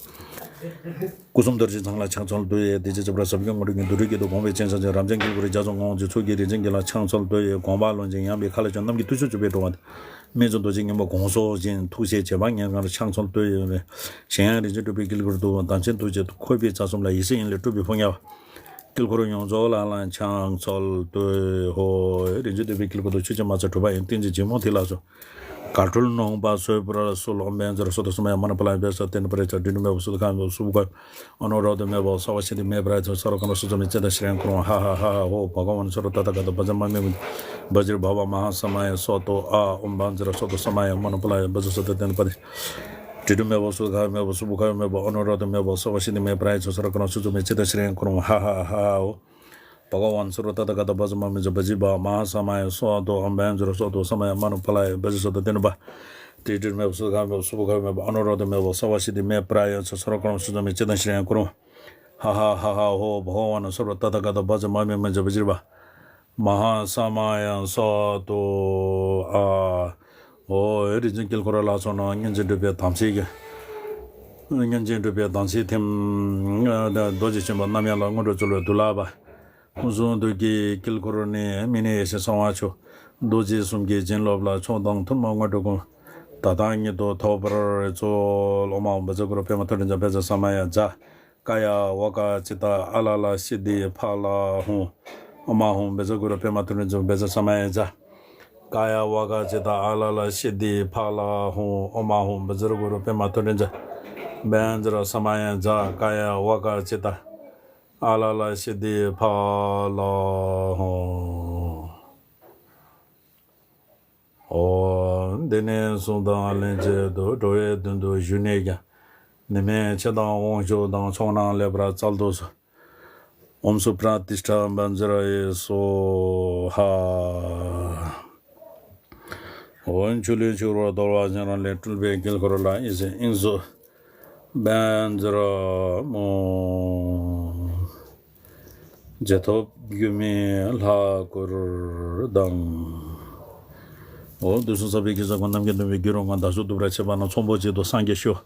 སྐུ། སྐུ་གསུམ་རྡོ་རྗེ་འཆང་ལ་ཕྱག་འཚལ་ལོ། དེ་རྗེས་བྱེ་བྲག་ཟབ་ཁྱབ་དངོས་གྲུབ་ཀྱི་མདོ་རུ་སྐད་དུ་དགོངས་པའི་སྤྱན་ཆབ་ཅིང་། རབ་འབྱམས་དཀྱིལ་འཁོར་རྒྱ་མཚོ་ངོགས་ཀྱི་ཚོགས་ཀྱི་རིན་ཆེན་གྱི་ལྷ་ཕྱག་འཚལ་ལོ། དགོངས་པ་ལོན་ཅིང་ཡངས་པའི་མཁའ་ལ་ཕྱོགས་རྣམས་ཀྱི་མཐུ་ཆེན་བཅུ་པའི་འགྲོ་བ་སྟེ། སྨན་བཙུན་རྡོ་རྗེ་སྙིང་པོ་དགོངས་སོ་ཅན། ཐུགས་རྗེ་བྱེ་བ་ངན་ཁར་ཕྱག་འཚལ་ལོ། གཞན་ཡང་རིན་ཆེན་སྤྲུལ་པའི་དཀྱིལ་འཁོར་དུ་དམ་ཅན་ཐུགས་རྗེ་ཁོལ་པའི་རྩ་གསུམ་ལ་ཡེ་ཤེས་དབྱིངས་ལས་སྤྲུལ་པའི་ཕོ་ཉ་བ། དཀྱིལ་འཁོར་ཡོངས་རྫོགས་ལ་ལ་ཕྱག་འཚལ་ལོ། ཧོ། རིན་ཆེན་འདུས་པའི་དཀྱིལ་འཁོར་དུ་ཆོས་ཀྱི་མ་ཚད་གྲུབ་པ་ཡང་ཏིང་འཛིན་འཇིགས་མོ་ཐིག་ལ་སོགས། དགའ་སྤྲོའི་ནོངས་པ་སོས་པར་གསོལ་ལོ། ཨོཾ་བཛྲ་སཏྭ་ས་མ་ཡ་མ་ཎི་པཱ་ལ་ཡ་བཛྲ་སཏྭ་ཏེ་ན་པཱ་ར་ཙ། དྲི་གྲོལ་མེ་བོ་སུ་དྷ་ཁ་མེ་བོ་སུ་བྷུ་ཁ་མེ་བོ་ཨ་ནོ་རོ་ཏོ་མེ་བོ་སརྦ་ཤུདྡྷི་མེ་པྲ་ཡ་ཙ་སརྦ་ཀ་ར་ཤུ་ཙ་མེ་ཙི་ཏ་ཤྲི་ཡང་ཀུ་རུ། ཧ་ཧ་ཧ་ཧ་ཧོ། བྷ་ག་ཝན་སརྦ་ཏ་ཐཱ་ག་ཏ་བཛྲ་མ་མེ་བཛྲ་བྷ་ཝ་མ་ཧཱ་ས་མ་ཡ་སྭ་ཏོ་ཨ། ཨོཾ་བཛྲ་སཏྭ་ས་མ་ཡ་མ་ཎི་པཱ་ལ་ཡ་བཛྲ་སཏྭ་ཏེ་ན་པཱ་ར། དྲི་གྲོལ་མེ་བོ་སུ་དྷ་ཁ་མེ་བོ་སུ་བྷུ་ཁ་མེ་བོ་ཨ་ནོ་རོ་ཏོ་མེ་བོ་སརྦ་ཤུདྡྷི་མེ་པྲ་ཡ་ཙ་སརྦ་ཀ་ར་ཤུ་ཙ་མེ་ཙི་ཏ་ཤྲི་ཡང་ཀུ་རུ། ཧ་ཧ་ཧ་ཧ་ཧོ། བྷ་ག་ཝན་སརྦ་ཏ་ཐཱ་ག་ཏ་བཛྲ་མ་མེ་བཛྲ་བཛྲ་བྷ་ཝ་མ་ཧཱ་ས་མ་ཡ་སྭ་ཏོ། ཨོཾ་བཛྲ་སཏྭ་ས་མ་ཡ་མ་ཎི་པཱ་ལ་ཡ་བཛྲ་སཏྭ་ཏེ་ན་པཱ། དྲི་གྲོལ་མེ་བོ་སུ་དྷ་ཁ་མེ་བོ་སུ་བྷུ་ཁ་མེ་བོ་ཨ་ནོ་རོ་ཏོ་མེ་བོ་སརྦ་ཤུདྡྷི་མེ་པྲ་ཡ་ཙ་སརྦ་ཀ་ར་ཤུ་ཙ་མེ་ཙི་ཏ་ཤྲི་ཡང་ཀུ་རུ། ཧ་ཧ་ཧ་ཧ་ཧོ། བྷ་ག་ཝན་སརྦ་ཏ་ཐཱ་ག་ཏ་བཛྲ་མ་མེ་བཛྲ་བཛྲ་བྷ་མ་ཧཱ་ས་མ་ཡ་སྭ་ཏོ་ཨ། ཧོ། རིན་ཆེན་དཀྱིལ་འཁོར་ལ་སོགས་ན་མཉན་བྱེད་སྒྲུབ་པའི་དམ་ཚིག་གི། མཉན་བྱེད་སྒྲུབ་པའི་དམ་ཚིག་ཐིམ། རྡོ་རྗེ་ཆེན་པོ་རྣམ་དབྱེ་ལ་དངོས་གྲུབ་སྩོལ་བའི་གདུགས་ལ་བབ། ཀུན་གསལ་འདུས་ཀྱི་དཀྱིལ་འཁོར་ནས། མི་ནི་ཡེ་ཤེས་གསང་བ་མཆོག་རྡོ་རྗེ་གསུམ་གྱི་བྱིན་རླབས་ལ་མཆོག་དང་ཐུན་མོང་དངོས་གྲུབ་ཀུན། ད་ལྟ་ཉིད་དུ་ཐོབ་པར་སྩོལ། ཨོཾ་ཨཱཿཧཱུྃ་བཛྲ་གུ་རུ་པདྨ་ཐོད་ཕྲེང་རྒྱལ། བཛྲ་ས་མ་ཡ་ཛཿཀཱ་ཡ་ཝཱ་ཀ་ཙི་ཏ་ཨ་ལ་ལ་ཤི་དྷི་ཕ་ལ་ཧཱུྃ། ཨོཾ་ཨཱཿཧཱུྃ་བཛྲ་གུ་རུ་པདྨ་ཐོད་ཕྲེང་རྒྱལ། བཛྲ་ས་མ་ཡ་ཛཿཀཱ་ཡ་ཝཱ་ཀ་ཙི་ཏ་ཨ་ལ་ལ་ཤི་དྷི་ཕ་ལ་ཧཱུྃ། ཨོཾ་ཨཱཿཧཱུྃ་བཛྲ་གུ་རུ་པདྨ་ཐོད་ཕྲེང་རྒྱལ། བཛྲ་ས་མ་ཡ་ཛཿཀཱ་ཡ་ཝཱ་ཀ་ཙི་ཏ་ཨ་ལ་ལ་ཤི་དྷི་ཕ་ལ་ཧཱུྃ། འོ། འདི་ནས་གསུང་དང་ལེན་ཆེད་དུ། འགྲོ་བའི་དོན་དུ་བཞུགས་ནས་ཀྱང་། ནད་མེད་ཆེ་དང་དབང་ཕྱུག་དང་། ཕྱོགས་རྣམས་ལེགས་པར་སྩལ་དུ་གསོལ། ཨོཾ་སུ་པྲ་ཏིཥྛ་བཛྲ་ཡེ་སྭཱ་ཧཱ། འོ། ཆུ་ལས་ཆུ་རུ་བརྡོལ་བ་བཞིན། རང་ལས་སྤྲུལ་པའི་དཀྱིལ་འཁོར་ལ། ཡེ་ཤེས་དབྱིངས་སུ་བཛྲ་མོ། རྗེས་ཐོབ་སྒྱུ་མའི་ལྷ་སྐུར་ལྡང་། འོ། དུས་གསུམ་གསག་པའི་དགེ་རྩ་ཀུན། རྣམ་མཁྱེན་འདུས་མའི་རྒྱུད་རུ་མངའ། བདག་སོགས་འདུས་པར་བྱེད་པ་རྣམས། ཚོགས་འབོགས་གཅིག་ཏུ་སངས་རྒྱས་ཤོག་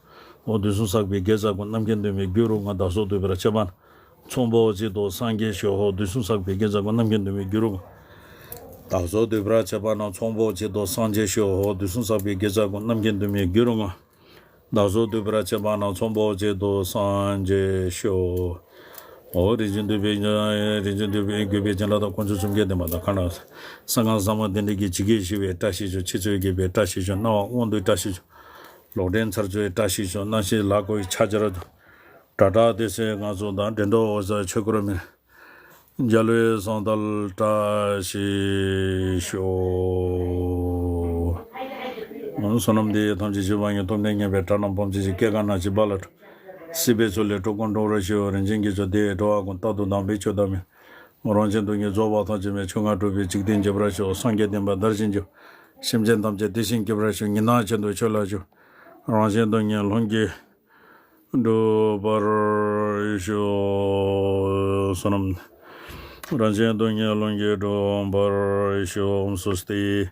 འོ། དུས་གསུམ་གསག་པའི་དགེ་རྩ་ཀུན། རྣམ་མཁྱེན་འདུས་མའི་རྒྱུད་རུ་མངའ། བདག་སོགས་འདུས་པར་བྱེད་པ་རྣམས། ཚོགས་འབོགས་གཅིག་ཏུ་སངས་རྒྱས་ཤོག་འོ། དུས་གསུམ་གསག་པའི་དགེ་རྩ་ཀུན། རྣམ་མཁྱེན་འདུས་མའི་རྒྱུད་རུ་མངའ། བདག་སོགས་འདུས་པར་བྱེད་པ་རྣམས། ཚོགས་འབོགས་གཅིག་ཏུ་སངས་རྒྱས་ཤོག་འོ། དུས་གསུམ་གསག་པའི་དགེ་རྩ་ཀུན། རྣམ་མཁྱེན་འདུས་མའི་རྒྱུད་རུ་མངའ། བདག་སོགས་འདུས་པར་བྱེད་པ་རྣམས། ཚོགས་འབོགས་གཅིག་ཏུ་སངས་རྒྱས་ཤོག་འོ། རིན་ཆེན་འདུས་པའི། རིན་ཆེན་འདུས་པའི་བརྒྱུད་པའི་བྱིན་རླབས་དང་། དཀོན་མཆོག་གསུམ་གྱི་བདེན་པ་དང་། གང་ལ་གསང་སྔགས་ཟབ་མོ་དེ་འདྲ་གི་ཇི་སྐད་བཤད་པའི་བཀྲ་ཤིས་ཤོག་ཆོས་ཚུལ་རྒྱས་པའི་བཀྲ་ཤིས་ཤོག་སྣང་བ་དབང་འདུས་བཀྲ་ཤིས་ཤོག་ལོག་འདྲེན་ཚར་གཅོད་བཀྲ་ཤིས་ཤོག་རྣམ་ཤེས་ལ་གོ་བའི་ཕྱག་རྒྱར་དུ། སྒྲ་གྲགས་དེ་སྲིད་ང་སོགས་དང་། འགྲན་ཟླ་འོད་གསལ་ཆོས་འཁོར་མེར། འཇའ་ལུས་སངས་རྒྱས་བཀྲ་ཤིས་ཤོག་བསོད་ནམས་འདི་ཡིས་ཐམས་ཅད་གཞིག་པ་ཉིད། ཐོབ་ནས་ཉེས་པའི་དགྲ་རྣམས་ཕམ་བྱས་ཤིང་། སྐྱེ་རྒ་ན་འཆིའི་རྦ་རླབས་འཁྲུགས། སྲིད་པའི་མཚོ་ལས་སྐྱོབ་དགོངས་འགྲོ་བར་ཤོག་རིན་ཆེན་གྱི་མཆོག་དེས་འགྲོ་བ་ཀུན། རྟག་ཏུ་སྡོམ་པའི་ཆོས་དང་མོས། རང་གཞན་དོན་གཉིས་རྫོགས་པ་ཐམས་ཅད་མའི། མཆོག་མངའ་གྲུབ་པའི་འཇིག་རྟེན་མཁྱེན་པར་ཤོག་སངས་རྒྱས་བསྟན་པ་དར་ཞིང་རྒྱས། སེམས་ཅན་ཐམས་ཅད་བདེ་ཞིང་སྐྱིད་པར་ཤོག་ཉིན་དང་གཅིག་ཏུ་ཆོས་ལ་ཞུགས། རང་གཞན་དོན་གཉིས་ལྷུན་གྱིས་འགྲུབ་པར་ཤོག་བསོད་ནམས། རང་གཞན་དོན་གཉིས་ལྷུན་གྱིས་འགྲུབ་པར་ཤོག་ཨོཾ་སྭ་སྟི།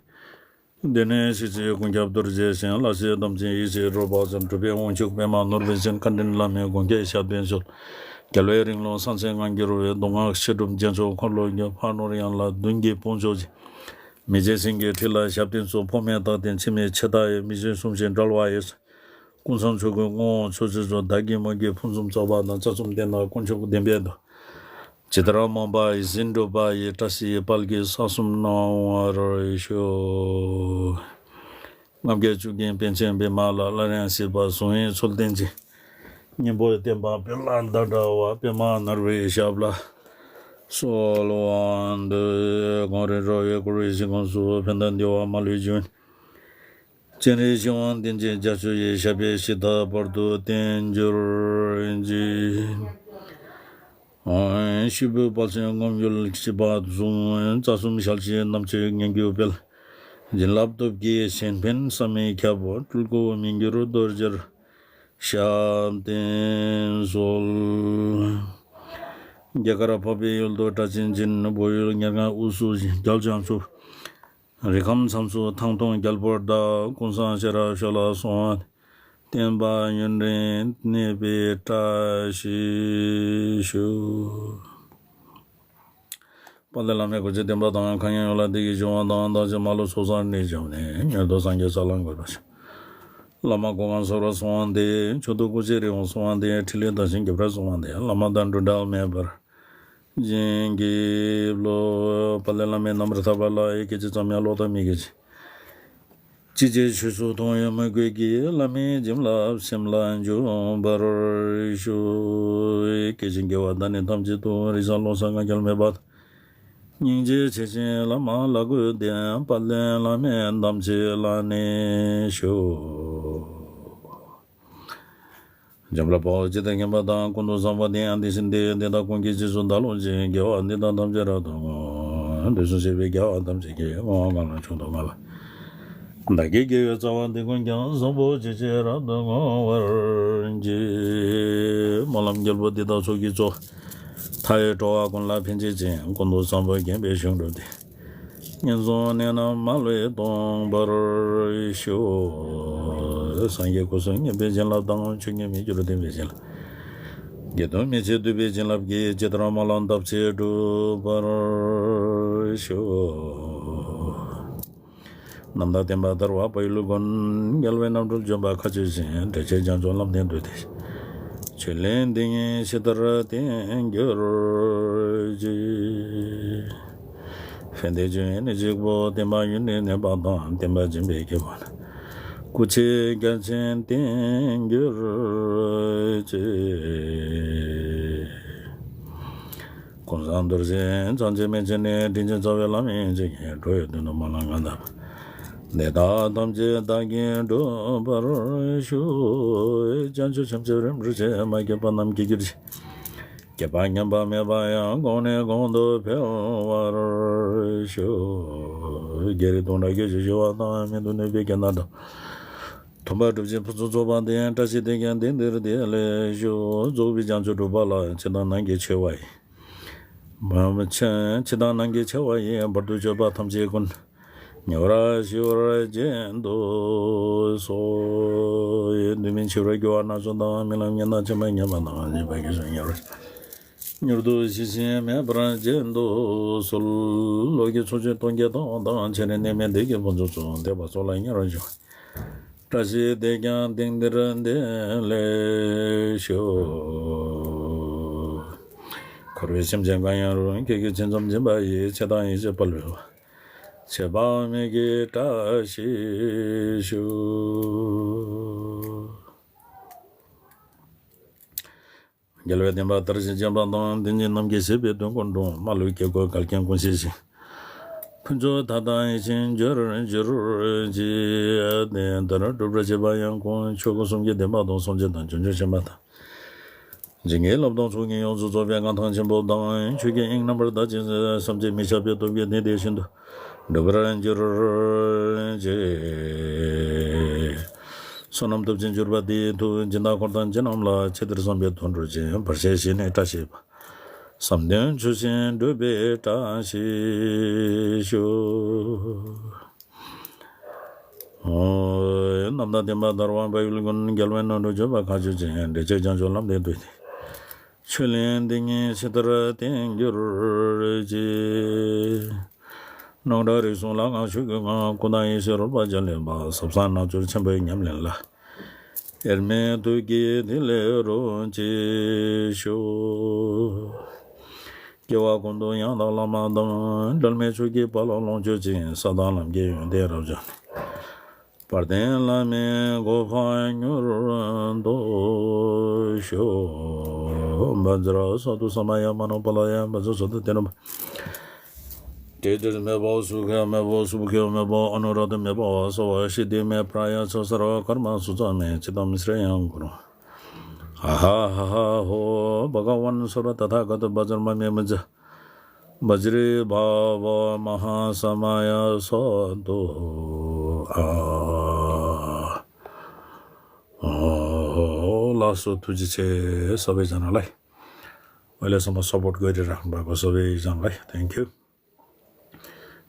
འདི་ནས་ཕྱི་ཚེ་ཀུན་ཁྱབ་རྡོ་རྗེ་འཆང་། ལྷ་སྲས་དམ་ཅན་ཡེ་ཤེས་རོལ་པ་ཙམ། གྲུབ་པའི་དབང་ཕྱུག་པདྨ་ནོར་བུས་བརྒྱན། བཀའ་དྲིན་བླ་མའི་དགོངས་ཀྱི་ཞབས་བརྟན་ཤོག་རྒྱལ་བའི་རིང་ལུགས་སངས་རྒྱས་ངང་གིས་རོལ་པའི། མདོ་སྔགས་བཤད་སྒྲུབ་རྒྱན་མཆོག་འཁོར་ལོ་བརྒྱ། ཕ་ནོར་གཡང་ལ་བདུད་ཀྱི་དཔུང་འཇོམས་ཤིང་། མི་བརྗེད་སེང་གེའི་ཁྲི་ལ་ཞབས་བརྟན་སོགས། འཕོ་མེད་རྟག་བརྟན་འཆི་མེད་ཆེ་མཐའ་ཡས། མི་ཤིགས་གསུམ་བཞི་འབྲལ་བ་ཡི། ཀུན་བཟང་ཆོས་སྐུའི་དངོས་པོ་མཆོག་སྩོལ་ཤོག་བདག་གི་མོས་གུས་ཕུན་སུམ་ཚོགས་པ་དང་། རྩ་གསུམ་བདེ་སྟོང་དཀོན་མཆོག་བདེན་པའི་མཐུ། ཇི་ལྟར་མང་པ་ཡིད་བཞིན་འགྲུབ་པ་ཡི། བཀྲ་ཤིས་དཔལ་གྱི་ས་གསུམ་སྣང་བར་ཤོག་རྔམ་བརྒྱའི་ཆུ་རྒྱུན་པཎ་ཆེན་པདྨ་ལ། སླར་ཡང་སྲིད་པ་གཟུང་བའི་ཚུལ་བསྟན་ཅིང་། སྙིང་པོའི་བསྟན་པ་བོད་ལ་བདག་འདྲ་བ། པདྨ་ནོར་བུའི་ཞབས་ལ་གསོལ་བ་འདེབས། གངས་རི་ར་བས་བསྐོར་བའི་ཞིང་ཁམས་སུ། ཕན་དང་བདེ་བ་མ་ལུས་འབྱུང་བའི། སྤྱན་རས་གཟིགས་དབང་ལྡན་གྱི་རྒྱ་མཚོ་ཡི། ཞབས་པད་སྲིད་མཐའ་བར་དུ་བརྟན་གྱུར་ཅིག་སྐྱེས་བུ་དཔལ་ཆེན་དངོས་འབྱོར་བྱེད་པ་བཟུང་། རྩ་གསུམ་ཞལ་ཕྱེ་རྣམ་དཔྱོད་ངེས་འགྱུར་སྤེལ། བྱིན་རླབས་སྟོབས་ཀྱིས་གཞན་ཕན་བསམ་མི་ཁྱབ། སྤྲུལ་སྐུ་མི་འགྱུར་རྡོ་རྗེར། ཞབས་བརྟན་གསོལ། རྒྱ་གར་འཕགས་པའི་ཡུལ་དུ་སྒྲ་གཅན་འཛིན། བོད་ཡུལ་ཉེར་ལྔ་དབུས་སུ་བཞད། རྒྱལ་བྱང་ཆུབ་རི་ཁམས་མཚམས་སུ་ཐང་སྟོང་རྒྱལ་པོར་གདའ། ཀུན་བཟང་ཤེས་རབ་ཞབས་ལ་གསོལ་བ། བསྟན་པ་ཡུན་རིང་གནས་པའི་བཀྲ་ཤིས་ཤོག། དཔལ་ལྡན་བླ་མའི་སྐུ་ཚེ་བརྟན་པ་དང་། མཁའ་མཉམ་ཡོངས་ལ་བདེ་སྐྱིད་འབྱུང་བ་དང་། བདག་ཅག་མ་ལུས་ཚོགས་བསགས་ནད་བྱུང་ནས། མྱུར་དུ་སངས་རྒྱས་ས་ལ་འགོད་པར་ཤོག། བླ་མ་གོ་འཕང་ཐོབ་པར་གསོལ་བ་འདེབས། མཆོག་ཏུ་སྐུ་ཚེ་རིང་བར་གསོལ་བ་འདེབས། ཕྲིན་ལས་དར་ཞིང་རྒྱས་པར་གསོལ་བ་འདེབས། བླ་མ་དང་འགྲོ་འདྲ་མེད་པར་བྱིན་གྱིས་རློབས། དཔལ་ལྡན་བླ་མའི་རྣམ་པར་ཐར་པ་ལ། ཡི་གེ་གཅིག་ཙམ་ཡང་ལོག་ལྟ་མེད་མཁན་ཅིག། ཅི་བྱེད་ཆོས་སུ་མཐོང་བའི་མོས་གུས་ཀྱིས། བླ་མའི་བྱིན་རླབས་སེམས་ལ་འཇུག་པར་ཤོག། སྐྱེ་ཞིང་རྒ་བ་དང་ནི་ཐམས་ཅད་དུ། རིགས་བཟང་བློ་བཟང་ང་རྒྱལ་མེད་པ་དང་། སྙིང་རྗེ་ཆེ་ཞིང་བླ་མ་ལ་གུས་ལྡན། དཔལ་ལྡན་བླ་མའི་དམ་ཚིག་ལ་ནི་ཤོག། འཇམ་དཔལ་དཔའ་བོས་ཇི་ལྟར་མཁྱེན་པ་དང་། ཀུན་ཏུ་བཟང་པོ་དེ་ཡང་དེ་བཞིན་ཏེ། དེ་དག་ཀུན་གྱི་རྗེས་སུ་བདག་སློབ་ཅིང་། དགེ་བ་འདི་དག་ཐམས་ཅད་རབ་ཏུ་བསྔོ། དུས་གསུམ་གཤེགས་པའི་རྒྱལ་བ་ཐམས་ཅད་ཀྱིས། བསྔོ་བ་གང་ལ་མཆོག་ཏུ་བསྔགས་པ། བདག་གི་དགེ་བའི་རྩ་བ་འདི་ཀུན་ཀྱང་། བཟང་པོ་སྤྱོད་ཕྱིར་རབ་ཏུ་བསྔོ་བར་བགྱི། སྨོན་ལམ་རྒྱལ་པོ་འདི་དག་ཚོགས་ཀྱི་གཙོ། མཐའ་ཡས་འགྲོ་བ་ཀུན་ལ་ཕན་བྱེད་ཅིང་། ཀུན་ཏུ་བཟང་པོས་བརྒྱན་པའི་གཞུང་གྲུབ་སྟེ། ངན་སོང་གནས་རྣམས་མ་ལུས་སྟོངས་པར་ཤོག། སངས་རྒྱས་སྐུ་གསུམ་མཉེས་པའི་བྱིན་རླབས་དང་། ཆོས་ཉིད་མི་འགྱུར་བདེན་པའི་བྱིན་རླབས། དགེ་འདུན་མི་ཕྱེད་འདུས་པའི་བྱིན་རླབས་ཀྱིས། ཇི་ལྟར་སྨོན་ལམ་བཏབ་ཚད་འགྲུབ་པར་ཤོག། རྣམ་དག་བསྟན་པ་དར་བ་བོད་ཡུལ་ཀུན། རྒྱལ་བའི་རྣམ་འཕྲུལ་འབྱོན་པ་མཁའ་སྤྱོད་ཅིང་། འབྲེལ་ཆེན་བྱང་ཆུབ་ལམ་བདེན་མདོས་བདེ་ཞིང་། ཆོས་གླིང་འདི་ཉིད་ཇི་ལྟར་བརྟན་གྱུར་ཅིག། ཕན་བདེ་འབྱུང་བའི་གནས་གཅིག་པུ། བསྟན་པ་ཡུན་རིང་གནས་པ་དང་། བསྟན་པ་སྦྱིན་པའི་སྐྱེ་བོ་རྣམས། སྐུ་ཚེ་རྒྱ་ཆེན་བརྟན་གྱུར་ཅིག། ཀུན་བཟང་རྡོ་རྗེ་འཆང་ཆེན་མན་ཆད་ནས། དྲིན་ཅན་རྩ་བའི་བླ་མ་ཡན་ཆད་ཀྱིས། འགྲོ་བའི་དོན་དུ་སྨོན་ལམ་ང་བཏབ་པ། དེ་དག་ཐམས་ཅད་བདག་གིས་འགྲུབ་པར་ཤོག། བྱང་ཆུབ་སེམས་མཆོག་རིན་པོ་ཆེ། མ་སྐྱེས་པ་རྣམས་སྐྱེ་གྱུར་ཅིག། སྐྱེས་པ་ཉམས་པ་མེད་པ་ཡང་། གོང་ནས་གོང་དུ་འཕེལ་བར་ཤོག། རྒྱལ་རིགས་སྟོང་ཕྲག་བརྒྱད་ཅུ་བཞུགས་པ་དང་། མི་མཐུན་ནུས་པའི་རྒྱལ་ནང་དུ། མཐུན་པ་སྒྲུབ་ཅིང་ཕུན་སུམ་ཚོགས་པ་འདི། བཀྲ་ཤིས་དེས་ཀྱང་དེང་འདིར་བདེ་ལེགས་ཤོག། རྫོགས་པའི་བྱང་ཆུབ་སྒྲུབ་པ་ལ། ཕྱི་དང་ནང་གི་ཆེ་བ་ཡིས། ཕྱི་དང་ནང་གི་ཆེ་བ་ཡིས། བར་དུ་གཅོད་པ་ཐམས་ཅད་ཀུན། ཉེ་བར་ཞི་བར་བྱིན་དུ་གསོལ། འདུན་མི་འཆི་བར་འགྱུར་བ་སྣ་ཚོགས་དང་། རྨི་ལམ་ངན་སྣ་ཅན་མ་ཉམས་པ་དང་། བརྗེད་པའི་གེགས་སོགས་ཉེ་བར་མྱུར་དུ་ཞི་ཞིང་མེད་པར་བྱིན་དུ་གསོལ། ལོ་ཀེ་ཚོགས་ཆེན་སྟོང་བརྒྱད་སྟོང་དང་། ཕྱི་རོལ་ནད་མེད་བདེ་སྐྱིད་ཕུན་སུམ་ཚོགས། འདས་པ་སྲོག་ལ་ཉེ་བར་འབྱུང་བ། བཀྲ་ཤིས་དེས་ཀྱང་དེང་འདིར་བདེ་ལེགས་ཤོག། འཁོར་བའི་སེམས་ཅན་གང་ཡང་རུང་། ཁྱེད་ཀྱི་མཚན་ཙམ་འཛིན་པ་ཡིས། ཚེ་དང་ཡིད་ཆེས་དཔལ་བེའུ། ཆད་པ་མེད་ཀྱི་བཀྲ་ཤིས་ཤོག། རྒྱལ་བའི་བསྟན་པ་དར་ཞིང་རྒྱས་པ་དང་། དེ་ཉིད་རྣམས་ཀྱི་བཞེད་པའི་དོན་ཀུན་འགྲུབ། མ་ལུས་དཀྱིལ་འཁོར་འགལ་རྐྱེན་ཀུན་སེལ་ཞིང་། ཕུན་ཚོགས་མཐའ་དག་ཡིད་བཞིན་འབྱུང་གྱུར་ཅིག། དེ་ལྟར་སྒྲུབ་པར་བྱེད་པ་ཡང་ཀུན། ཆོས་སྐུ་གསུམ་གྱི་བདེན་པ་དང་། སངས་རྒྱས་དང་བྱང་ཆུབ་སེམས་དཔའ་དང་། བྱིན་གྱིས་བརླབ་དང་ཚོགས་གཉིས་ཡོངས་སུ་རྫོགས་པའི་མངའ་ཐང་ཆེན་པོ་དང་། ཆོས་ཀྱི་དབྱིངས་རྣམ་པར་དག་ཅིང་བསམ་གྱིས་མི་ཁྱབ་པའི་སྟོབས་ཀྱིས། དེང་འདིར་ཤིན་ཏུ་འགྲུབ་པར་གྱུར་ཅིག། བསོད་ནམས་སྟོབས་ཆེན་གྱུར་པ་དེའི་མཐུས། སྦྱིན་བདག་འཁོར་དང་ཅན་རྣམས་ལ། ཇི་ལྟར་བསམ་པའི་དོན་འགྲུབ་ཅིང་། བར་ཆད་ཞི་ནས་བཀྲ་ཤིས་པ། བསམ་དོན་ཇི་བཞིན་འགྲུབ་པའི་བཀྲ་ཤིས་ཤོག། ཨོ། རྣམ་དག་བདེན་པ་དར་བ་བལ་ཡུལ་ཀུན། རྒྱལ་བའི་རྣམ་འཕྲུལ་འབྱོན་པ་མཁའ་སྤྱོད་ཅིང་། འབྲེལ་ཆེན་བྱང་ཆུབ་ལམ་བདེན་མདོས་བདེ། ཆོས་གླིང་འདི་ཉིད་ཇི་ལྟར་བརྟན་གྱུར་ཅིག། སྣང་གྲགས་རིག་གསུམ་ལ་བསྔགས་ཆོས་ཀྱི་ངག། སྐུ་དང་ཡེ་ཤེས་རོལ་པ་འཇམ་ལེགས་པ། ཟབ་གསང་རྣལ་འབྱོར་ཆེན་པོའི་ཉམས་ལེན་ལ། དབྱེར་མེད་ཐུགས་ཀྱིས་ཐིག་ལེ་རོ་གཅིག་ཤོག། སྐྱེ་བ་ཀུན་ཏུ་ཡང་དག་བླ་མ་དང་། འབྲལ་མེད་ཆོས་ཀྱི་དཔལ་ལ་ལོངས་སྤྱོད་ཅིང་། ས་དང་ལམ་གྱི་ཡོན་ཏན་རབ་འབྱམས་ནས། དཔལ་ལྡན་བླ་མའི་གོ་འཕང་མྱུར་ཐོབ་ཤོག། བཛྲ་སཱ་དྷུ་ས་མ་ཡ་མ་ནོ་པ་ལ་ཡ། བཛྲ་སཱ་དྷུ་ཏེ་ནོ། ཏྲཱི་ཏྲཱི་མེ་བྷོ་སུ་ཁེ་མེ་བྷོ་སུ་ཁེ་མེ་བྷོ་ཨ་ནུ་ར་དྷ་མེ་བྷོ་ཨ་སོ་བ་ཤི་དྷི་མེ་པྲ་ཡ་ཚ་སརྦ་ཀརྨ་སུ་ཙ་མེ་ཙི་ཏམ་སྲི་ཡང་གུ་རུ། ཨ་ཧ་ཧ་ཧ་ཧོ། བྷ་ག་ཝན་སུ་ར་ཏ་ཐཱ་ག་ཏ་བཛྲ་མ་མེ་མི་ཛ། བཛྲ་བྷ་བ་མ་ཧཱ་ས་མ་ཡ་སཱ་དྷུ། ཨ་ཧ། ལགས་སོ། ཐུགས་རྗེ་ཆེ། སོ་པའི་ཅན་ལ། ཝེ་ལེ་སོ་མ་སོ་པོར་དགོས་རེ་རག་པ་གོ་སོ་པའི་ཅན་ལ། Thank you.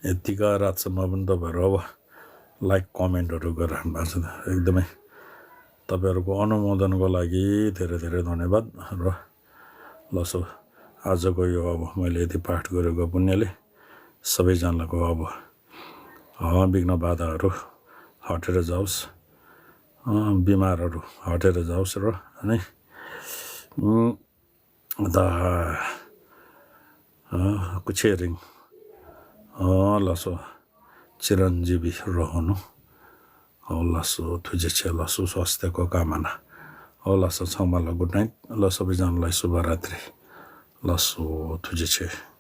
ཨེ་ཏི་ཀ་ར་ཚ་མ་བུན་ད་བ་ར་བ། ལའིཀ་ཀོ་མེན་ཊི་རུ་ག་ར་མ་ཚ་ཨེག་དམ་ཨེ། ད་བེ་རུ་གོ་ཨོ་ནོ་མོ་དན་གོ་ལ་གི་དེ་རེ་དེ་རེ་དོ་ནེ་བ་རོ། ལགས་སོ། ཨ་ཛ་གོ་ཡོ་བ་བོ་མ་ལེ་དི་པཱར་ཊི་གོ་རེ་གོ་བུ་ནེ་ལེ། སོ་པའི་ཅན་ལ་གོ་བ་བོ། ཨ་བིག་ན་བ་ད་རུ། ཧོ་ཊེལ་རེ་ཛའོ་སི། ཨ་བི་མ་ར་རུ། ཧོ་ཊེལ་རེ་ཛའོ་སི་རོ། ཨ་ནི། ཨུམ། ད། ཨ་སྐུ་ཆེ་རིང་། ཨ་ལགས་སོ། ཅི་རན་ཇི་བི་རོ་ཧོ་ནོ། ཨོ་ལགས་སོ། ཐུགས་རྗེ་ཆེ། ལགས་སོ། སོ་སྟེ་གོ་ཀ་མ་ན། ཨོ་ལགས་སོ། ཚང་མ་ལ་གུཌ་ནའིཊ། ལགས་སོ། བི་ཇན་ལ་སུ་བ་ར་ཏྲི། ལགས་སོ། ཐུགས་རྗེ་ཆེ།